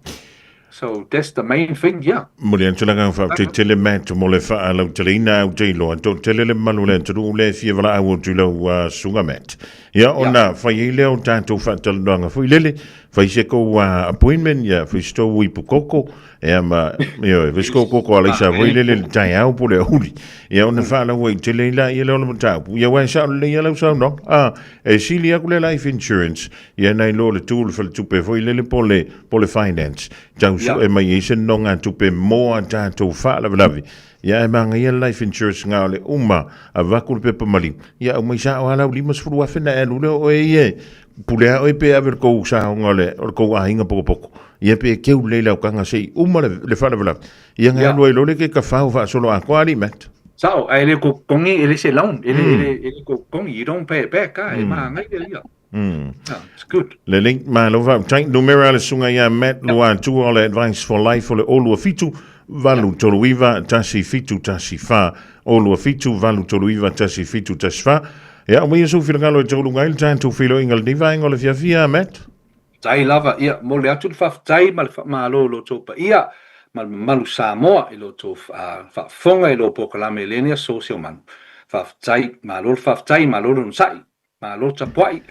So that's the main thing, yeah.
Mo le atu langa wha te tele Matt mo le wha lau tele ina au te iloa. Tō tele le malu le atu le fia wala au o tu lau sunga Matt. Ia ona whai i leo tātou whatalanoanga fui lele, whai se kou appointment, ia whai se tō ipu koko, ia ma, ia, whai se kou koko ala isa fui lele le tai au po le ahuli. Ia ona whaalaua i tele ila ia leo le mataupu. Ia wai sa le ia lau sau no. E sili aku le life insurance, ia nei lo le tū le whale tupe fui lele po le, po le finance. Tau su e mai e se no ngā tupe mō a tātou whaalawalawi. Ia e manga ia life insurance ngā o le uma a vaku le pepa mali. Ia au mai sa o alau lima sefulu afe na e lule o e ie. Pule a oe pe ave le kou saonga o le, o le kou ahinga poko poko. Ia pe keu le lau kanga sei uma le, le whalawalawi. Ia ngā lua i lole ke ka whau wha solo a koa ali, Matt.
Sao, e le ko kongi, e le se loan, e le, e le, e le ko kongi, you don't pay it back, e maha ngai le ia. Yeah, it's good.
Le link ma lo va tank numera le sunga ia Matt lua tua o le Advice for Life o le olua fitu valu tolu iva tasi fitu tasi fa olua fitu valu tolu iva tasi fitu tasi fa. Ia, o mai su filangalo e tolu ngai le tātou filo inga le niva inga o le fiafia, Matt.
Tai lava, ia, mo le atu le whawhtai ma le whamalo lo tōpa. Ia, ma le mamalu Samoa i lo outou faafofoga i lou polokalame i lenei aso Seumanu. Faafetai, malo le faafetai, malo le onosai, malo le tapuai,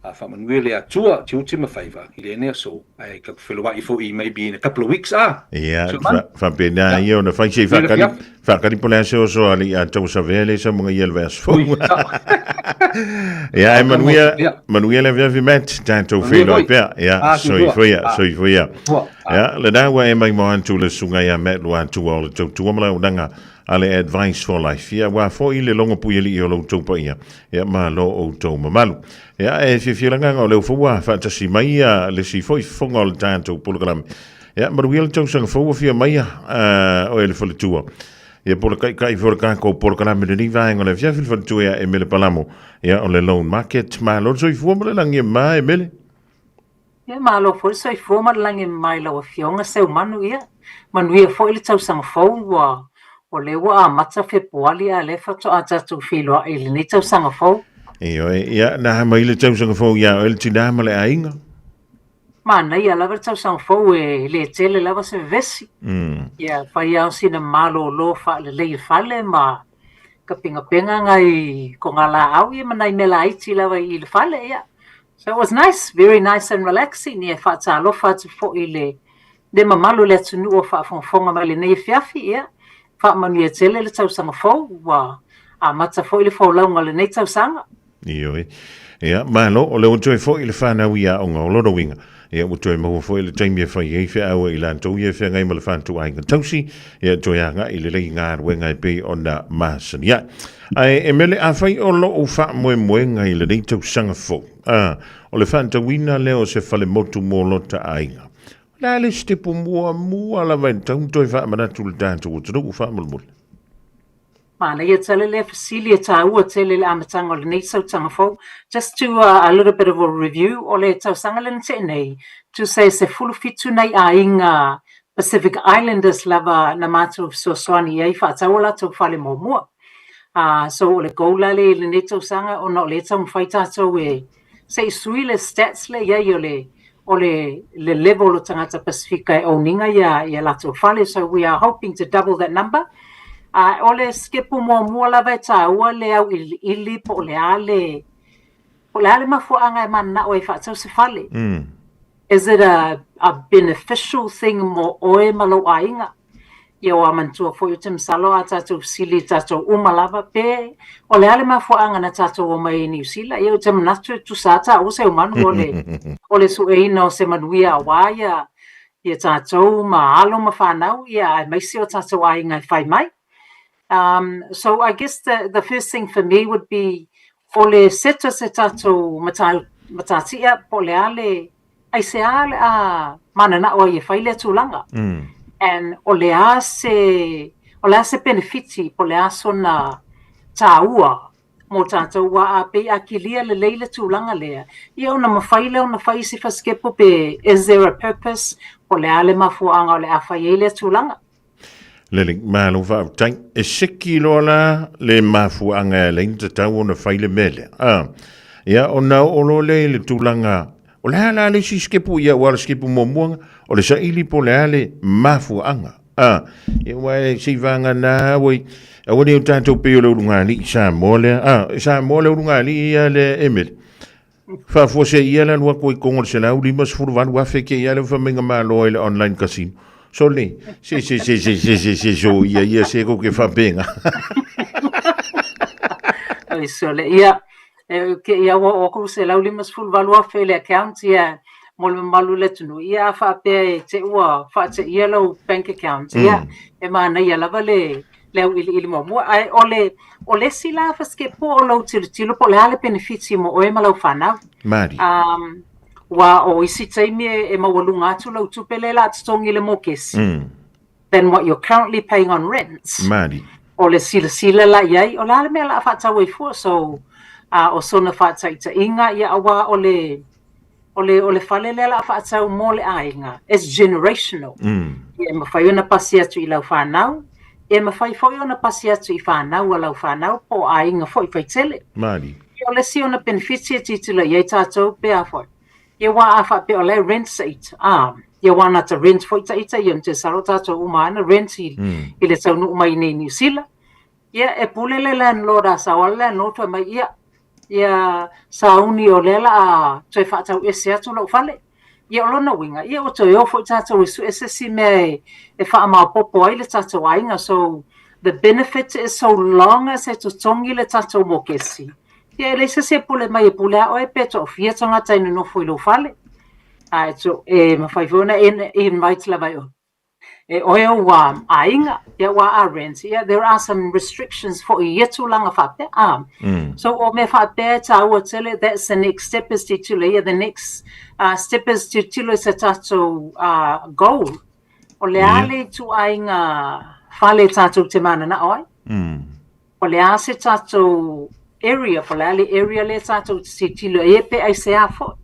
faamanuia le Atua, tiute ma faiva i lenei aso, ae tatou feloai foi maybe in a couple of weeks a.
Ia, faapena ia ona fai se i faatali, faatali po o le a se oso a le ia tausavea le saumaga ia le vaiaso fou. Ia, ae manuia, manuia le afiafi Matt, tatou feiloai pea. Ia, soifua, soifua. Ia, lena ua e maimoa atu le susuga ia Matt Luatua o le tautua ma le auaunaga a le Advice for Life. Ia, ua foi le logo puialii o lo outou paia, ia, ma lo outou mamalu. Ia, e fiafia le agaga o lea foi ua faatasi mai ia le isi foi fofoga o le tatou polokalame. Ia, manuia le tausaga fou ua fia mai oe le faletua. Ia, po o le taitai foi o le tatou polokalame i lenei vaega o le afiafi le faletua ia Emele Palamo. Ia, o le Loan Market. Malo le soifua ma le lagi e mama Emele.
Ia, malo foi le soifua ma le lagi e mama i lau Afioga Seumanu. Ia, manuia foi le tausaga fou, ua, o lea ua amata Fepuali a o lea faatoa tatou feiloai i lenei tausaga fou.
Ioe, ia, na mai le tausaga fou iā oe le tinā ma le aiga?
Manaia lava le tausaga fou e le tele lava se vevesi. Ia, fai lava o sina malōlō faalelei i le fale ma tapegapegaga nai togalaau ia ma nai mea laiti lava i le fale, ia. So it was nice, very nice and relaxing. Ia, e faatalofa atu foi i le le mamalu o le atunuu o faafogafoga mai lenei afiafi, ia, faamanuia tele le tausaga fou, ua amata foi le folauga o lenei tausaga.
Ioe. Ia, malo, o lea ua toe foi le fanau i aoga, o lona uiga, ia ua toe maua foi le taimi e fai ai feau a i latou ia e feagai ma le fatuaiga tausi, ia toe agai lelei i galuega e pei ona masani ai. Ae e mele, afai o lou faamoemoega i lenei tausaga fou, a, o le faatauina lea o se falemotu mo lota aiga, o le a le sitepu muamua lava e tatau ona toe faamanatu i le tatou atunuu faamolemole?
Manaia tele lea fesili e taua tele i le amataga o lenei tausaga fou. Just to a little bit of a review, o le tausaga lea na tea nei, tusa e 17 nai aiga Pacific Islanders lava na matou fesoasoani i ai faatau o latou fale muamua. So o le goal la lea i lenei tausaga ona o lea e taumafai tatou e se i sui le stats lea i ai o le o le le level o tagata Pasifika e own ina ia ia latou fale. So we are hoping to double that number. O le sikepu muamua lava e taua le auiliili po o le a le po o le a le mafuaaga e mananao ai e faatau se fale. Is it a a beneficial thing mo oe ma lou aiga? Ia ua manatua foi ou te masalo a tatou fesili i tatou uma lava pe o le a le mafuaaga na tatou omai ai i Niu Sila. Ia ou te manatu e tusa lava taua Seumanu o le o le sueina o se manuia aua ia ia tatou ma alo ma fanau ia aemaise o tatou aiga e fai mai. So I guess the the first thing for me would be o le set o se tatou matatia po o le a le Aisea le a mananao ai e fai lea tulaga? And o le a se, o le a se penefiti po o le a sona tāua mo tātou aua a pei a kilia lelei le tulaga lea, ia ona mafai lea ona fai isi fasikepo pe is there a purpose po o le a le mafuaaga o le a fai ai lea tulaga?
Lelei, malo faafetai. E seki loa la le mafuaaga e ala ai ona tatau ona fai le mea lea. A, ia, ona oo loa lea i le tulaga, o le a la le isi sikepu, ia, aua o le sikepu muamua, o le saili po o le a le mafuaaga. A, ia, aua e se i vagana ua i, aua ne i o tatou pei o le ulugalii Samoa lea. A, e Samoa le ulugalii ia le Emily. Faafuasei ia le alu atu ai i togo o le 158,000 ke ia le fai mai na malo ai le online casino. Sole, se se se se se se se so ia ia se ko ke faapena.
Oi sole, ia, e, ke ia ua oo atu le 158,000 i le account ia mo le mamalu o le atunuu. Ia a faapea e te ua faateia lau bank account, ia, e manaia lava le le auiliili muamua. Ae o le, o le isi la fasikepo o lou tilotilo po o le a le penefiti mo oe ma lau fanau.
Mari.
Aua o isi taimi e, e maualuga atu lau tupe lea o le a totogi i le mokesi than what you're currently paying on rent.
Mari.
O le silasila la i ai, o le a le mea o le a faatau ai fua. So, o sona faataitaiga, ia aua o le, O le, o le fale lea o le a faatau mo le aiga, it's generational. Ia, e mafai ona pasi atu i lau fanau, e mafai foi ona pasi atu i fanau a lau fanau po o aiga foi faitele.
Mali.
Ia, o le isi ona penefiti e tilotilo i ai tatou pe a foi. Ia, aua a faapea o la e rent sa ita, a. Ia aua na ta rent foi ita ia te salo tātou uma ana rent i, i le taunuu mai nei Niu Sila. Ia e pule le landlord a sao le landlord fai mai ia ia sauni o lea la a toe whaatau ese atu lau fale. Ia o lona uiga, ia ua toe o foi tātou e sue se isi mea e, e faamaopoopo ai le tātou aiga. So, the benefit is so long as e totogi le tātou mokesi. Ia e leai se isi e pule mai e pule a oe pe toafia tagata e nonofo i lou fale. A e, to, e mawhai foi ona e invite lava e oe. E oe ou aiga, ia ua a rent, ia there are some restrictions foi i ia tulaga faapea. Ah. So o mea faapea e tāua tele, that's the next step is tilotilo ia, the next step is tilotilo i se tātou goal. O le a le ituaiga fale tātou te mananao ai. O le a se tātou area, po o le a le area lea tātou te tilotilo i ai pe aisea foi.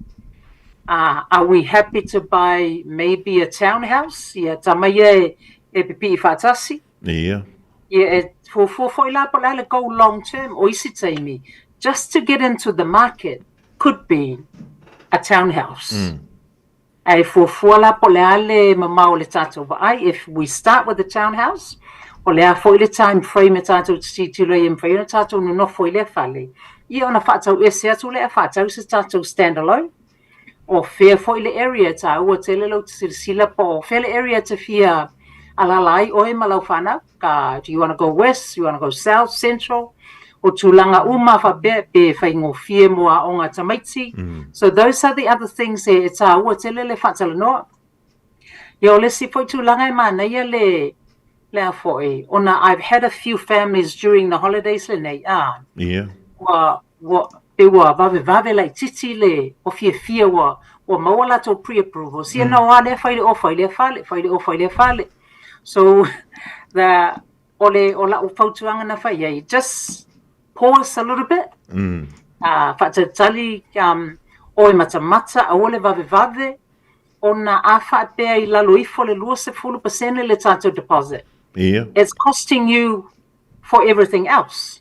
Are we happy to buy maybe a townhouse? Ia, tama ia e, e pipii faatasi.
Ia.
Ia, e fuafua foi la po o le a le goal long term o isi taimi. Just to get into the market could be a townhouse. Ae fuafua la po o le a le mamao o le tātou vaai, if we start with the townhouse, o le a foi le time frame e tātou te tilotilo ai e mafai ona tātou nonofo i lea fale, ia ona faatau ese atu lea, faatau se tātou stand alone, o fea foi le area e tāua tele lou te silasila po o fea le area e te fia alaala ai oe ma lau whanau, ka, do you want to go west, do you want to go south, central, o tulaga uma faapea pe whaingofie mo aoga tamaiti. So those are the other things e, e tāua tele le whaatalanoa. Ia o le isi foi tulaga e manaia le, le a foi, ona I've had a few families during the holidays lenei, ah, ua, ua, pe ua vavevave laitiiti le o fiafia ua, ua maua latou pre-approval. Sia na o a lea fai le o fai lea fale, fai le o fai lea fale. So, the, o le, o lau fautuaga na fai ai, just pause a little bit. Faatalitali oe matamata, aua le vavevave, ona a faapea i lalo ifo le 20% le tātou deposit. It's costing you for everything else.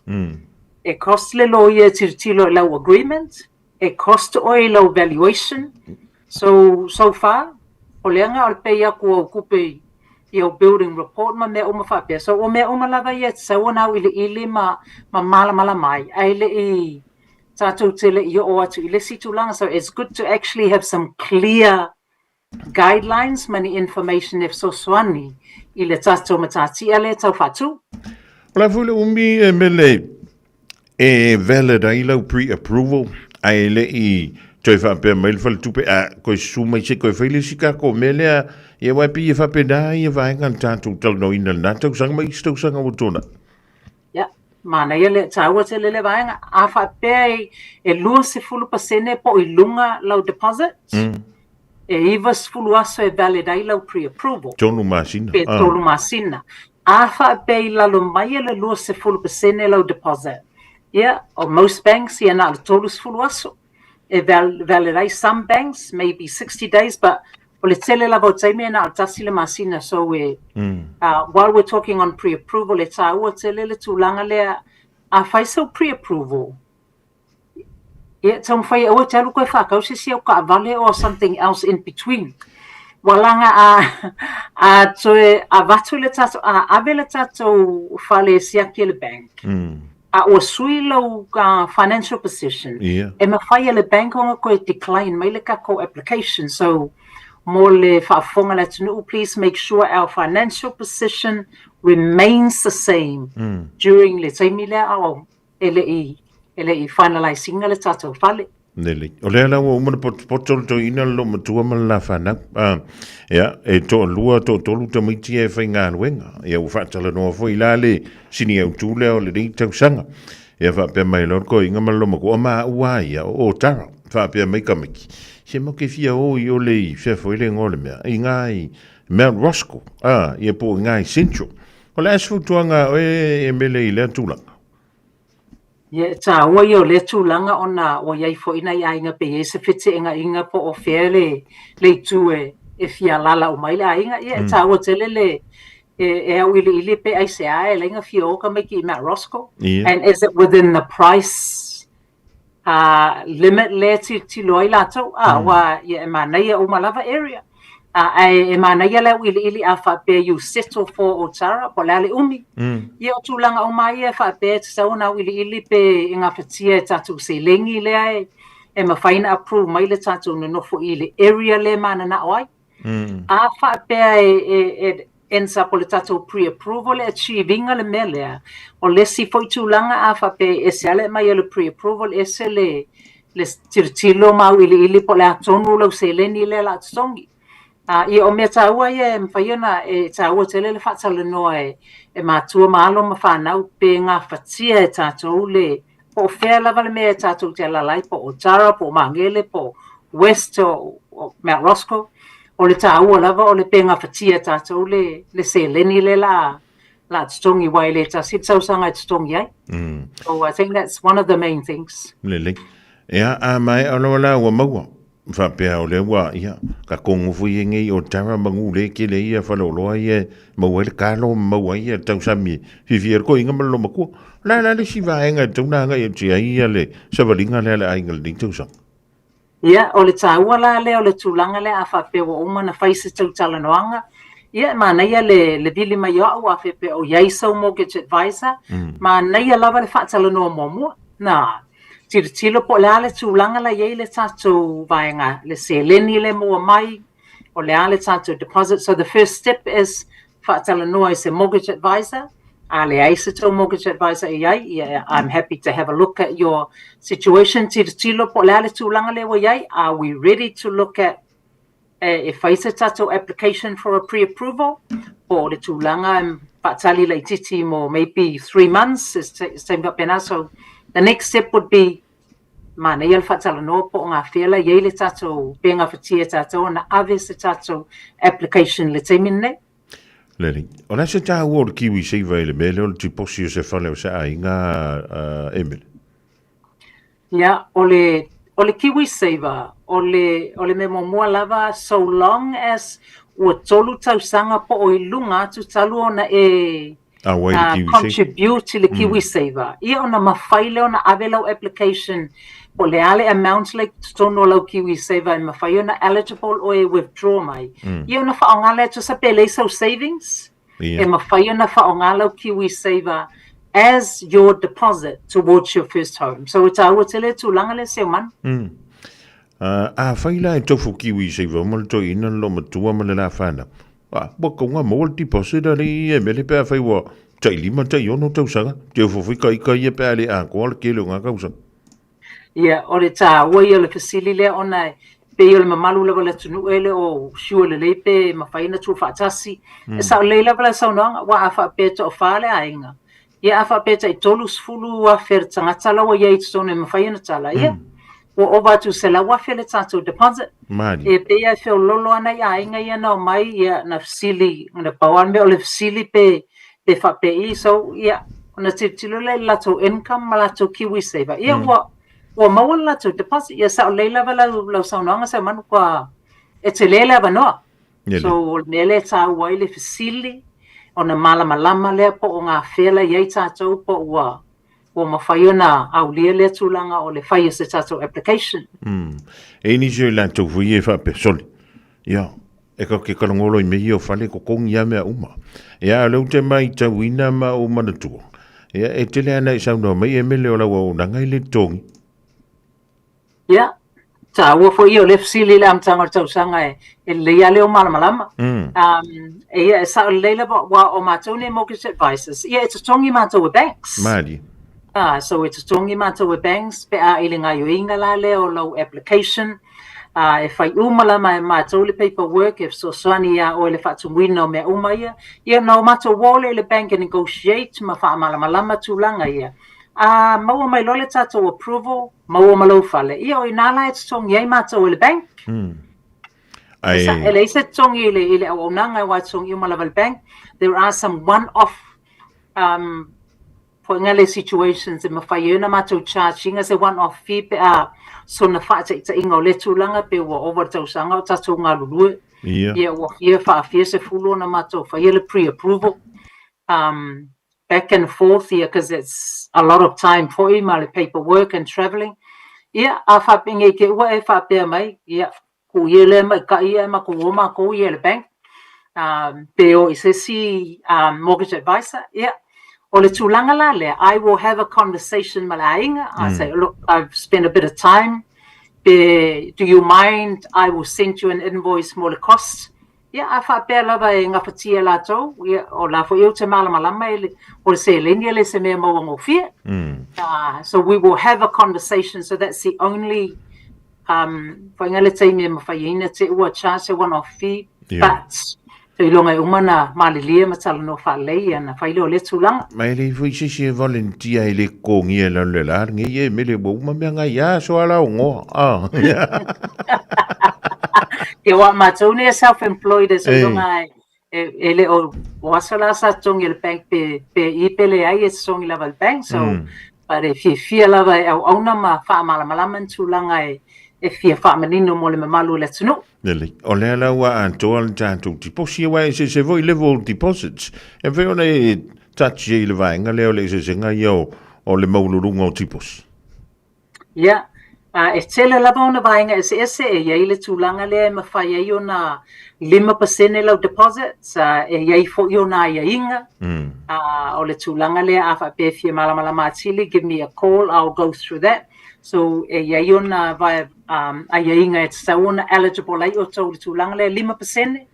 E cost le lawyer e tilotilo i lau agreement, e cost oe i lau valuation. So, so far, o le aga o le pay aku au kupe i, i au building report ma mea uma faapea. So, o mea uma lava ia e tatau ona auiliili ma, ma malamalama ai, ae le i tātou te le i oo atu i le isi tulaga. So, it's good to actually have some clear guidelines ma ni information e fesoasoani i le tatou matatia lea tau faatu.
O le a foi le umi e mele e valid ai lau pre-approval ae le i toe faapea mai le faletupe a koe susu mai se koe fai le isi kako mea lea ia aua e pei e faapena ia vaega na tatou talanoaina i lena tausaga ma isi tausaga ua tuanai.
Ia, manaia le taua tele le vaega. A faapea e, e 20% po o i luga lau deposit, e 90 aso e valid ai lau pre-approval.
Tolu masina.
Pe tolu masina. A faapea i lalo mai e le 20% lau deposit, ia, o most banks ia na o le 30 aso e valid ai. Some banks maybe 60 days, but o le tele lava o taimi e na o le tasi le masina. So e, while we're talking on pre-approval, e tāua tele le tulaga lea, a fai sau pre-approval, ia taumafai aua e te alu koe whakau se isi au kaavale or something else in between. Ua laga a, a toe avatu le tatou, a ave le tatou fale e siaki e le bank. A ua sui lau financial position, e mafai e le bank ona koe decline mai le tatou application. So, mo le faafofoga a le atunuu, please make sure our financial position remains the same during le taimi lea a o e le i, e le i finalise ina le tatou fale.
Lelei. O lea la ua uma ona potopoto le toeaina le loomatua ma le la fanau. Ah, ia, e toalua, toatolu tamaiti ia e faigaluega. Ia, ua faatalanoa foi la le sini autu lea o lenei tausaga. Ia, faapea mai loa le toeaina ma le loomatua, o maua a ia, o Otara. Faapea mai tamaiti, se matou te fia o i o le i fea foi le igoa o le mea, i gā i Mount Roskill, ah, ia po o i gā i Central. O le a se fautuaga a oe e Mele i lea tulaga?
Ia, e tāua ia o lea tulaga ona ua i ai foi nai aiga pe i ai se fete'ena'iga po o fea le le itu e e fia alaala uma ai le aiga. Ia, e tāua tele le e e au'ili'ili pe aisea e alai ona fia o tamaiti i Mount Roskill. And is it within the price limit lea e tilotilo ai latou? A, aua ia e manaia uma lava area. Ae e manaia le auiliili a faapea you settle for Otara po o le a le umi. Ia o tulaga uma ia e faapea e tatau ona auiliili pe e gafatia e tatou seleni lea e e mafai ona approve mai le tatou nonofo i le area lea e mananao ai. A faapea e e it ends up o le tatou pre-approval e achieve ina le mea lea, o le isi foi tulaga a faapea e ese lava le aumai o le pre-approval ese le le tilotilo ma auiliili po o le a tonu lau seleni lea o le a totogi. Ia o mea taua ia e mafai ona, e taua tele le faatalanoa e e matua ma alo ma fanau pe gafatia e tatou le, po o fea lava le mea e tatou te alaala ai, po o Otara, po o Magele, po o West o Mount Roskill, o le taua lava o le pe gafatia e tatou le le seleni lea o le a la totogi aua e le tasi le tausaga e totogi ai. So I think that's one of the main things.
Lelei. Ea, a maea loa la ua maua. Faapea o lea ua, ia, ka kongo foi e ngei o Tara ma Gule ke le ia faleoloa ia e maua ai le kalo ma maua ai ia tausami e fiafia ai le koiga ma le lomatua. O le a la le isi vaega e tatau ona agai atu i ai ia le savaliga lea a le aiga i lenei tausaga?
Ia, o le taua la lea o le tulaga lea a faapea ua uma ona fai se tautalanoaga, ia e manaia le, le vili mai o au a faapea o i ai sau mortgage advisor, manaia lava le faatalanoa muamua. Na, tilotilo po o le a le tulaga la i ai le tatou vaega, le seleni lea e maua mai, o le a le tatou deposit. So the first step is faatalanoa i se mortgage advisor, a leai se tou mortgage advisor e i ai, ia, I'm happy to have a look at your situation, tilotilo po o le a le tulaga lea ua i ai, are we ready to look at e fai se tatou application for a pre-approval, po o le tulaga e faatali laitiiti mo maybe 3 months, se taimi faapena. So the next step would be manaia le faatalanoa po o gafea la i ai le tatou pe gafatia e tatou ona ave se tatou application i le taimi lenei.
Lelei. O le a se taua o le KiwiSaver i le mea lea o le tiposi o se fale o se aiga, Emily?
Ia, o le, o le KiwiSaver, o le, o le mea muamua lava, so long as ua 3 tausaga po o i luga atu talu ona e
Auai le KiwiSaver.
contribute i le KiwiSaver, ia ona mafai lea ona ave lau application po o le a le amount la i totonu o lau KiwiSaver e mafai ona eligible oe e withdraw mai. Ia ona faaaoga lea tusa pe leai sau savings, e mafai ona faaaoga lau KiwiSaver as your deposit towards your first home. So e taua tele le tulaga lea Seumanu.
Afai la e tofu KiwiSaver uma le toeaina le loomatua ma le la fanau, a, ua kauga maua le deposit a le i e mele pe afai ua tai 5 tai 6 tausaga, te ofo foi ka ika ia pe a le atoa le tele o ngā tausaga.
Ia, o le taua ia o le fesili lea ona e pei o le mamalu lava o le atunuu e le o sure lelei pe mafai ona tuufaatasi. E sao lelei lava lau saunoaga, aua a faapea e toafa le aiga, ia a faapea e tai 30,000 le tagata la ua i ai i totonu e mafai ona tala, ia, ua ova atu i le $100,000 le tatou deposit.
Malie.
E pei lava e feoloolo lava nai aiga ia na omai, ia, na fesili, na pau lava le mea o le fesili pe pe faapei, so ia, ona tilotilo lea i le latou income ma latou KiwiSaver, ia ua maua le latou deposit. Ia sao lelei lava lau, lau saunoaga Seumanu, kua e tele le avanoa.
Lelei.
So o le mea lea e taua ai le fesili, ona malamalama lea po o gafea la i ai tatou po ua ua mafai ona aulia lea tulaga o le fai o se tatou application.
E i ai nisi o i latou foi ia e faapea, sole, ia, e ka ke kalagolo i mea ia o fale totogi lava mea uma. Ia, a o lea ou te matauina ma ou manatua, ia, e tele lava ina e saunoa mai e mele o lau auaunaga e le totogi.
Ia, taua foi ia o lea fesili i le amataga o le tausaga e, e lelei lava le o malamalama. Ia, e sao lelei lava, aua o matou nei mortgage advisors, ia e totogi matou e banks.
Malie.
Ah, so e totogi matou e banks pe a i le gaioiga la lea o lau application, e fai uma lava e matou le paperwork e fesoasoani ia oe i le faatumuina o mea uma ia. Ia na o matou o lea i le bank e negotiate ma faamalamalama tulaga ia. A maua mai loa le tatou approval, maua ma lou fale, ia o i ina la e totogi ai matou e le bank.
Ai.
E leai se totogi i le, i le auaunaga aua e totogi uma lava e le bank. There are some one-off foi le situations e mafai ai ona matou charge ina se one-off fee pe a sona faataitaiga o lea tulaga pe ua ova le tausaga o tatou galulue.
Ia.
Ia ua fia faafia sefulu ona matou faia le pre-approval. Back and forth ia cause it's a lot of time foi ma le paperwork and travelling. Ia, a faapea nei te ua e faapea mai, ia, Kuia lea maitaʻi ia e matou o matou ia i le bank pe o i se isi mortgage advisor ia o le tulaga la lea I will have a conversation ma le aiga I say look I've spent a bit of time pe do you mind I will send you an invoice mo le cost ia a faapea lava e gafatia e latou ia o la foi ou te malamalama e le o le seleni e le se mea mauagofie so we will have a conversation so that's the only Um, whainga le taimi e mawhai ai na te ua charge se one off fee, yeah. but iloga e uma na malilie ma talanoa faalelei ia na fai lea o lea tulaga.
Ma e le foi se isi e volunteer e le totogia i lalo le la lenei e mele ua uma mea ngai a so ala o ngoa. Ah.
Ia wa matou nei e self employed e so iloga e e le o o aso la sa totogi e le bank pe pe i pe leai e totogi lava e le bank so but e fiafia lava e auauna ma faamalamalama ni tulaga e e fia faamanino mo le mamalu o le atunuu.
Lelei. O lea la ua atoa le tatou tiposi aua e eseese foi level deposits. E mafai ona e touch i le vaega lea o le eseesega ia o, o le maualuluga o tiposi.
Ia, a e tele lava ona vaega eseese e i ai le tulaga lea e mafai ai ona 5% lau deposit, e i ai foi ona aiaiga, a o le tulaga lea a faapea e fia malamalama atili, give me a call, I'll go through that. So e i ai ona aiaiga e tatau ona eligible ai outou i le tulaga lea 5%,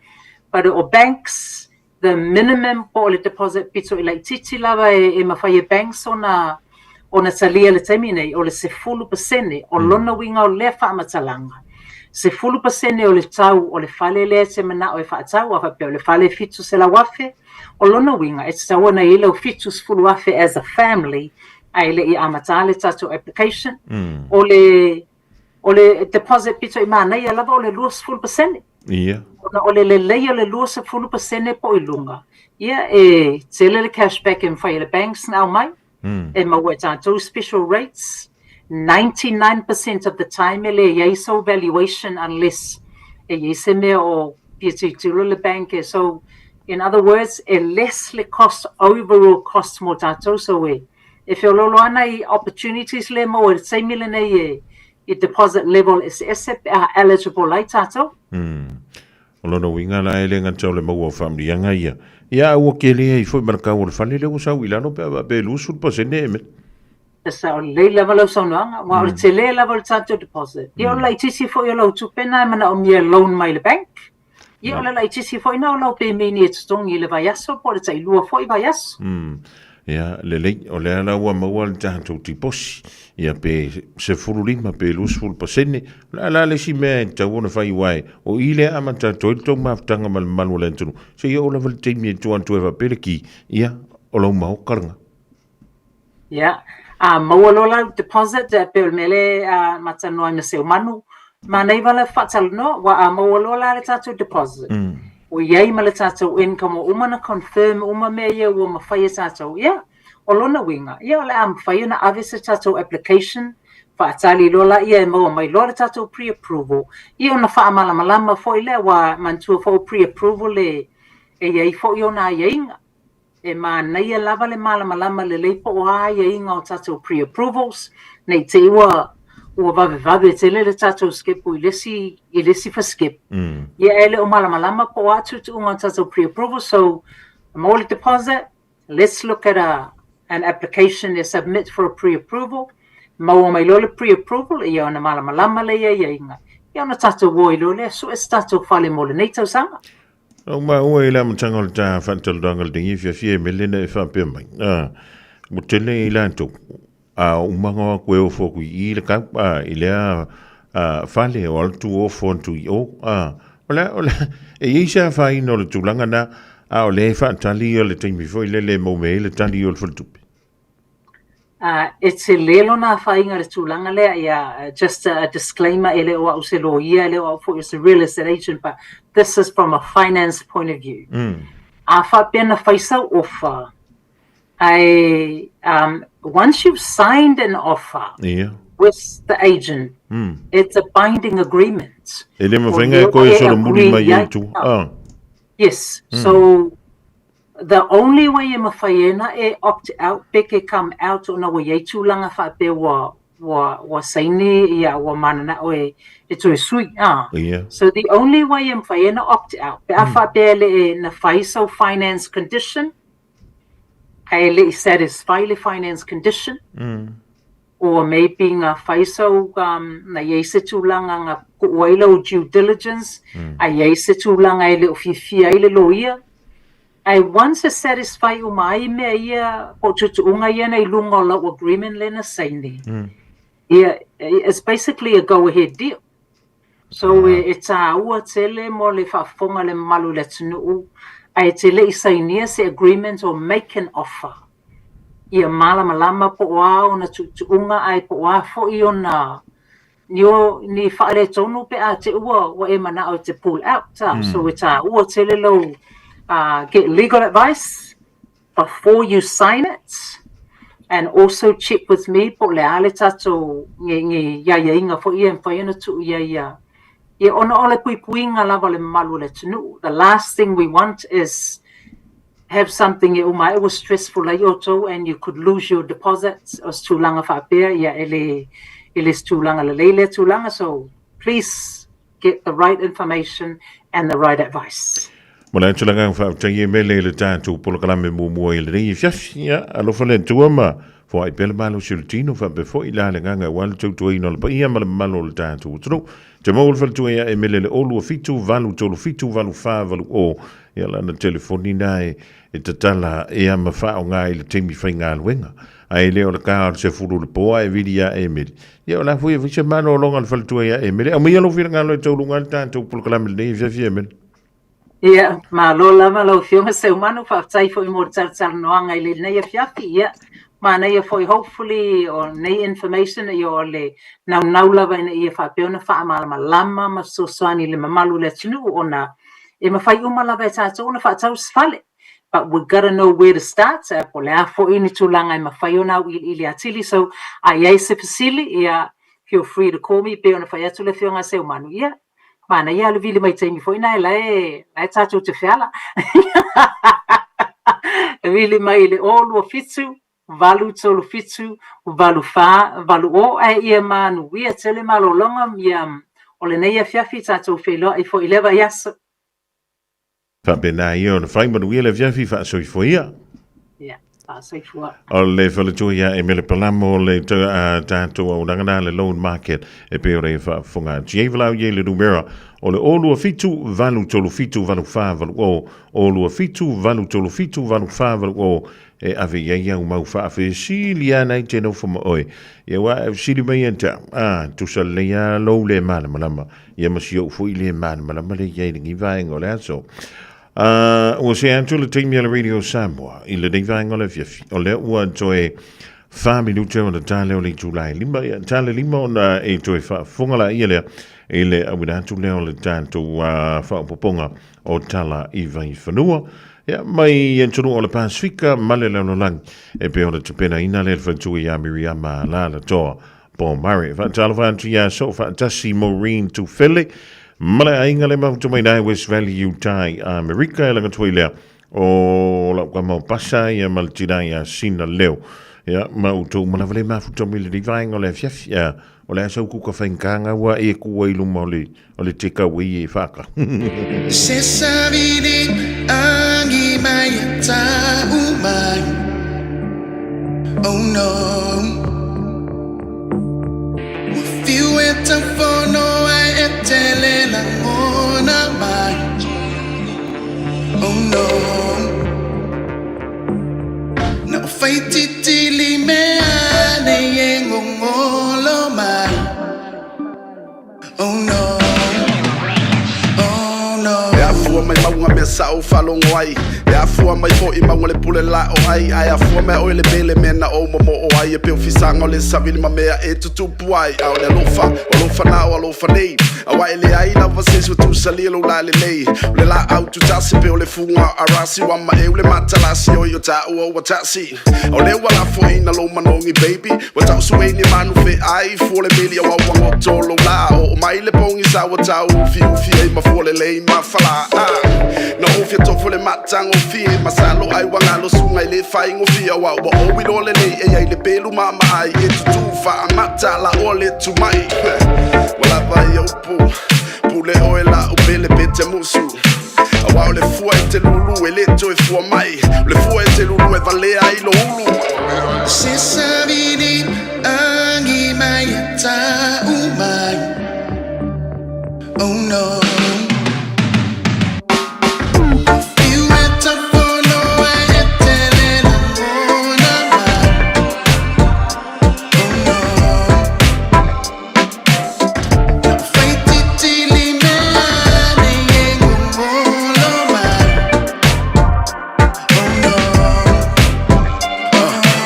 but o banks, the minimum po o le deposit pito i laitiiti lava e mafai e banks ona ona talia i le taimi nei, o le 10%, o lona uiga o lea faamatalaga, 10% o le tau o le fale lea e te manao e faatau, a faapea o le fale e $700,000, o lona uiga e tatau ona i ai lau $70,000 as a family ae le i amata le tatou application. O le O le deposit pito i manaia lava o le 20%.
Ia.
Ona o le lelei o le 20% po i luga, ia e tele le cash back e mafai e le banks na aumai, e maua e tatou special rates. 99% of the time e le i ai sau valuation unless e i ai se mea o fia tilotilo le bank e so in other words e less le cost overall cost mo tatou so e E feoloolo ana i opportunities lea maua i le taimi lenei e i deposit level eseese pe a eligible ai tatou.
Mm. O lona uiga la e le gata o le maua o faamanuiaga ia. Ia a ua kele ai foi ma le kau o le fale lea ua sau i lalo pe a faapea e 20% e mea.
E sao lelei lava lau saunoaga, aua o le tele lava o le tatou deposit. Ia o le laitiiti foi o lau tupe na e manaomia e loan mai le bank. Ia o le laitiiti foi na o lau pemeni e totogi i le vaiaso po o le tailua foi vaiaso.
Mm. Ia, lelei, o lea la ua maua le tatou tiposi, ia pe 15 pe 20%, o le a la le isi mea e tatau ona fai aua o i lea e amata atu ai le tou mafutaga ma le mamalu o le atunuu, seia oo lava le taimi e tua atu ai faapea le ki, ia, o lau maoka lena.
Ia, a maua loa lau deposit, e pei o le mea lea e matalanoa ai ma Seumanu, manaia le faatalanoa, aua a maua loa la le tatou deposit, ua i ai ma le tatou income ua uma ona confirm uma mea ia ua mafai e tatou, ia, o lona uiga, ia o le a mafai ona ave se tatou application, faatali loa laia e maua mai loa le tatou pre-approval, ia ona faamalamalama foi lea, aua manatua foi o pre-approval e i ai foi ona aiaiga. E manaia lava le malamalama lelei po o a aiaiga o tatou pre-approvals, ne i te i ua ua vavevave tele le tatou skepu i le isi i le isi fasikepu. Ia e le o malamalama po o a tuutuuga o tatou pre-approvals, so maua le deposit, let's look at a an application e submit for a pre-approval, maua mai loa le pre-approval, ia ona malamalama lea i aiaiga, ia ona tatou o ai loa lea sue se tatou fale mo lenei tausaga.
Au maua i le amataga o le ta faatalanoaga i le lenei fiafia e mele na e faapea mai, a, ua tele i latou, a umaga o aku e ofo aku i i le kau, a, i lea a, fale o atu ofo atu i o, a, o le, o le, e i ai se afaina o le tulaga na, a o lea e faatali ia le taimi foi lele e maua mai ai le tali o le faletupe.
E tele lona afaina i le tulaga lea, ia, just a disclaimer, e le o au se loia, e le o au foi o se real estate agent, but this is from a finance point of view. A faapea na fai sau offer, ae once you've signed an offer with the agent, it's a binding agreement.
E le mafai ona e toe solomuli mai ai i tua.
Yes, so The only way e mafai ai ona e opt out pe ke come out ona ua i ai tulaga faapea ua ua ua saini ia ua mananao e e toe sui a.
Ia.
So the only way e mafai ai ona opt out pe a faapea e le i na fai sau finance condition ae le i satisfy le finance condition or maybe na fai sau na i ai se tulaga na tuu ai lau due diligence ae i ai se tulaga e le o fiafia ai le loia. Ae once e satisfy uma ai mea ia po o tuutuuga ia na i luga o lau agreement lea na saini, ia, it's basically a go ahead deal. So e tāua tele mo le faafofoga a le mamalu o le atunuu ae te le i sainia se agreement or make an offer ia malamalama po o a ona tuutuuga ae po o a foi ona ni o ni faaletonu pe a te ua ua e manao e te pull out a. So e tāua tele lou get legal advice before you sign it and also check with me po o le a le tatou ni ni aiaiga foi ia e mafai ona tuu i ai ia ia ona o le puipuiga lava o le mamalu o le atunuu. The last thing we want is have something e uma ai ua stressful ai outou and you could lose your deposits o se tulaga faapea, ia e le e le se tulaga lelei lea tulaga so please get the right information and the right advice.
Mo le atu le agaga faafetai e mele i le tatou polokalame muamua i lenei afiafi. Ia, alofa le Atua ma foai pea le malosi o le tino faapea foi la le agaga aua le tautuaina o le paia ma le mamalu o le tatou atunuu. Te maua le faletua ia e mele le 0 2 7 8 3 7 8 4 8 0. Ia lana telefoni na e, e tatala e ama whaonga i le taimi whaingaluenga. Ae le o le kā o le sefulu le poa e vili ia Emily. Ia o la fui e fai se malologa le faletua ia Emily. Au mai alo finagalo e taulunga le tātou polokalame lenei e fiafia Emily.
Ia, malo lava lau Afioga Seumanu, faafetai foi mo le talatalanoaga i lenei afiafi. Ia, manaia foi hopefully o nei information ia o le naunau lava ina ia faapea ona faamalamalama ma fesoasoani i le mamalu o le atunuu ona e mafai uma lava e tatou ona faatau se fale. But we gotta know where to start, po o le a foi ni tulaga e mafai ona auiliili atili. So, a i ai se fesili, ia, feel free to call me, pei ona fai atu le Afioga a Seumanu, ia, manaia le vili mai taimi foi na e la e, la e tatou te feala. Vili mai i le 027 8 3 7 8 4 8 0 ae ia manuia tele malologa ia o lenei afiafi tatou feiloai foi i lea vaiaso.
Faapena ia ona fai manuia le afiafi faasoifua ia.
Ia, faasoifua.
O le faletua ia e Mele Palamo le tatou auaunaga na le Loan Market e pei ona e faafofoga atu ai valaau i ai le numera o le 027 837 8480 027 837 8480 e ave i ai au mau faafesili a nai te nofo ma oe. Ia ua e fesili mai ia te au, a, tusa lelei a lou le malamalama, ia ma si ou foi le malamalama le i ai lenei vaega o le aso. A, ua se atu le taimi a le Radio Samoa i lenei vaega o le afiafi, o lea ua toe 4 minute ona tale o le itula e 5, ia tale 5 ona e toe faafofoga la ia lea i le auina atu lea o le tatou faaopoopoga o tala i Vaifanua. Ia, mai atunuu o le Pasifika ma le lalolagi, e pei ona tapenaina lea le faletua ia Miriama Lalatoa Pomare. Faatalofa atu ia Soofaatasi Maureen Tufele ma le aiga le mafuta mai nai West Valley, Utah i Amerika e lagatuai lea o lau kama o Pasa ia ma le tina ia Sina Leo. Ia, ma outou uma lava le mafuta mai lenei vaega o le afiafi. Ia, o le a sau kuka faigata ua e kua i luma o le O le takeaway e whaaka.
Se savili angi mai e tau mai. Oh no. Ua fiu e taufono ai e tele lagona mai. Oh no. Na o faititili mea nei e ngongolo mai. Oh no, oh no.
E afua mai mauga mea sa ou faalogo ai, E afua mai foi mauga le pule la o ai, Ae afua mai oe le mele mea na ou momoo ai, E pei o fisaga o le savili ma mea e tutupu ai. A o le alofa, o alofa na o alofa nei, Aua e leai lava se isi ua tusalia lou lalelei. O le laau tutasi pei o le fuga o Arasi, Ua maeu le matalasi oi o taua ua tasi. O lea ua lafoina lou manogi baby Ua tau suei ni manu feai Fua le meli aua ua goto lou la Oo mai le pogisa ua tau ufiufi ai Ma fua lelei ma falaa. Na ou fia tofu le matagofie Masalo ai ua galo suga i le faigofie Auā ua ou iloa lelei e i ai le pelu maamaai E tutū faaamata laʻoa le tumaʻi Ua lava ia upu Pule oe laʻu pele pe te musu Auā o le fua e te lulu e lē toe fua mai O le fua e te lulu e valea ai lou ulu
Se savili agi mai e ta'u mai Oh no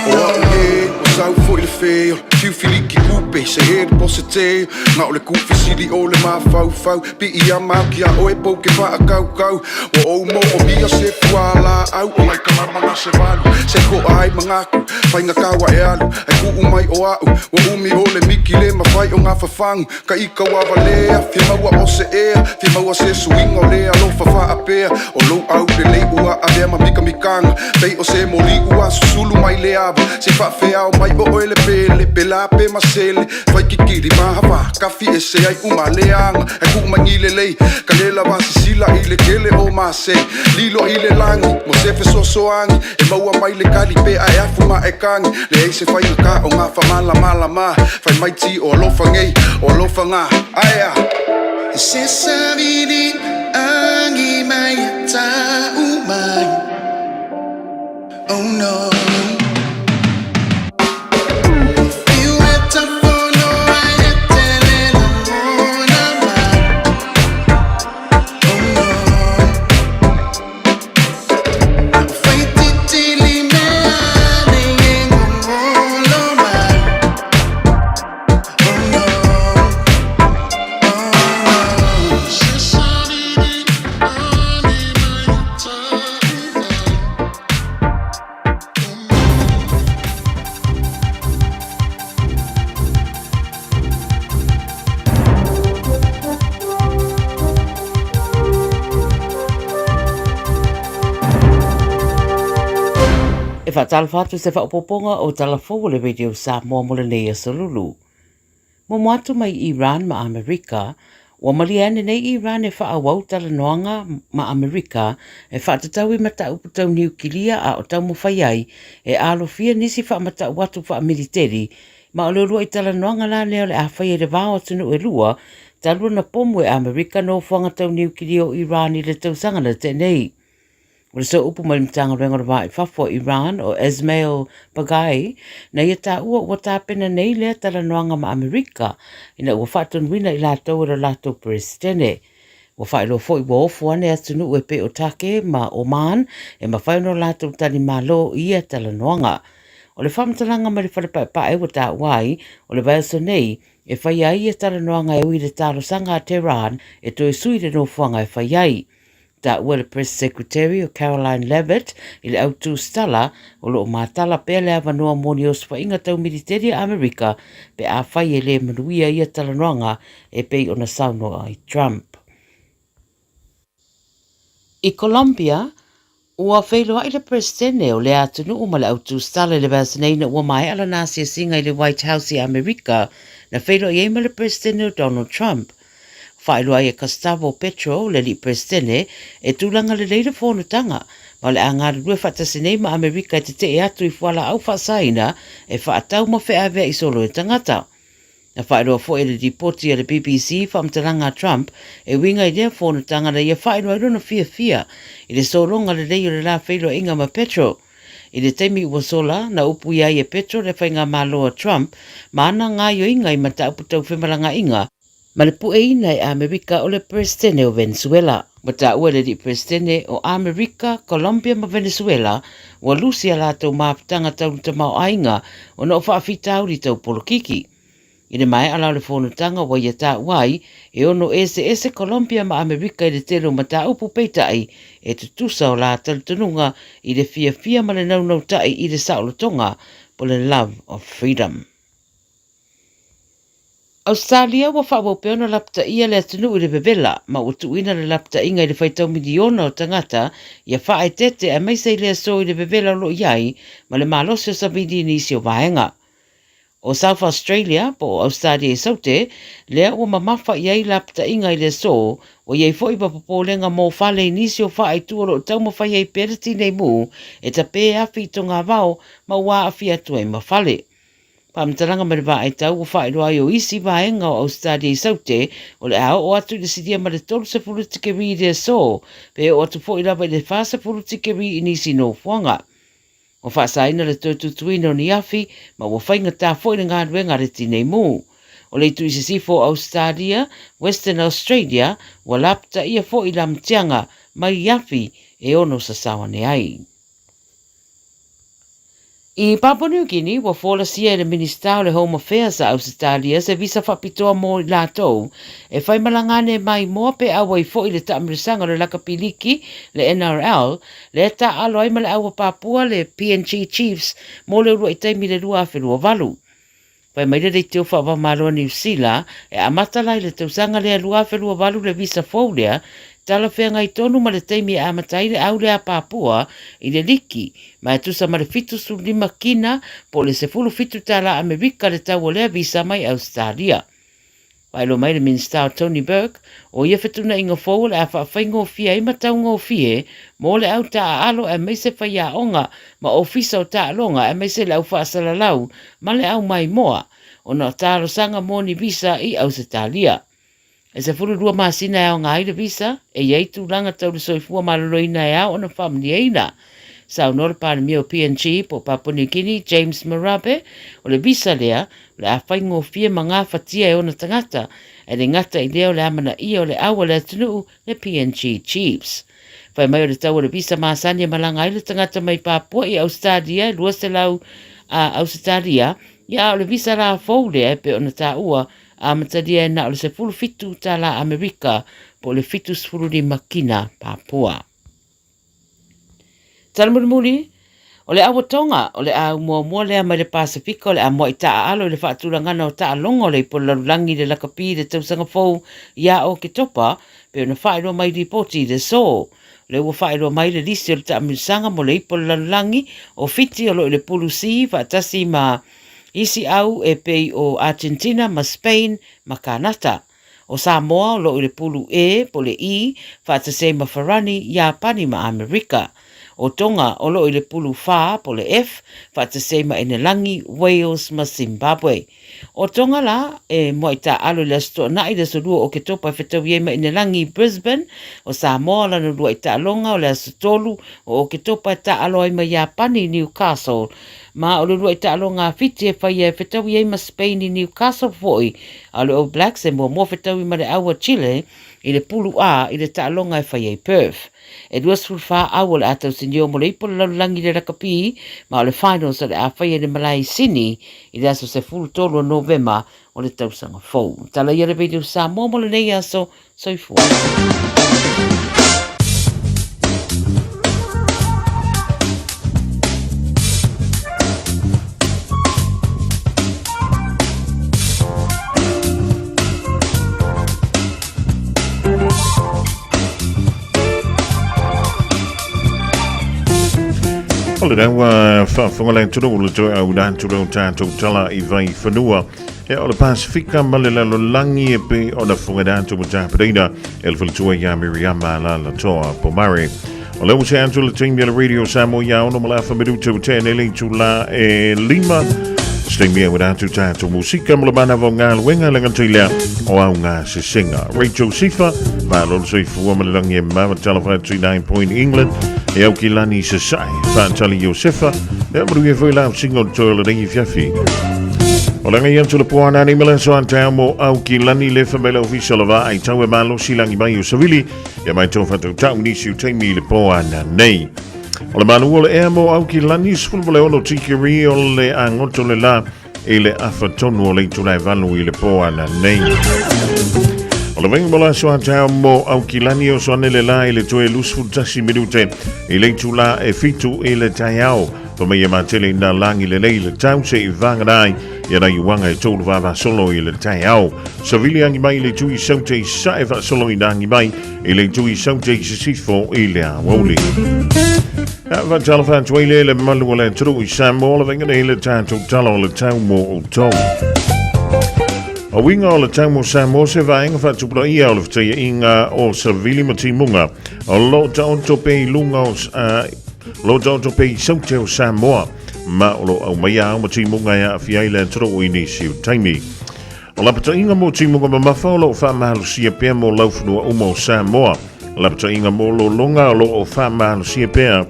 O a'u ē ua sau foi le fe o le fiu filiki kupe se he le pose te na o le ku fesili o le mafaufau pii a mau ki a oe pou ke faakaukau ua ou moomia se fualaau o nai kalama na se valu se koa ai magaku faigata ua e alu ai kuu mai o a'u ua umi o le miki le mafai o gafafagu Ka ika ua valea, fia maua o se ea, fia maua se suiga o le alofa faapea. O lou aulelei ua avea ma mikamikaga, pei o se moli ua susulu mai le ava. Se faafeao mai o oe le pele, pela pe masele, fai kikili mahafa, kafi ese ai uma leaga. E kuu mai ni lelei, ka le lava sisila i le kele o masei. Lilo i le lagi, mo se fesoasoani, e maua mai le kali pe a e afu ma e kagi. Leai se faigata o gafamalamalama, fai mai ti o alofa nei, o alofa ngā, aea!
Se savili agi mai e ta'u mai Oh no
E faatalofa atu se faaopoopoga o Tala Fou o le Radio Samoa mo lenei aso lulu. Momo atu mai Iran ma Amerika, ua malie ane nei Iran e faaauau talanoaga ma Amerika e faatatau i mataupu tau niukilia a o taumafai ai e alofia nisi faamatau atu faamiliteli ma o le uluai talanoaga la lea o le a faia i le va o atunuu e lua talu ona pomu e Amerika nofoaga tau niukilia o Iran i le tausaga na tea nei. O le sooupu mai le Matagaluega o le Va i Fafo o Iran o Esmail Baghaei, na ia taua ua tapena nei lea talanoaga ma Amerika ina ua faatonuina i latou e lo latou Peresetene. Ua faailoa foi ua ofo ane atunuu e pei o Take ma Oman e mafai ona latou tali malo i ia talanoaga. O le faamatalaga mai le Fale Paepae ua taua ai, o le vaiaso nei e faia ai ia talanoaga e ui i le talosaga a Tehran e toe sui le nofoaga e fai ai. Taua le Press Secretary o Caroline Leavitt i le au tusitala o lo o matala pea le avanoa mo ni osofaiga tau militeri a Amerika pe afai e le manuia ia talanoaga e pei ona saunoa ai Trump. I Colombia, ua feiloai le Peresetene o lea atunuu ma le au tusitala i le vaiaso nei ina ua maea lana asiasiga i le White House i Amerika na feiloai ai ma le Peresetene o Donald Trump. Faailoa ai e Gustavo Petro, le alii Peresetene, e tulaga lelei le fonotaga, ma o le a galulue faatasi nei ma Amerika e tetee atu i fualaau faasaina e faatau ma feaveai solo e tagata. Na faailoa foi e le lipoti a le BBC faamatalaga a Trump e uiga i lea fonotaga na ia faailoa ai lona fiafia i le sologa lelei o le la feiloaiga ma Petro. I le taimi ua sola, na upuia ai e Petro le faigamalo a Trump ma ana gaoioiga i mataupu tau femalagaaiga ma le pueina e Amerika o le Peresetene o Venezuela. Ua taua e le alii Peresetene o Amerika, Colombia ma Venezuela ua lusi a latou mafutaga tau le tamaoaiga ona o faafitauli tau polokiki. I le maea la o le fonotaga ua ia taua ai, e ono eseese Colombia ma Amerika i le tele o mataupu peitai e tutusa o la talitonuga i le fiafia ma le naunautai i le saolotoga po le love of freedom. Ausetalia ua faaauau pea ona lapataia le atunuu i le vevela, ma ua tuuina le lapataiga i le faitau miliona o tagata ia faaeteete aemaise i le aso i le vevela o lo o i ai ma le malosi o savili i nisi o vaega. O South Australia, po o Ausetalia i Saute, lea ua mamafa i ai lapataiga i le aso, ua i ai foi ma popolega mō fale i nisi o faaitu o lo o taumafai ai pea le tinei mu e tapē afi i togavao ma ua aafia atu ai ma fale. Faamatalaga mai le Vaaitau ua faailoa ai o isi vaega o Ausetalia i Saute o le a oo atu i le silia ma le 30 tikeri i le aso, pe oo atu foi lava i le 40 tikeri i nisi nofoaga. Ua faasaina le toe tutuina o ni afi ma ua faigata foi le galuega a le tinei mu. O le itu i sisifo o Ausetalia, Western Australia, ua lapataia foi i lamatiaga mai i afi e ono sasao ane ai. I Papua New Guinea, ua folasia e le Minisita o le Home Affairs a Ausetalia se visa faapitoa mo i latou e faimalaga ane mai moa pe auai foi i le taamilosaga o le lakapi liki, le NRL, lea e taaalo ai ma le aua Papua le PNG Chiefs mo le uluai taimi i le 2028. Fai mai le leitio faava-o-Malo a Niu Sila, e amata la i le tausaga lea 2028 le visa fou lea, talafeagai tonu ma le taimi e amata ai le au lea a Papua i le liki, ma e tusa ma le 75 kina po o le 17 tala Amerika le tau o lea visa mai Ausetalia. Faailoa mai le Minisita o Tony Burke, o ia fetuunaiga fou o le a faafaigofie ai ma taugofie mo le au taaalo aemaise faiaoga ma ofisa o taaloga aemaise le au faasalalau ma le au maimoa ona o talosaga mo ni visa i Ausetalia. E 12 masina e aoga ai le visa, e i ai tulaga tau le soifua maloloina e ao ona faamanuiaina. Saunoa le Palemia o PNG po o Papua New Guinea, James Marape, o le visa lea O le a faigofie ma gafatia e ona tagata, e le gata i lea o le amanaia o le au a le atunuu, le PNG Chiefs. Fai mai o le tau o le visa masani e malaga ai le tagata mai Papua i Ausetalia e 200 a Ausetalia, ia a o le visa la fou lea e pei ona taua, amatalia e na o le 17 tala Amerika po o le 75 kina Papua. Tala mulimuli, o le aua Tonga, o le au muamua lea mai le Pasefika o le a mua'i taaalo i le faatulagana o taaloga o le ipu o le lalolagi i le lakapi i le tausaga fou ia Oketopa, pei ona faailoa mai i lipoti i le aso. O lea ua faailoa mai le lisi o le taamilosaga mo le ipu o le lalolagi o Fiti o lo o i le pulu C faatasi ma isi au e pei o Argentina ma Spain ma Kanata. O Samoa o lo o i le pulu E po o le E, faatasi ai ma Farani, Iapani ma Amerika. O Tonga o lo o i le pulu F po o le F, faatasi ai ma Enelangi, Wales ma Zimbabwe. O Tonga la, e muai taaalo i le Aso Toonai, le Aso Lua o Oketopa e fetaui ai ma Enelangi i Brisbane. O Samoa lana uluai taaloga o le Aso Tolu o Oketopa e taaalo ai ma Iapani i Newcastle. Ma o le uluai taaloga a Fiti e faia e fetaui ai ma Spain i Newcastle foi, a o le All Blacks e muamua fetaui ma le au a Chile i le pulu A i le taaloga e faia i Perth. E 24 au o le a tausinio mo le ipu o le lalolagi i le rakapi, ma o le finals o le a faia i le malae i Sydney i le aso 13 o Novema o le tausaga fou. Tala ia le Radio Samoa mo lenei aso. Soifua.
O le ua faafofoga le atunuu le toe auina atu lea o tatou tala i Vaifanua. E o le Pasifika ma le lalolagi e pei ona fofoga atu ma tapenaina e le faletua ia Miriama Lalatoa Pomare. O le ua se atu le taimi a le Radio Samoa ia ono ma le afa minuta ua tea nei le itula e lima. Se taimi e uina atu tatou musika mo le manava o galuega le gata i lea o au ngā sesenga. Rachel Sifa, malo le soifua ma le lagi e mawa talofa atu i Nine Point England, e au ki lani sasae, whaatali Iosefa, e manuia foi lau singa o le toe o lenei afiafi. O le ngai atu le poana nei mele so ante mo au ki lani le whamele ofisa la vaa i tau e malosi langi mai o Savili, ia mai tau whatau tau nisi o taimi i le poana nei. O le malu o le ea mo au ki lani sefulu ma le ono tikeri o le angoto le la i le afa tonu o le itula e valu i le poana nei. O le venga mo la so ante mo au ki lani o so ane le la i le toe 21 minute i le itula e fitu i le taiao. Fa mai e matele i nā lagi lelei le tau se i vagana ai ia nai uaga e toulu vavasolo i le taeao. Savili agi mai i le itu i Saute i Sae faasolo ina agi mai i le itu i Saute i Sisifo i le aoauli. Ia, faatalofa atu ai lea i le mamalu o le atunuu i Samoa, le vaaiga nei le tatou tala o le tau mo outou. O uiga o le tau mo Samoa se vaega faatupulaia o le fetaiaiga o Savili ma Timuga o lo o taoto pea i luga o lo o taoto pea i Saute o Samoa ma o lo o aumaia ao ma timuga e aafia ai le atunuu i nisi o taimi. O lapataiga mo timuga mamafa o lo o faamalosia pea mo laufanua uma o Samoa. Lapataiga mo lologa o lo o faamalosia pea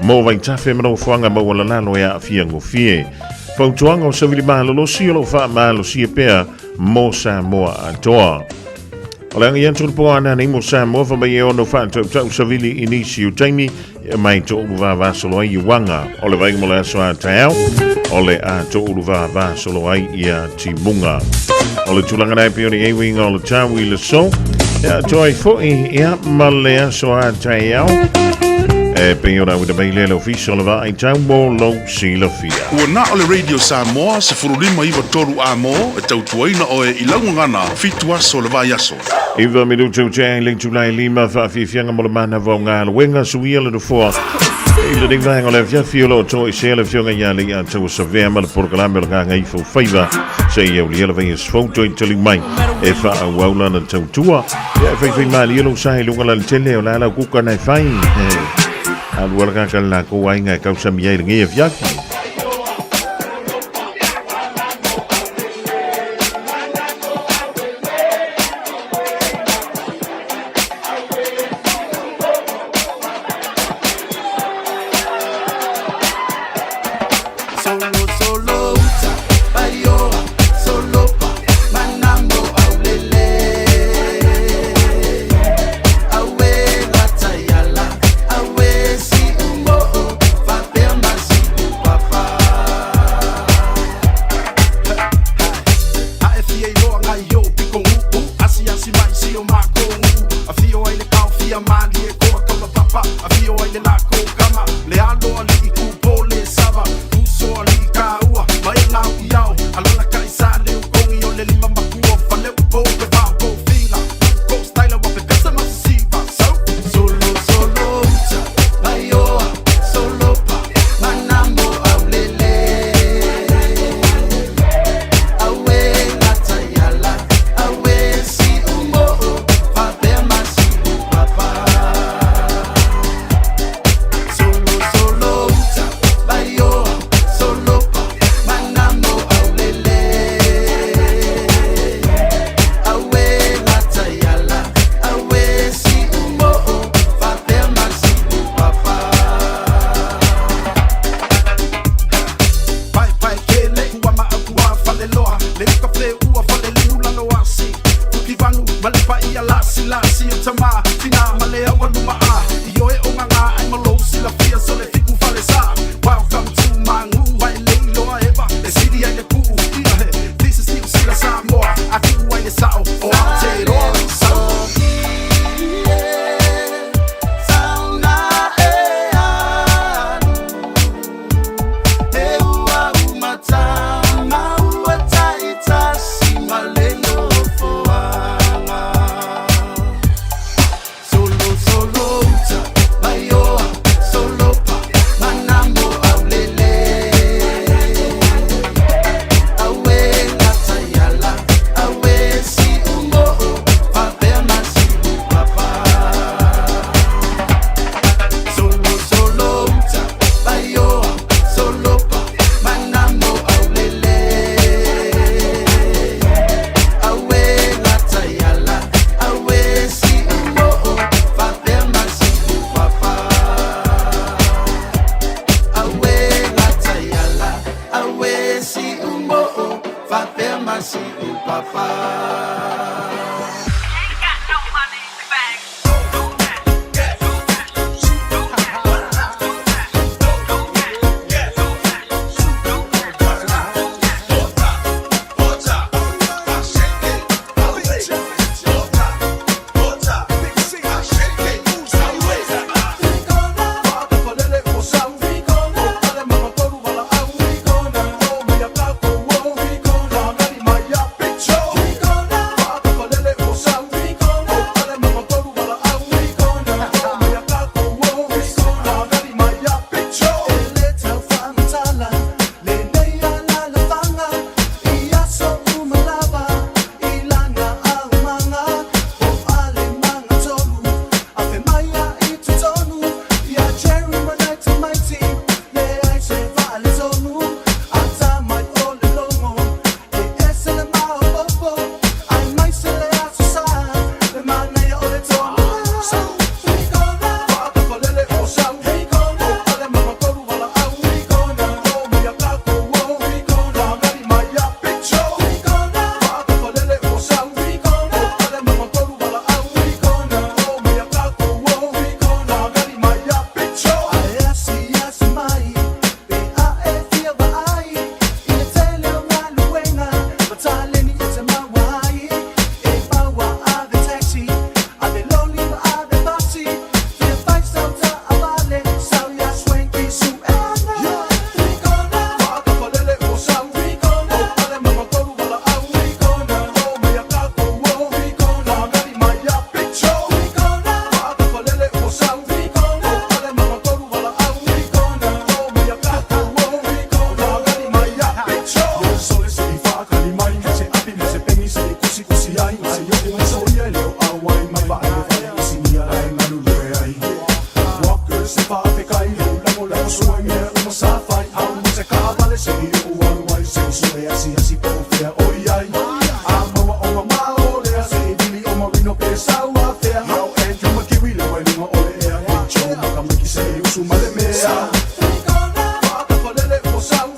mo vaitafe ma nofoaga maualalalo e aafia gofie. Fautuaga o Savili Malolosi o lo o faamalosia pea mo Samoa atoa. O le agi atu le po ana nei mo Samoa fa mai e ono whaatautau savili i nisi o taimi e mai to ulu vavasolo ai i wanga. O le vainga mo le aso a taeao, o le a to ulu vavasolo ai i a timunga. O le tulaga nei pe o le eiwinga o le tau i le so, e a toi foi ia ma le aso a taeao. E pe ora uta mai le ofisa o le vaai tau mo lou silafia.
Ua na o le Radio Samoa 1593 A mo e tautuaina oe i lau gagana fitu aso o le vaiaso.
Iva minutu o tea i le itula e lima faafiafiaga mo le manava o galuega suia le nofoa i lenei vaega o le afiafi o lo o toesea le Afioga ia Leiataua Savea ma le polokalame o le Gagaifo Faiva seia aulia le vaiaso fou toe taliu mai e faaauau lana tautua. Ia e faifaimalie lou sa i luga laletele o le a lau kuka na e fai. Alu ala kaka le lakou aiga e kausami ai i lenei afiafi.
Solo solo uta paioa solo pa manamo aulele awe lataiala awe si umoo fapea masi upapa
A e fia iloa ngai o piko uu Asiasi mai si o mako nuu Afio ai le kaofia malie koa kaulapapa Afio ai le lako kama Le alo alii kupo le sava Uso alii kaua Ma e ngau i ao Alala kai sa le ukongi o le lima makua Fale upo pe vao ko finga Ko style wa pe pesa masisiva So
Solo solo uta paioa solo pa manamo aulele awe lataiala awe si umoo fapea masi upapa Solo solo uta paioa solo pa manamo aulele awe lataiala awe si umoo fapea masi upapa
Pae pae kele kua ma au kua fale loa Le uka fe ua fale liu lalo asi Fuki vanu ma le paia lasi lasi o tama Tina ma le au aluma a I oe o nganga ai ma lou silafia so le fiku fale sa Welcome to my ngu ai le iloa eva E sili ai le kuu ia he This is Niu Sila Samoa A tuu ai le sao o Aotearoa Sau
Sauna e alu E ua umatama ua taitasi ma le nofoaga Solo solo uta paioa solo pa manamo aulele Awe lataiala awe si umoo fapea masi upapa Solo solo uta paioa solo pa manamo aulele Awe lataiala awe si umoo fapea masi upapa Awe lataiala awe si umoo fapea masi upapa
sau afea. No Andrew McKiwi le mai luga o le ea. Big Joe makamaki se i usu ma le mea. Faatafalele ua sau. O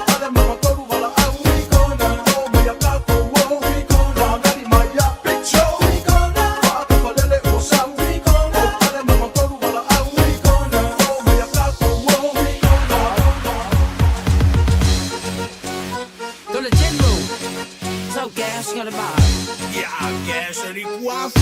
pale ma tolu valaau. O mai a tatou o. Fagali mai ia Big Joe. Faatafalele ua sau. O pale ma tolu valaau. O mai a tatou o.
Dole General. So gas got a vibe.
Yeah, gas and iguaf.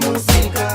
Musika.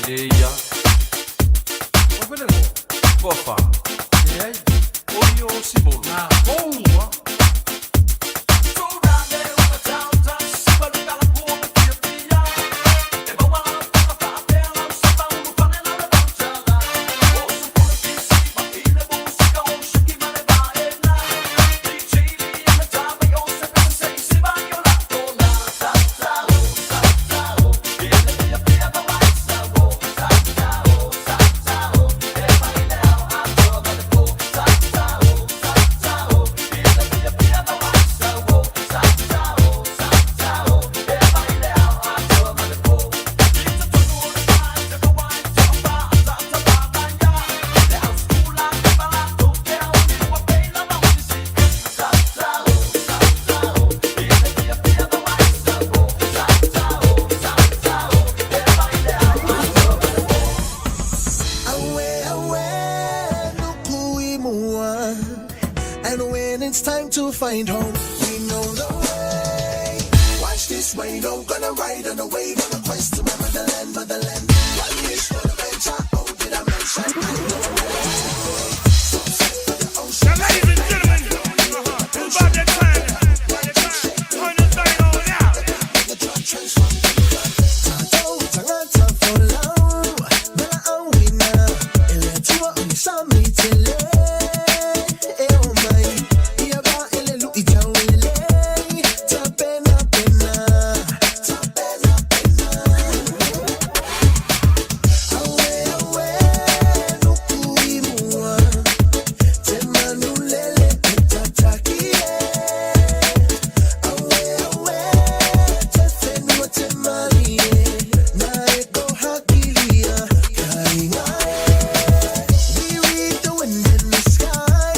le ia. O fele ngo. Toafa. Leai. O ia o Simolo. Na foua.
Awe, awe, nuku i mua. And when it's time to find home, we know the way. Watch this radio, gonna ride on the wave on a quest to my motherland, motherland. One wish for the venture, oh, did I mention? I know
Now, ladies and gentlemen, it's about that time. Turn this thing on out.
We read the wind in the sky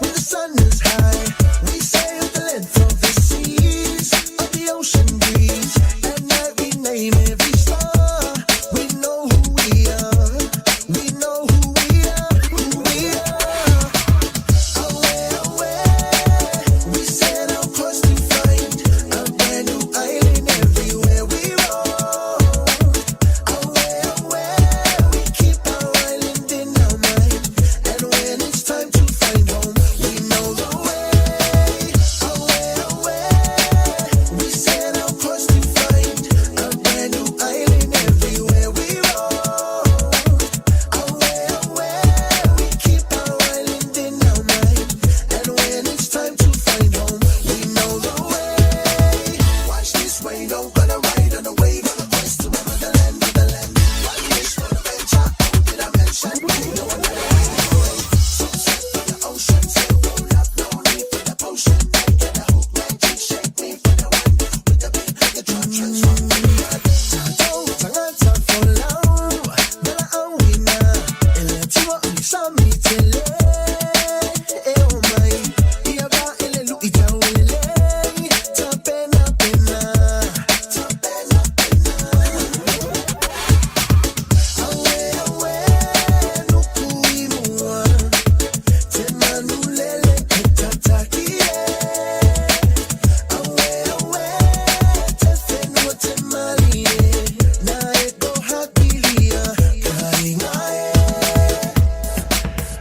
when the sun is high. We sail the length of the seas, of the ocean breeze. At night we name every star. We know who we are. We know who we are. Who we are. Away, away. We set our course to find a brand new island everywhere we roam. Away, away. We keep our island in our mind. And when it's time to find home, we know the way. Away, away. We set our course to find a brand new island everywhere we roam. Away, away. We keep our island in our mind. And when it's time to find home, we know the way. Watch this radio, gonna ride on the wave on a quest to my motherland, motherland. One wish for the venture, oh, did I mention? We know another way. Sunset for the ocean, sail roll up, no need for the potion. Get a hook, magic, shake me for the one. With the beat, the drum transform.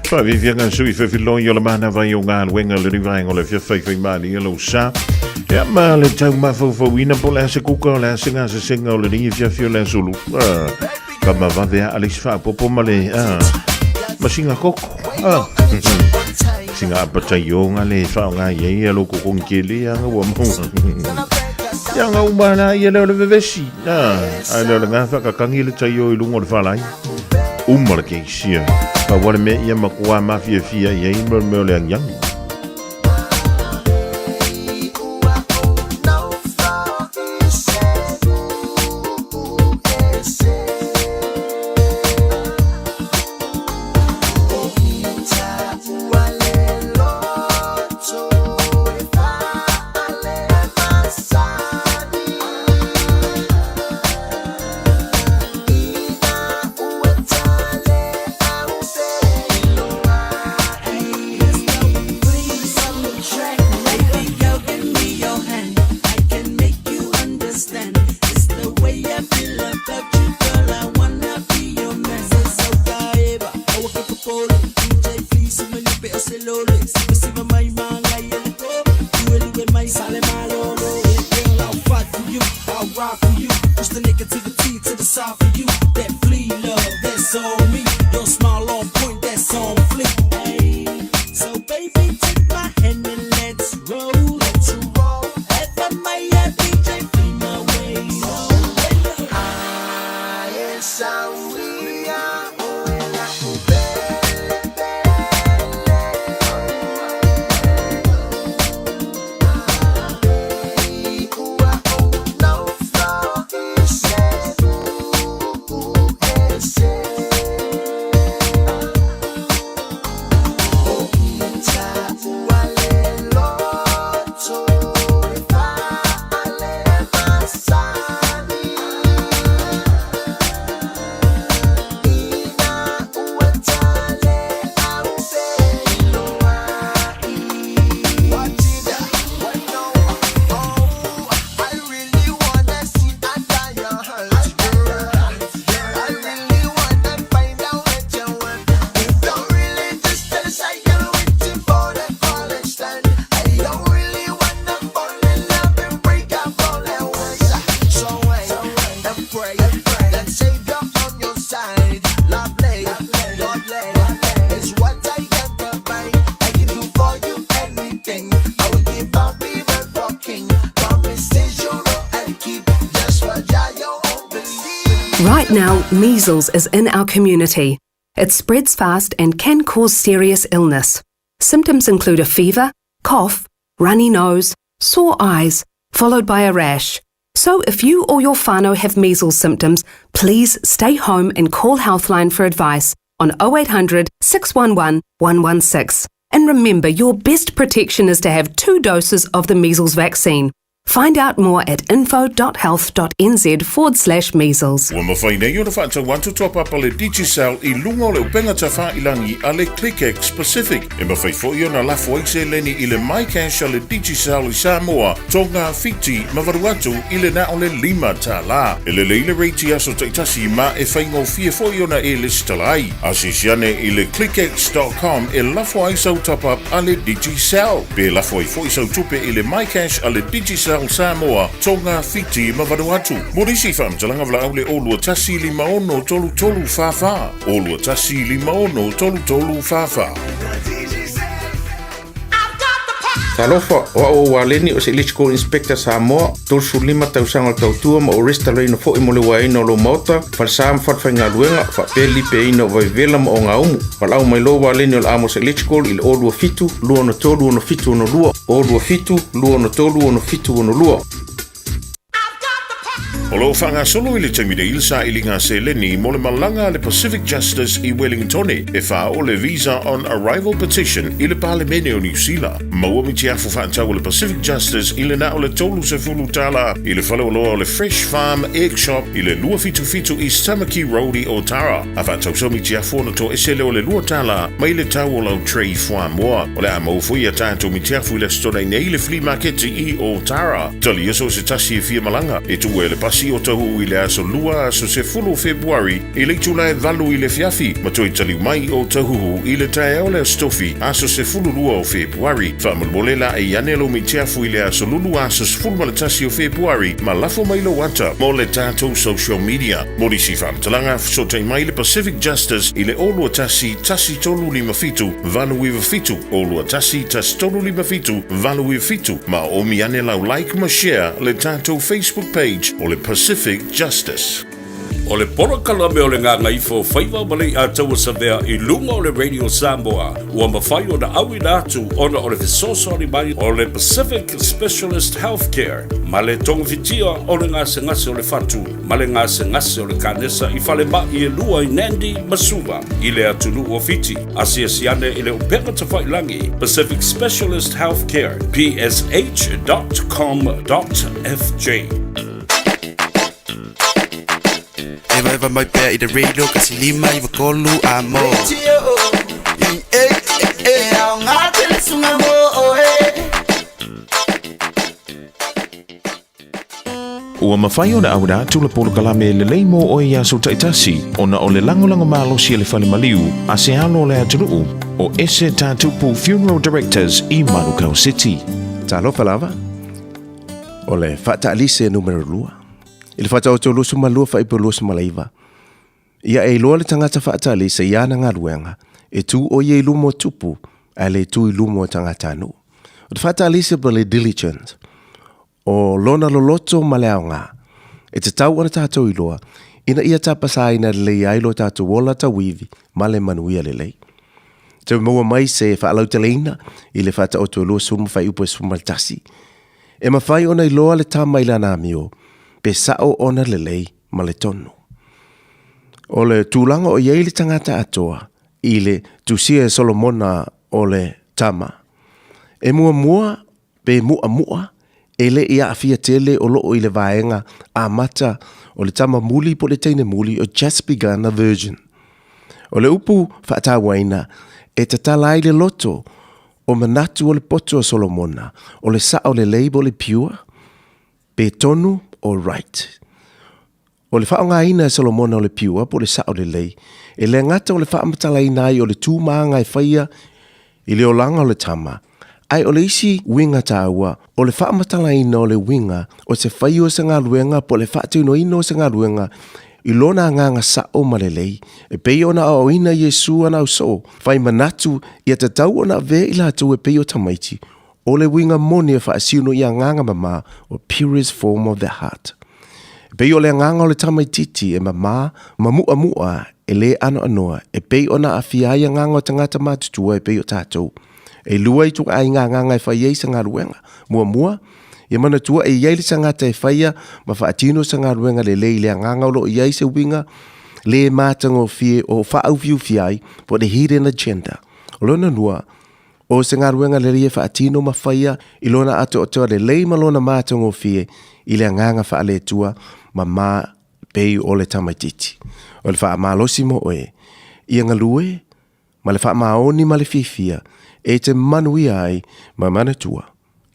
Faafiafiaga sui fefiloi o le manava i o galuega le rivaega o le fia faifaimalie lou sa. Ia ma le taumafaufauina po o le a se kuka o le a se gasesega o lenei afiafi o le aso lua. Ka mavave a le isi faapopo ma le ma siga koko. Siga apataioga le faaaoga i ai ia lou kokogi kele aga ua maua. Ia aga uma la ia lea o le vevesi. Ae lea o le ga faakakagi le taio i luga o le falai. Uma le keisia. Pau lava le mea ia matua mafiafia i ai ma le mea o le agiagi.
you. That flea love, that's on me. Your smile on point, that's on fleek. Hey, so baby, take my hand and let's roll. Let's roll. FMI, DJ, flee my way.
Right now, measles is in our community. It spreads fast and can cause serious illness. Symptoms include a fever, cough, runny nose, sore eyes, followed by a rash. So if you or your whānau have measles symptoms, please stay home and call Healthline for advice on 0800 611 116. And remember, your best protection is to have two doses of the measles vaccine. Find out more at info.health.nz forward slash measles.
Ua mafai nei ona faatau atu toa papa le Digicel i luga o le upega tafailangi a le ClickX Pacific. E mafai foi ona lafo ai seleni i le MyCash a le Digicel i Samoa, Tonga, Fiti ma Vanuatu i le na o le $5. E lelei le rate i aso taitasi ma e faigofie foi ona e lesitala ai. Asiasi ane i le clickx.com e lafo ai sau top-up a le Digicel. Pe lafo ai foi sau tupe i le MyCash a le Digicel Samoa, Tonga, Fiti ma Vanuatu. Mo nisi faamatalaga valaau le 021 56 33 44, 021 56 33 44.
Talofa, o au o Waleni o se Electrical Inspector Samoa, 35 tausaga o le tautua ma o restalaina foi mo le uaeina o lou maota, falesa ma falefaigaluega, faapea le lipeaina o vaivevela ma ogaumu. Valaau mai loa Waleni o le Amos Electrical i le 027 263 6762, 027 263 6762.
O lo o faagasolo i le taimi nei le sailiga seleni mo le malaga a le Pacific Justice i Wellingtone e faaoo le Visa on Arrival Petition i le Palemene o Niu Sila. Maua mitiafu faatau a le Pacific Justice i le na o le $30 i le faleoloa o le Fresh Farm Egg Shop i le 277 East Tamaki Road i Otara. A faatau sau mitiafu ona toese lea o le $2 mai le tau o lau tray fuamoa. O le a maua foi a tatou mitiafu i le Aso Toonai nei i le Flea Maketi i Otara. Talia so o se tasi e fia malaga, e tuua e le pasi o Tahuhu i le aso Lua, aso 10 o Fepuari, i le itula e 8 i le afiafi, ma toe taliu mai o Tahuhu i le taeao o le Aso Tofi, aso 12 o Fepuari. Faamolemole laei ane lou mitiafu i le aso Lulu, aso 11 o Fepuari, ma lafo mai lou ata mo le tatou social media. Mo nisi faamatalaga, fesootai mai le Pacific Justice i le 021 1357 897, 021 1357 897, ma oomi ane lau like ma share le tatou Facebook page o le Pacific Justice. O le polokalame o le Gagaifo Faiva ma Leiataua Savea i luga o le Radio Samoa ua mafai ona auina atu ona o le fesoasoani mai o le Pacific Specialist Healthcare ma le togafitia o le gasegase o le fatu ma le gasegase o le kanesa i falemai e lua i Nandi ma Suva i le atunuu o Fiti. Asiasi ane i le upega tafailangi Pacific Specialist Healthcare, psh.com.fj.
Evaeva mai pea i le radio kasi lima iva tolu a mo.
E aoga tele suga mo oe.
Ua mafai ona auina atu le polokalame lelei mo oe i aso taitasi ona o le lagolago malosi a le fale maliu a se alo o le atunuu o Ese Tatupu Funeral Directors i Manukau City.
Talofa lava, o le faataalise numera lua. I le faataoto 22 faaipo 29.
Ia e iloa le tagata faatalisa i ana galuega, e tu ʻo ia i luma o tupu, ae le tu i luma o tagatanuu. O le faatalisa po o le diligent, o lona loloto ma le aoga, e tatau ona tatou iloa, ina ia tapasaina lelei ai lo tatou ola tauivi ma le manuia lelei. Toe maua mai se faalauteleina i le Faataoto e 20 ma Faaiupu e 11. E mafai ona iloa le tama i lana amio, pe sao ona lelei ma le tonu. O le tulaga o i ai le tagata atoa i le tusia e Solomona o le tama, e muamua pe mu'amu'a e le i aafia tele o loo i le vaega amata o le tama muli po o le teine muli o just begun a virgin. O le upu faatauaina e tatala ai le loto o manatu o le poto a Solomona o le sao lelei po o le pure, pe tonu o right. O le faaaogaina e Solomona o le pure po o le sao lelei, e le gata o le faamatalaina ai o le tūmāga e faia i le olaga o le tama, ae o le isi uiga taua, o le faamatalaina o le uiga o se fai o se galuega po o le faatinoina o se galuega i lona agaga sao ma lelei, e pei ona aoaoina Iesu ana ausoo, fai manatu ia tatau ona avea i latou e pei o tamaiti, O le uiga moni e faasino i agaga mama o purest form of the heart. E pei o le agaga o le tamaititi e mama ma mu'amu'a e lē anoanoa e pei ona aafia ai agaga o tagata matutua e pei o tatou. E lua ituaiga agaga e fai ai se galuega. Muamua, ia manatua e i ai le tagata e faia ma faatino se galuega lelei i le agaga o lo o i ai se uiga lē matagofie o faaufiufi ai po o le hidden agenda. O lona lua, O se galuega lelei e faatino ma faia i lona atoatoa lelei ma lona matagofie i le agaga faale-Atua ma ma pei o le tamaitiiti. O le faamalosi mo oe, ia galue ma le faamaoni ma le fiafia e te manuia ai ma manatua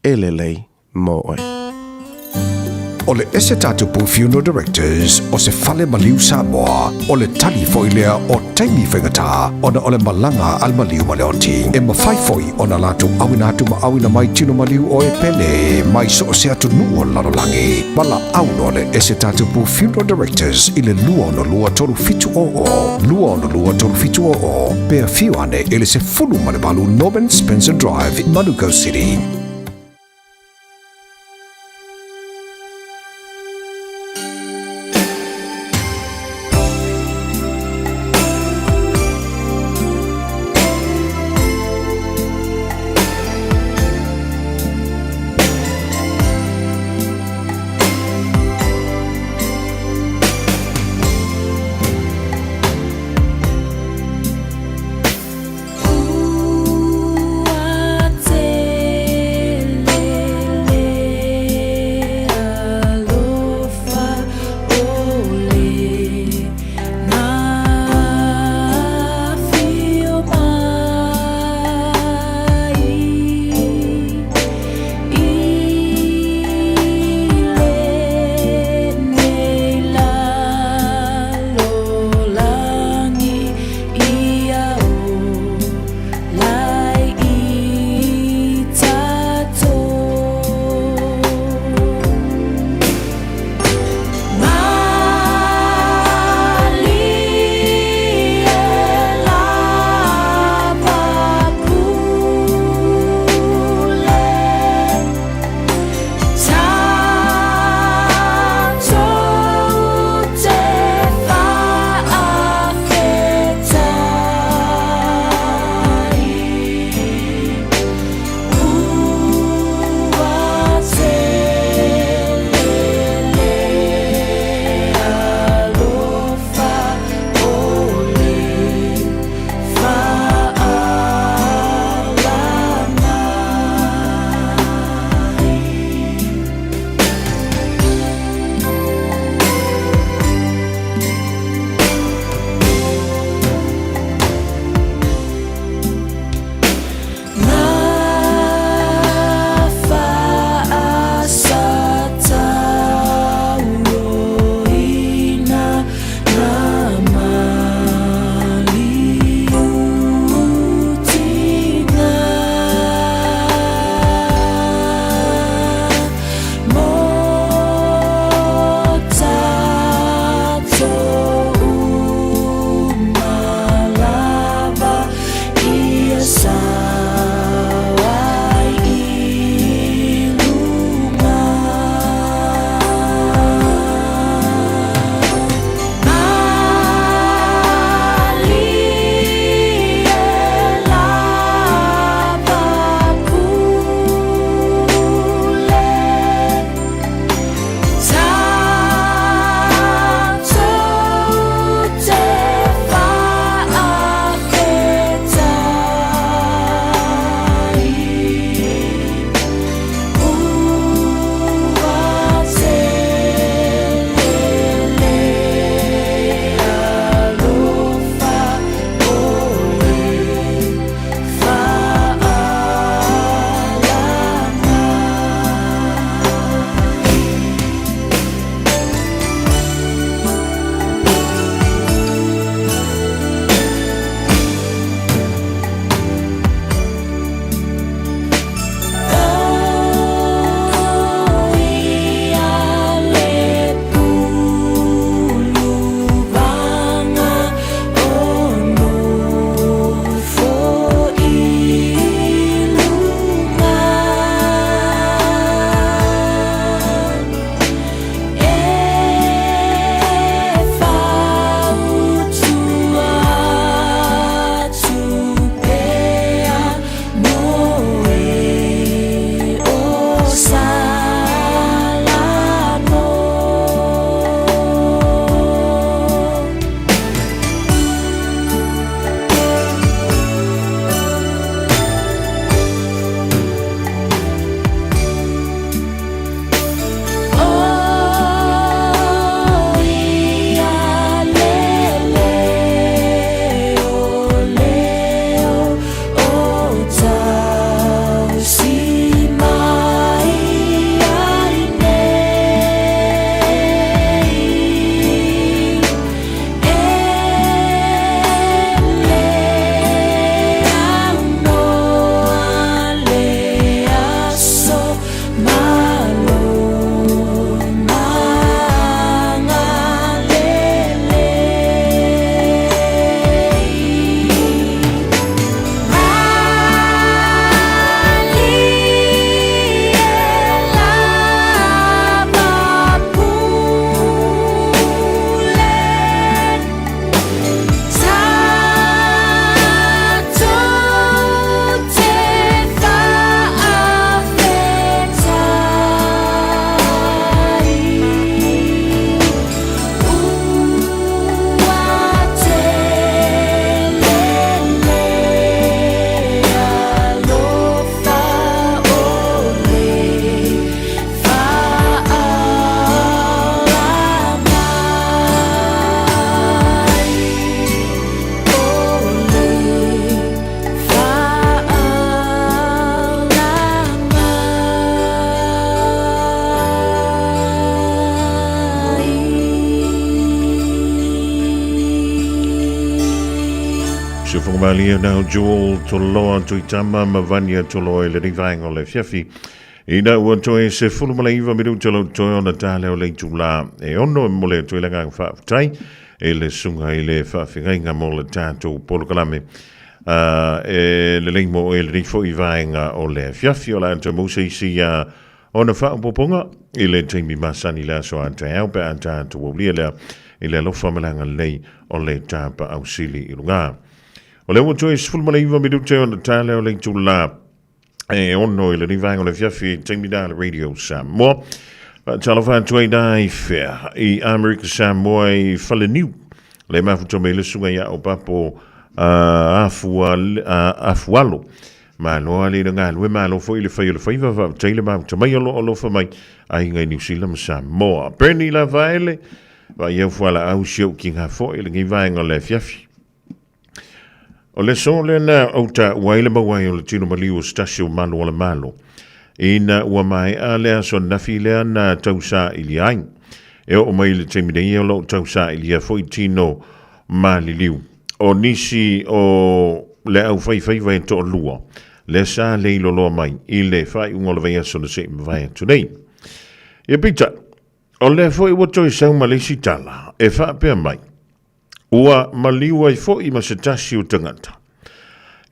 e lelei mo oe.
O le ese tatupu Funeral Directors o se fale maliu Samoa, o le tali foi lea o taimi faigata ona o le malaga a le maliu ma le oti. E mafai foi ona latou auina atu ma auina mai tino maliu o e pele mai so o se atunuu o le lalolagi. Valaau loa le ese tatupu Funeral Directors i le 262 3700, 262 3700, pe afio ane i le 18 Norman Spencer Drive, Manukau City.
Siufoga malie na o Jewel Toloa Tuitama ma Vania Toloa i lenei vaega o le afiafi. Ina ua toe 19 minuta lou toe ona ta lea o le itulā e 6 e momoli atu ai le agaga faafetai i le susuga i le faafeagaiga mo le tatou polokalame. E lelei mo oe lenei foi vaega o le afiafi. O le a toe maua se isi ona faaopoopoga i le taimi masani le aso a taeao pe a tatou aulia lea i le alofa ma le agalelei o le Tapaau Sili i luga. O lea ua toe 19 minute ona ta lea o le itulā e 6 i lenei vaega o le afiafi i taimi na le Radio Samoa. Faatalofa atu ai na i fea i Amerika Samoa i Faleniu. Le mafuta mai le susuga ia Opapo Afualo. Malo lava le galue, malo foi le fai o le faiva, faafetai le mafuta mai o lo o alofa mai aiga i Niu Sila ma Samoa. Bernie Lavaele, vaai au fualaau si ou kiga foi i lenei vaega o le afiafi. O le aso lea na ou taua ai le maua ai o le tino maliu o se tasi o malu o le Malo, ina ua maea le aso ananafi lea na tausaili ai. E oo mai i le taimi nei o lo o tausailia foi tino maliliu o nisi o le aufaifaiva e toalua lea sa leiloloa mai i le faaiuga o le vaiaso na se i mavae atu nei. Ia peitai, o lea foi ua toe sau ma le isi tala e faapea mai, ua maliu ai foi ma se tasi o tagata.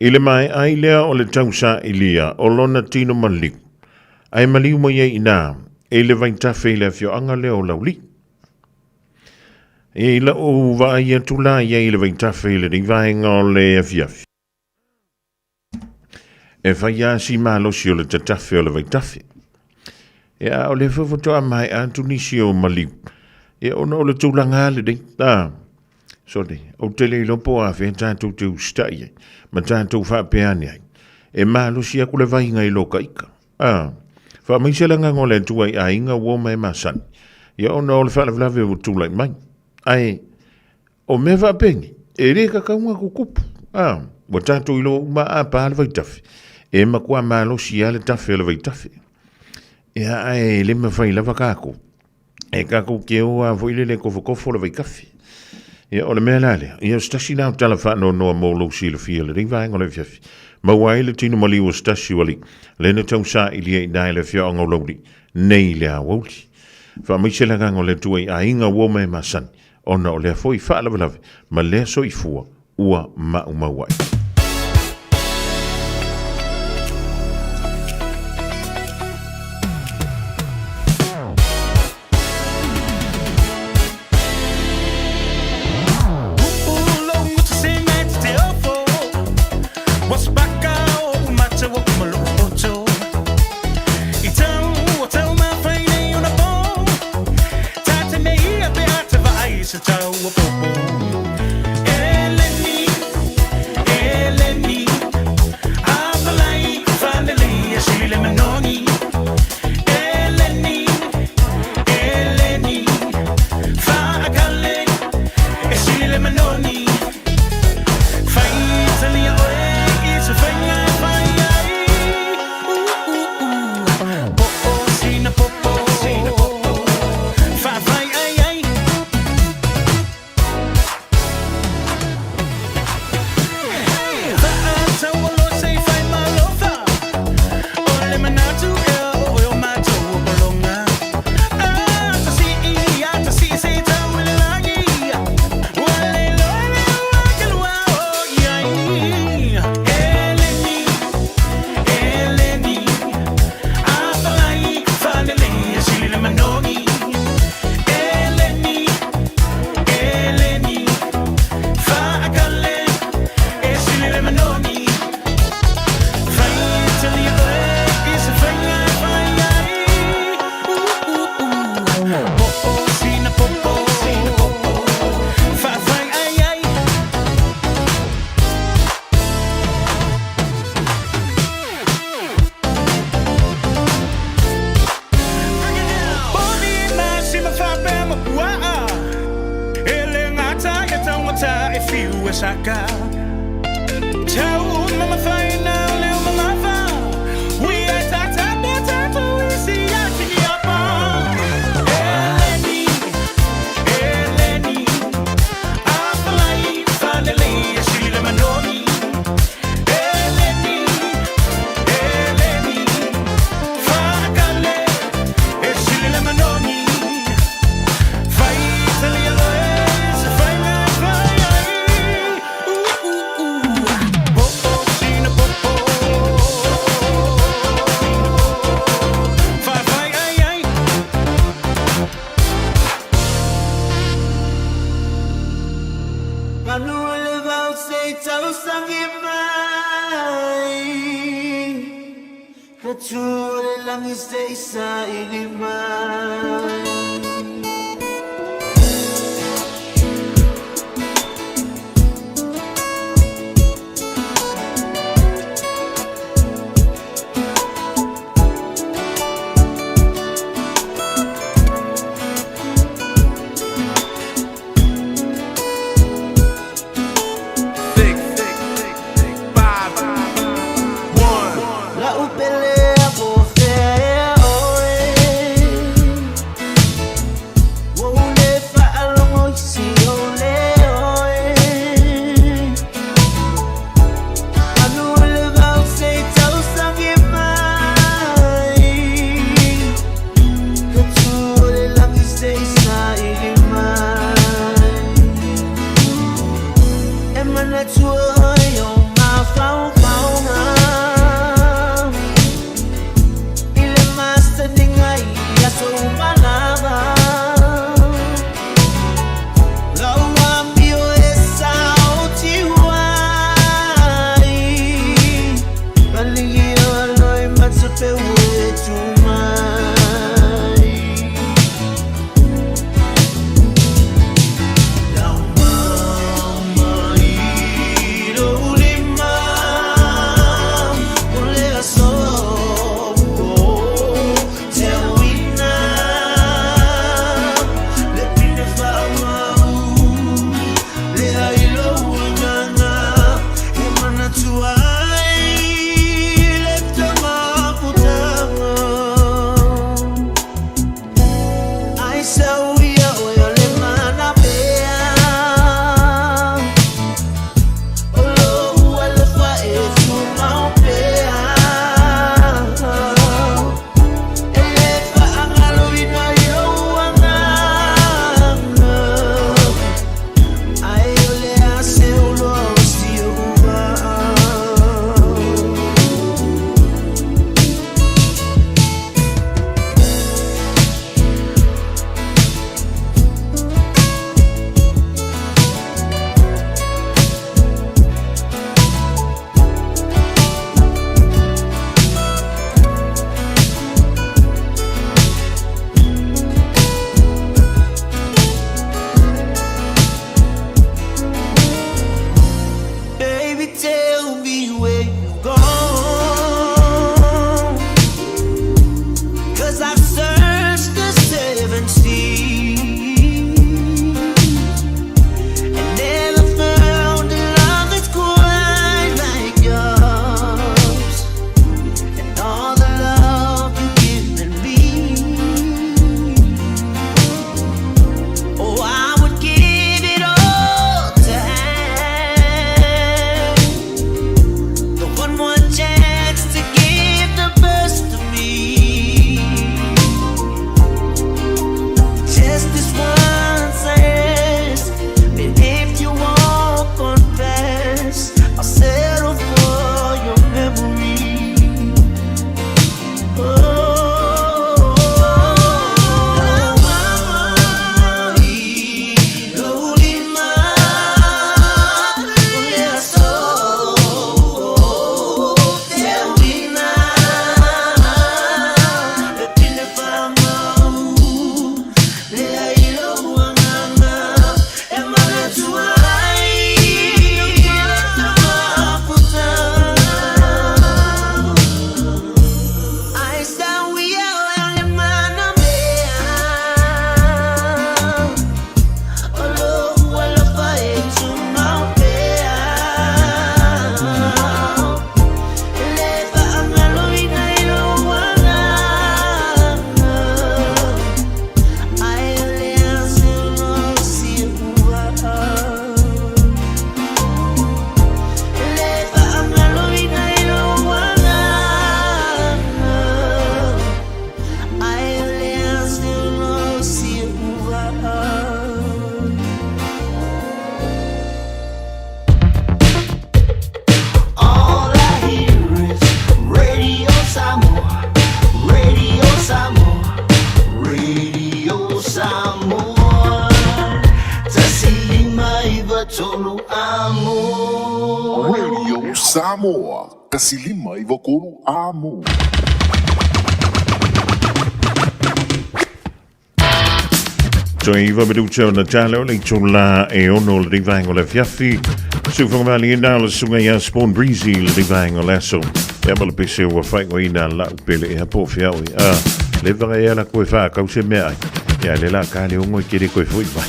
I le maea ai lea o le tausailia o lona tino maliu, ae maliu mai ai i inā i le vaitafe i le afioaga lea o Laulii. I lou vaai atu la i ai i le vaitafe i lenei vaega o le afiafi, e fai lava si malosi o le tatafe o le vaitafe. Ia, o lea foi faatoa maea atu nisi o maliu, ia ona o le tulaga lava lenei, a, sole, ou te le iloa po o afea tatou te usitai ai ma tatou faapea ane ai, e malosi aku le vaiga i lo ka ika. A, faamaise le agaga o le Atua i aiga ua oma e masani, ia ona o le faalavelave ua tulai mai. Ae, o mea faapenei, e le tatau ona tutupu. A, ua tatou iloa uma a pa le vaitafe, e matua malosi lava le tafe o le vaitafe. Ia, ae le mafai lava tatou e tatou te o lava foi lele e tofotofo le vaitafe. Ia, o le mea la lea, ia o se tasi lena o tala faanoanoa mo lou silafia i lenei vaega o le afiafi. Maua ai le tino maliu o se tasi o alii, lea na tausailia i ina i le afioaga o Laulii, nei i le aoauli. Faamaise le agaga o le Atua i aiga ua oma e masani, ona o lea foi faalavelave ma lea soifua ua maumau ai.
Manu o le vao se i tausangi mai Ka tū o le langi se i saili mai.
Six, five, one.
La'u pele a po o fea ea oe. Ua ou le faalogo i si ou leo e. Manu o le vao se i tausagi mai. Ka tū o le lagi se i saili mai. E manatua oe i ou mafaufauga. I le masaniga i aso uma lava. Lau amio e saotiu ai. Paligio alo i matapeu e tu mai. Lau mama i lou lima. tolu amo.
Radio Samoa, 153 amo.
Toe iva minuta ona tala o le itula e ono le vaenga o le afiafi. Sufogamali ina o le susuga ia Spawn Breezy le vaenga o le aso. Ia ma le pese ua faaigoaina lau pele ea po o fea oe. A, le vaga ea la koe whaakau se mea ai. Ia le la ka le ongo i kere koe fui vai.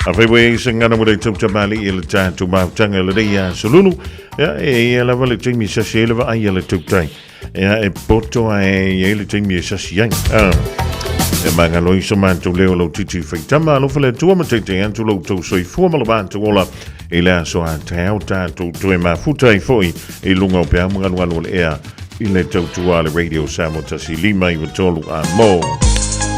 A fai wei e se ngana mo le tautamali i le tātou mautanga le rei a solulu. Ia e ia lava le taimi sasi e lava ai a le tautai. Ia e poto a e ia le taimi e sasi ai. A, e mangalo i so mātou leo lau titi whaitama. Alofa le tua ma teite atu lau tau soifua ma le mātou ola. I le aso a te ao tātou toe mafuta i foi i lunga o pe amu galu le ea i le tautua le Radio Samoa 153 a mo.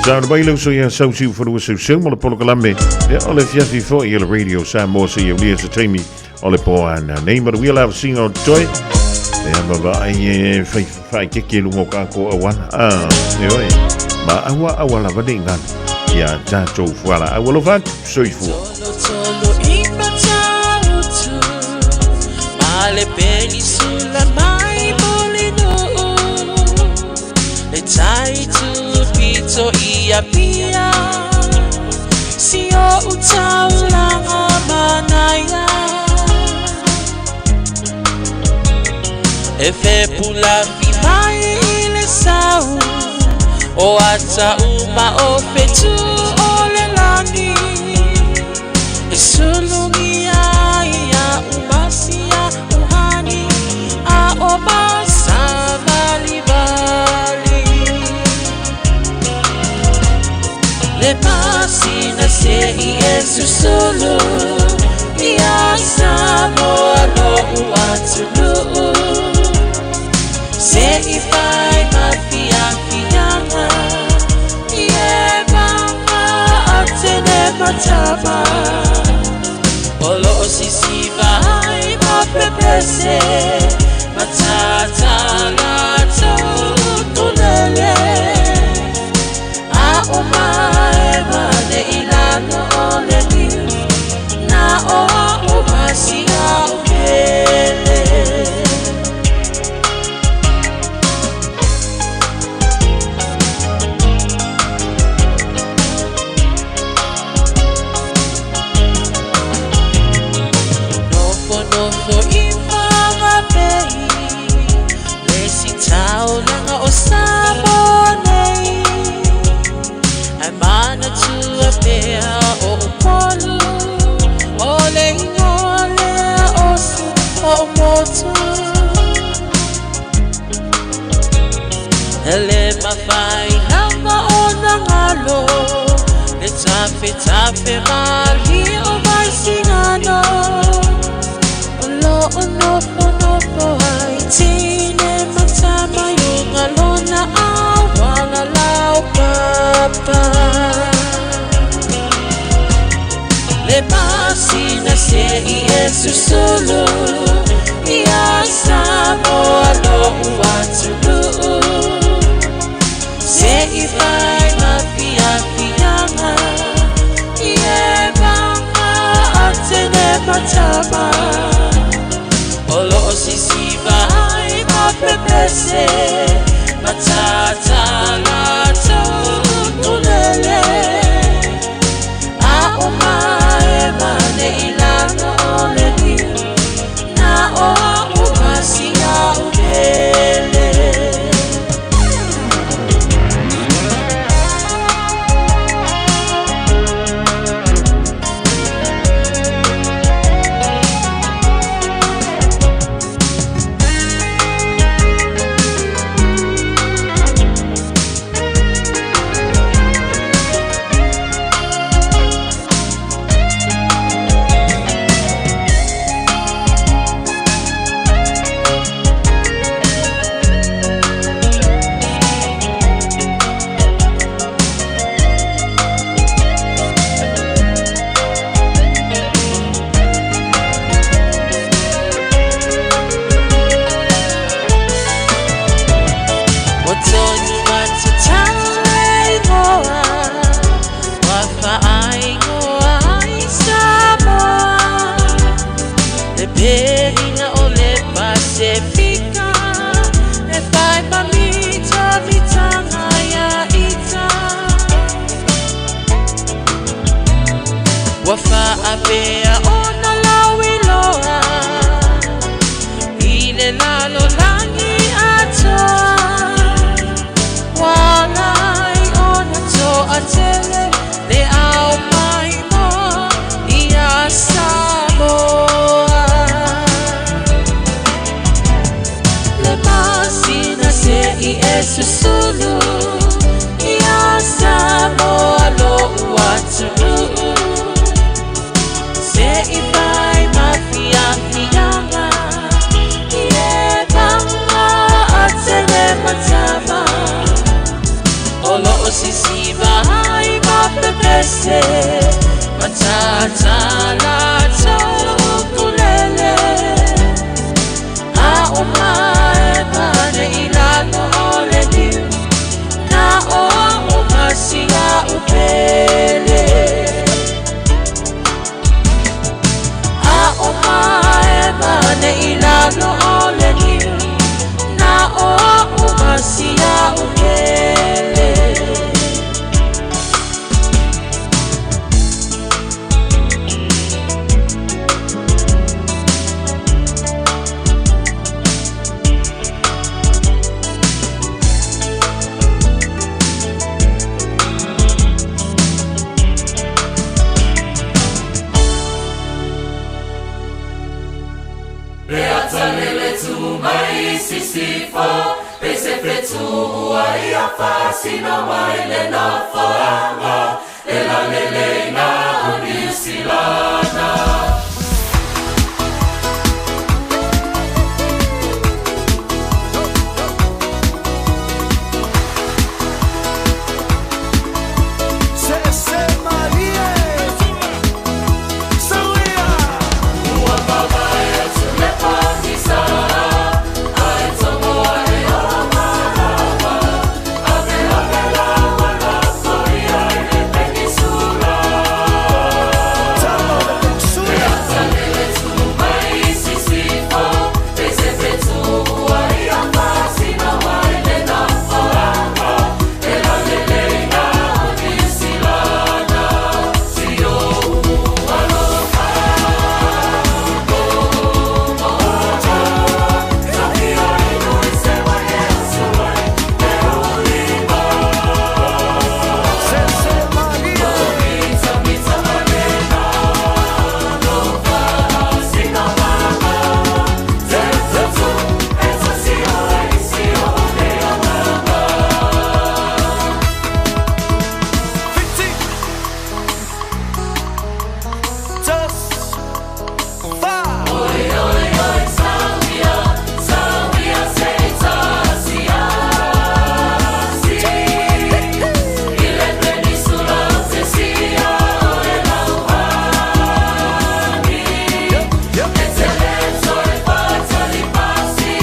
Sa na mai lau so ia sau siu whanua seu seu mo le polokalame. Ia o le fiafi foi i le Radio Samoa se ia ulia se taimi o le po ana. Nei maruia la singa o toi. Ia ma va ai e whai whai keke lunga o kako awana. Ah, e oi. Ma aua aua lava nei ngana. Ia tātou fuala. Aua lofa atu, soifua.
Tolo i matautu Ma le peni sula mai mole nuu Le tai tu pito i apia Si o utaulanga manaia E fe pula fi mai i le sau O ata uma o fetu o le lani E sulungi ai a umasia uhani A o masa vali vali Le pasina se i e susulu Ia Samoa lo uatunuu Se i fai ma fia fianga I e manga a tene matama O lo o sisiva ai ma pepese Matata la tau tulele A o mai ma ne ilano o le niu Na o a o masi a o pele. Nofo nofo i whangapei Le si taulanga o Samoa nei Ai mana tua pea o upolu O le ingoa lea o si o motu Ele mawhai lava o nangalo Le tafe tafe mali o vai singano O lo o nofo nofo ai tine matama yunga lona awala lau papa Le pasina se i e susulu Ia Samoa lo uatunuu Se i fai ma fia fianga I e manga a tene matama O lo o sisiva ai ma pepese Matata la tau tulele A o mai ma ne ilano o le niu Na o a o masi a o pele. Pelina o le Pasefika E whai ma mita mitanga ia ita Ua whaapea ona lauiloa I le lalolagi atoa Ua ala ai ona toatele le au maimoa ia Samoa. Le masina se i e susulu ia Samoa lo'u atunuu Se i fai mafiafiaga i e paga atele matava O loo sisiva ai ma pepese Matata latou ukulele A o mae pane i lalo o le niu Na o au ma si a'u pele A o mae pane i lalo o le niu Na o au ma si a'u pele.
Le ata lele tu mai sisifo pe se fetua ia fasina mai le nafoaga e la leleina o Niu Silana.
Se malie Sauia
Ua mavae atu le pakisa Ae tomoa e o marama Ave ave laua lafoia i le penisula. Le ata lele tu mai sisifo Pe se fetua ia fasina mai le nafoaga E la leleina o Niu Silana. Si ou alofa
Just fa
Oi, oi, oi, sauia, sauia se tasi asi. I le penisula o te sia o le lauhani. E te le toe whātali pasi,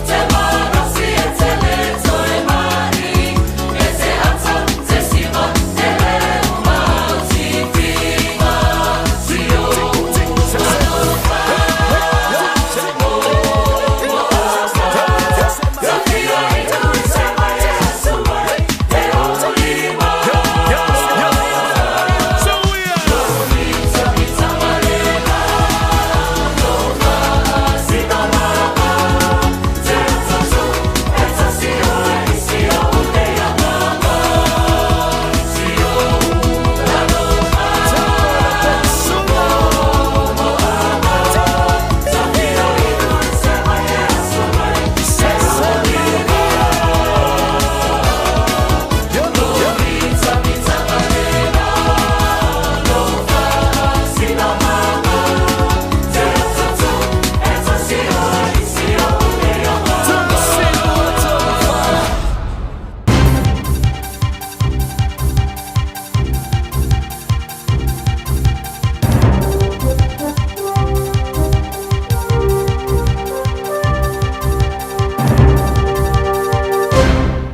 te marasi e te le toe mahi. E te ata, te siva, te leu mau tipiga. Si o alofa.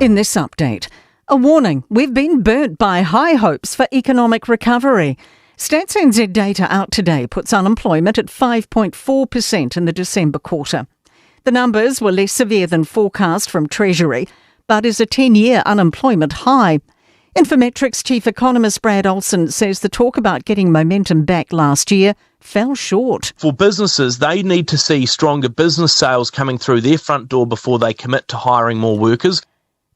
In this update, a warning we've been burnt by high hopes for economic recovery. Stats NZ data out today puts unemployment at 5.4% in the December quarter. The numbers were less severe than forecast from Treasury, but is a 10-year unemployment high. Infometrics chief economist Brad Olson says the talk about getting momentum back last year fell short.
For businesses, they need to see stronger business sales coming through their front door before they commit to hiring more workers.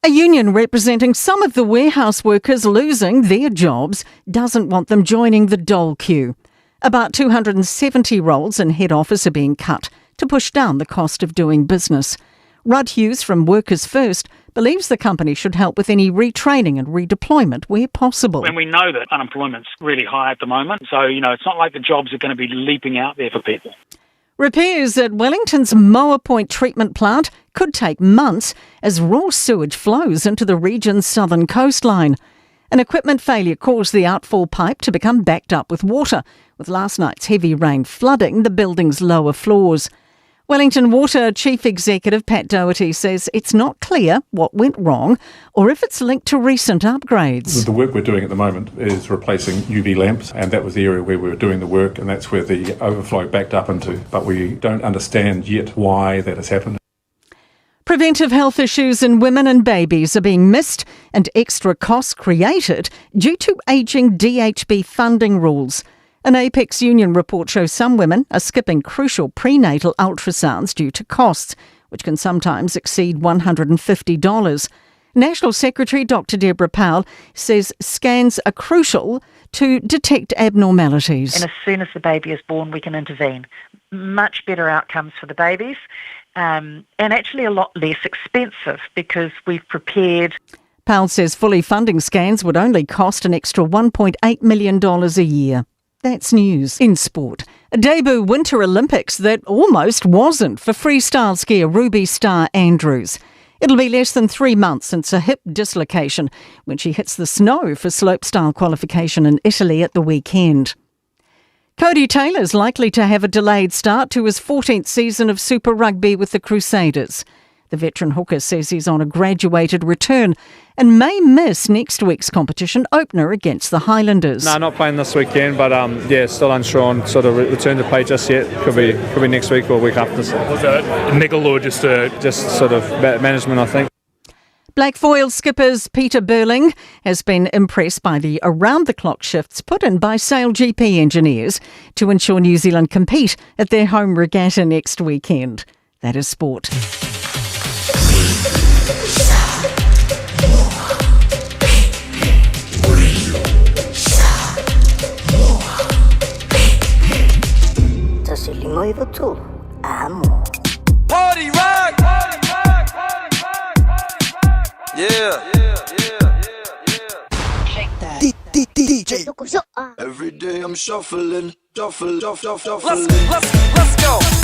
A union representing some of the warehouse workers losing their jobs doesn't want them joining the dole queue. About 270 roles in head office are being cut to push down the cost of doing business. Rudd Hughes from Workers First believes the company should help with any retraining and redeployment where possible.
And we know that unemployment's really high at the moment, so, you know, it's not like the jobs are going to be leaping out there for people.
Repairs at Wellington's Moa Point treatment plant could take months as raw sewage flows into the region's southern coastline. An equipment failure caused the outfall pipe to become backed up with water, with last night's heavy rain flooding the building's lower floors. Wellington Water Chief Executive Pat Doherty says it's not clear what went wrong or if it's linked to recent upgrades.
The work we're doing at the moment is replacing UV lamps, and that was the area where we were doing the work, and that's where the overflow backed up into. But we don't understand yet why that has happened.
Preventive health issues in women and babies are being missed and extra costs created due to ageing DHB funding rules. An Apex Union report shows some women are skipping crucial prenatal ultrasounds due to costs, which can sometimes exceed $150. National Secretary Dr Deborah Powell says scans are crucial to detect abnormalities.
And as soon as the baby is born, we can intervene. Much better outcomes for the babies, and actually a lot less expensive because we've prepared.
Powell says fully funding scans would only cost an extra $1.8 million a year. That's news in sport. A debut Winter Olympics that almost wasn't for freestyle skier Ruby Starr Andrews. It'll be less than 3 months since a hip dislocation when she hits the snow for slopestyle qualification in Italy at the weekend. Cody Taylor's likely to have a delayed start to his 14th season of Super Rugby with the Crusaders. The veteran hooker says he's on a graduated return and may miss next week's competition opener against the Highlanders.
No, not playing this weekend, but still unsure on sort of return to play just yet. Could be next week or week after. So.
Was that a niggle or just a
just sort of management, I think.
Black Foil skippers Peter Burling has been impressed by the around-the-clock shifts put in by Sail GP engineers to ensure New Zealand compete at their home regatta next weekend. That is sport.
Party rock! Yeah.
DJ.
Every day I'm shuffling, shuffle, shuffle, shuffle.
Let's go.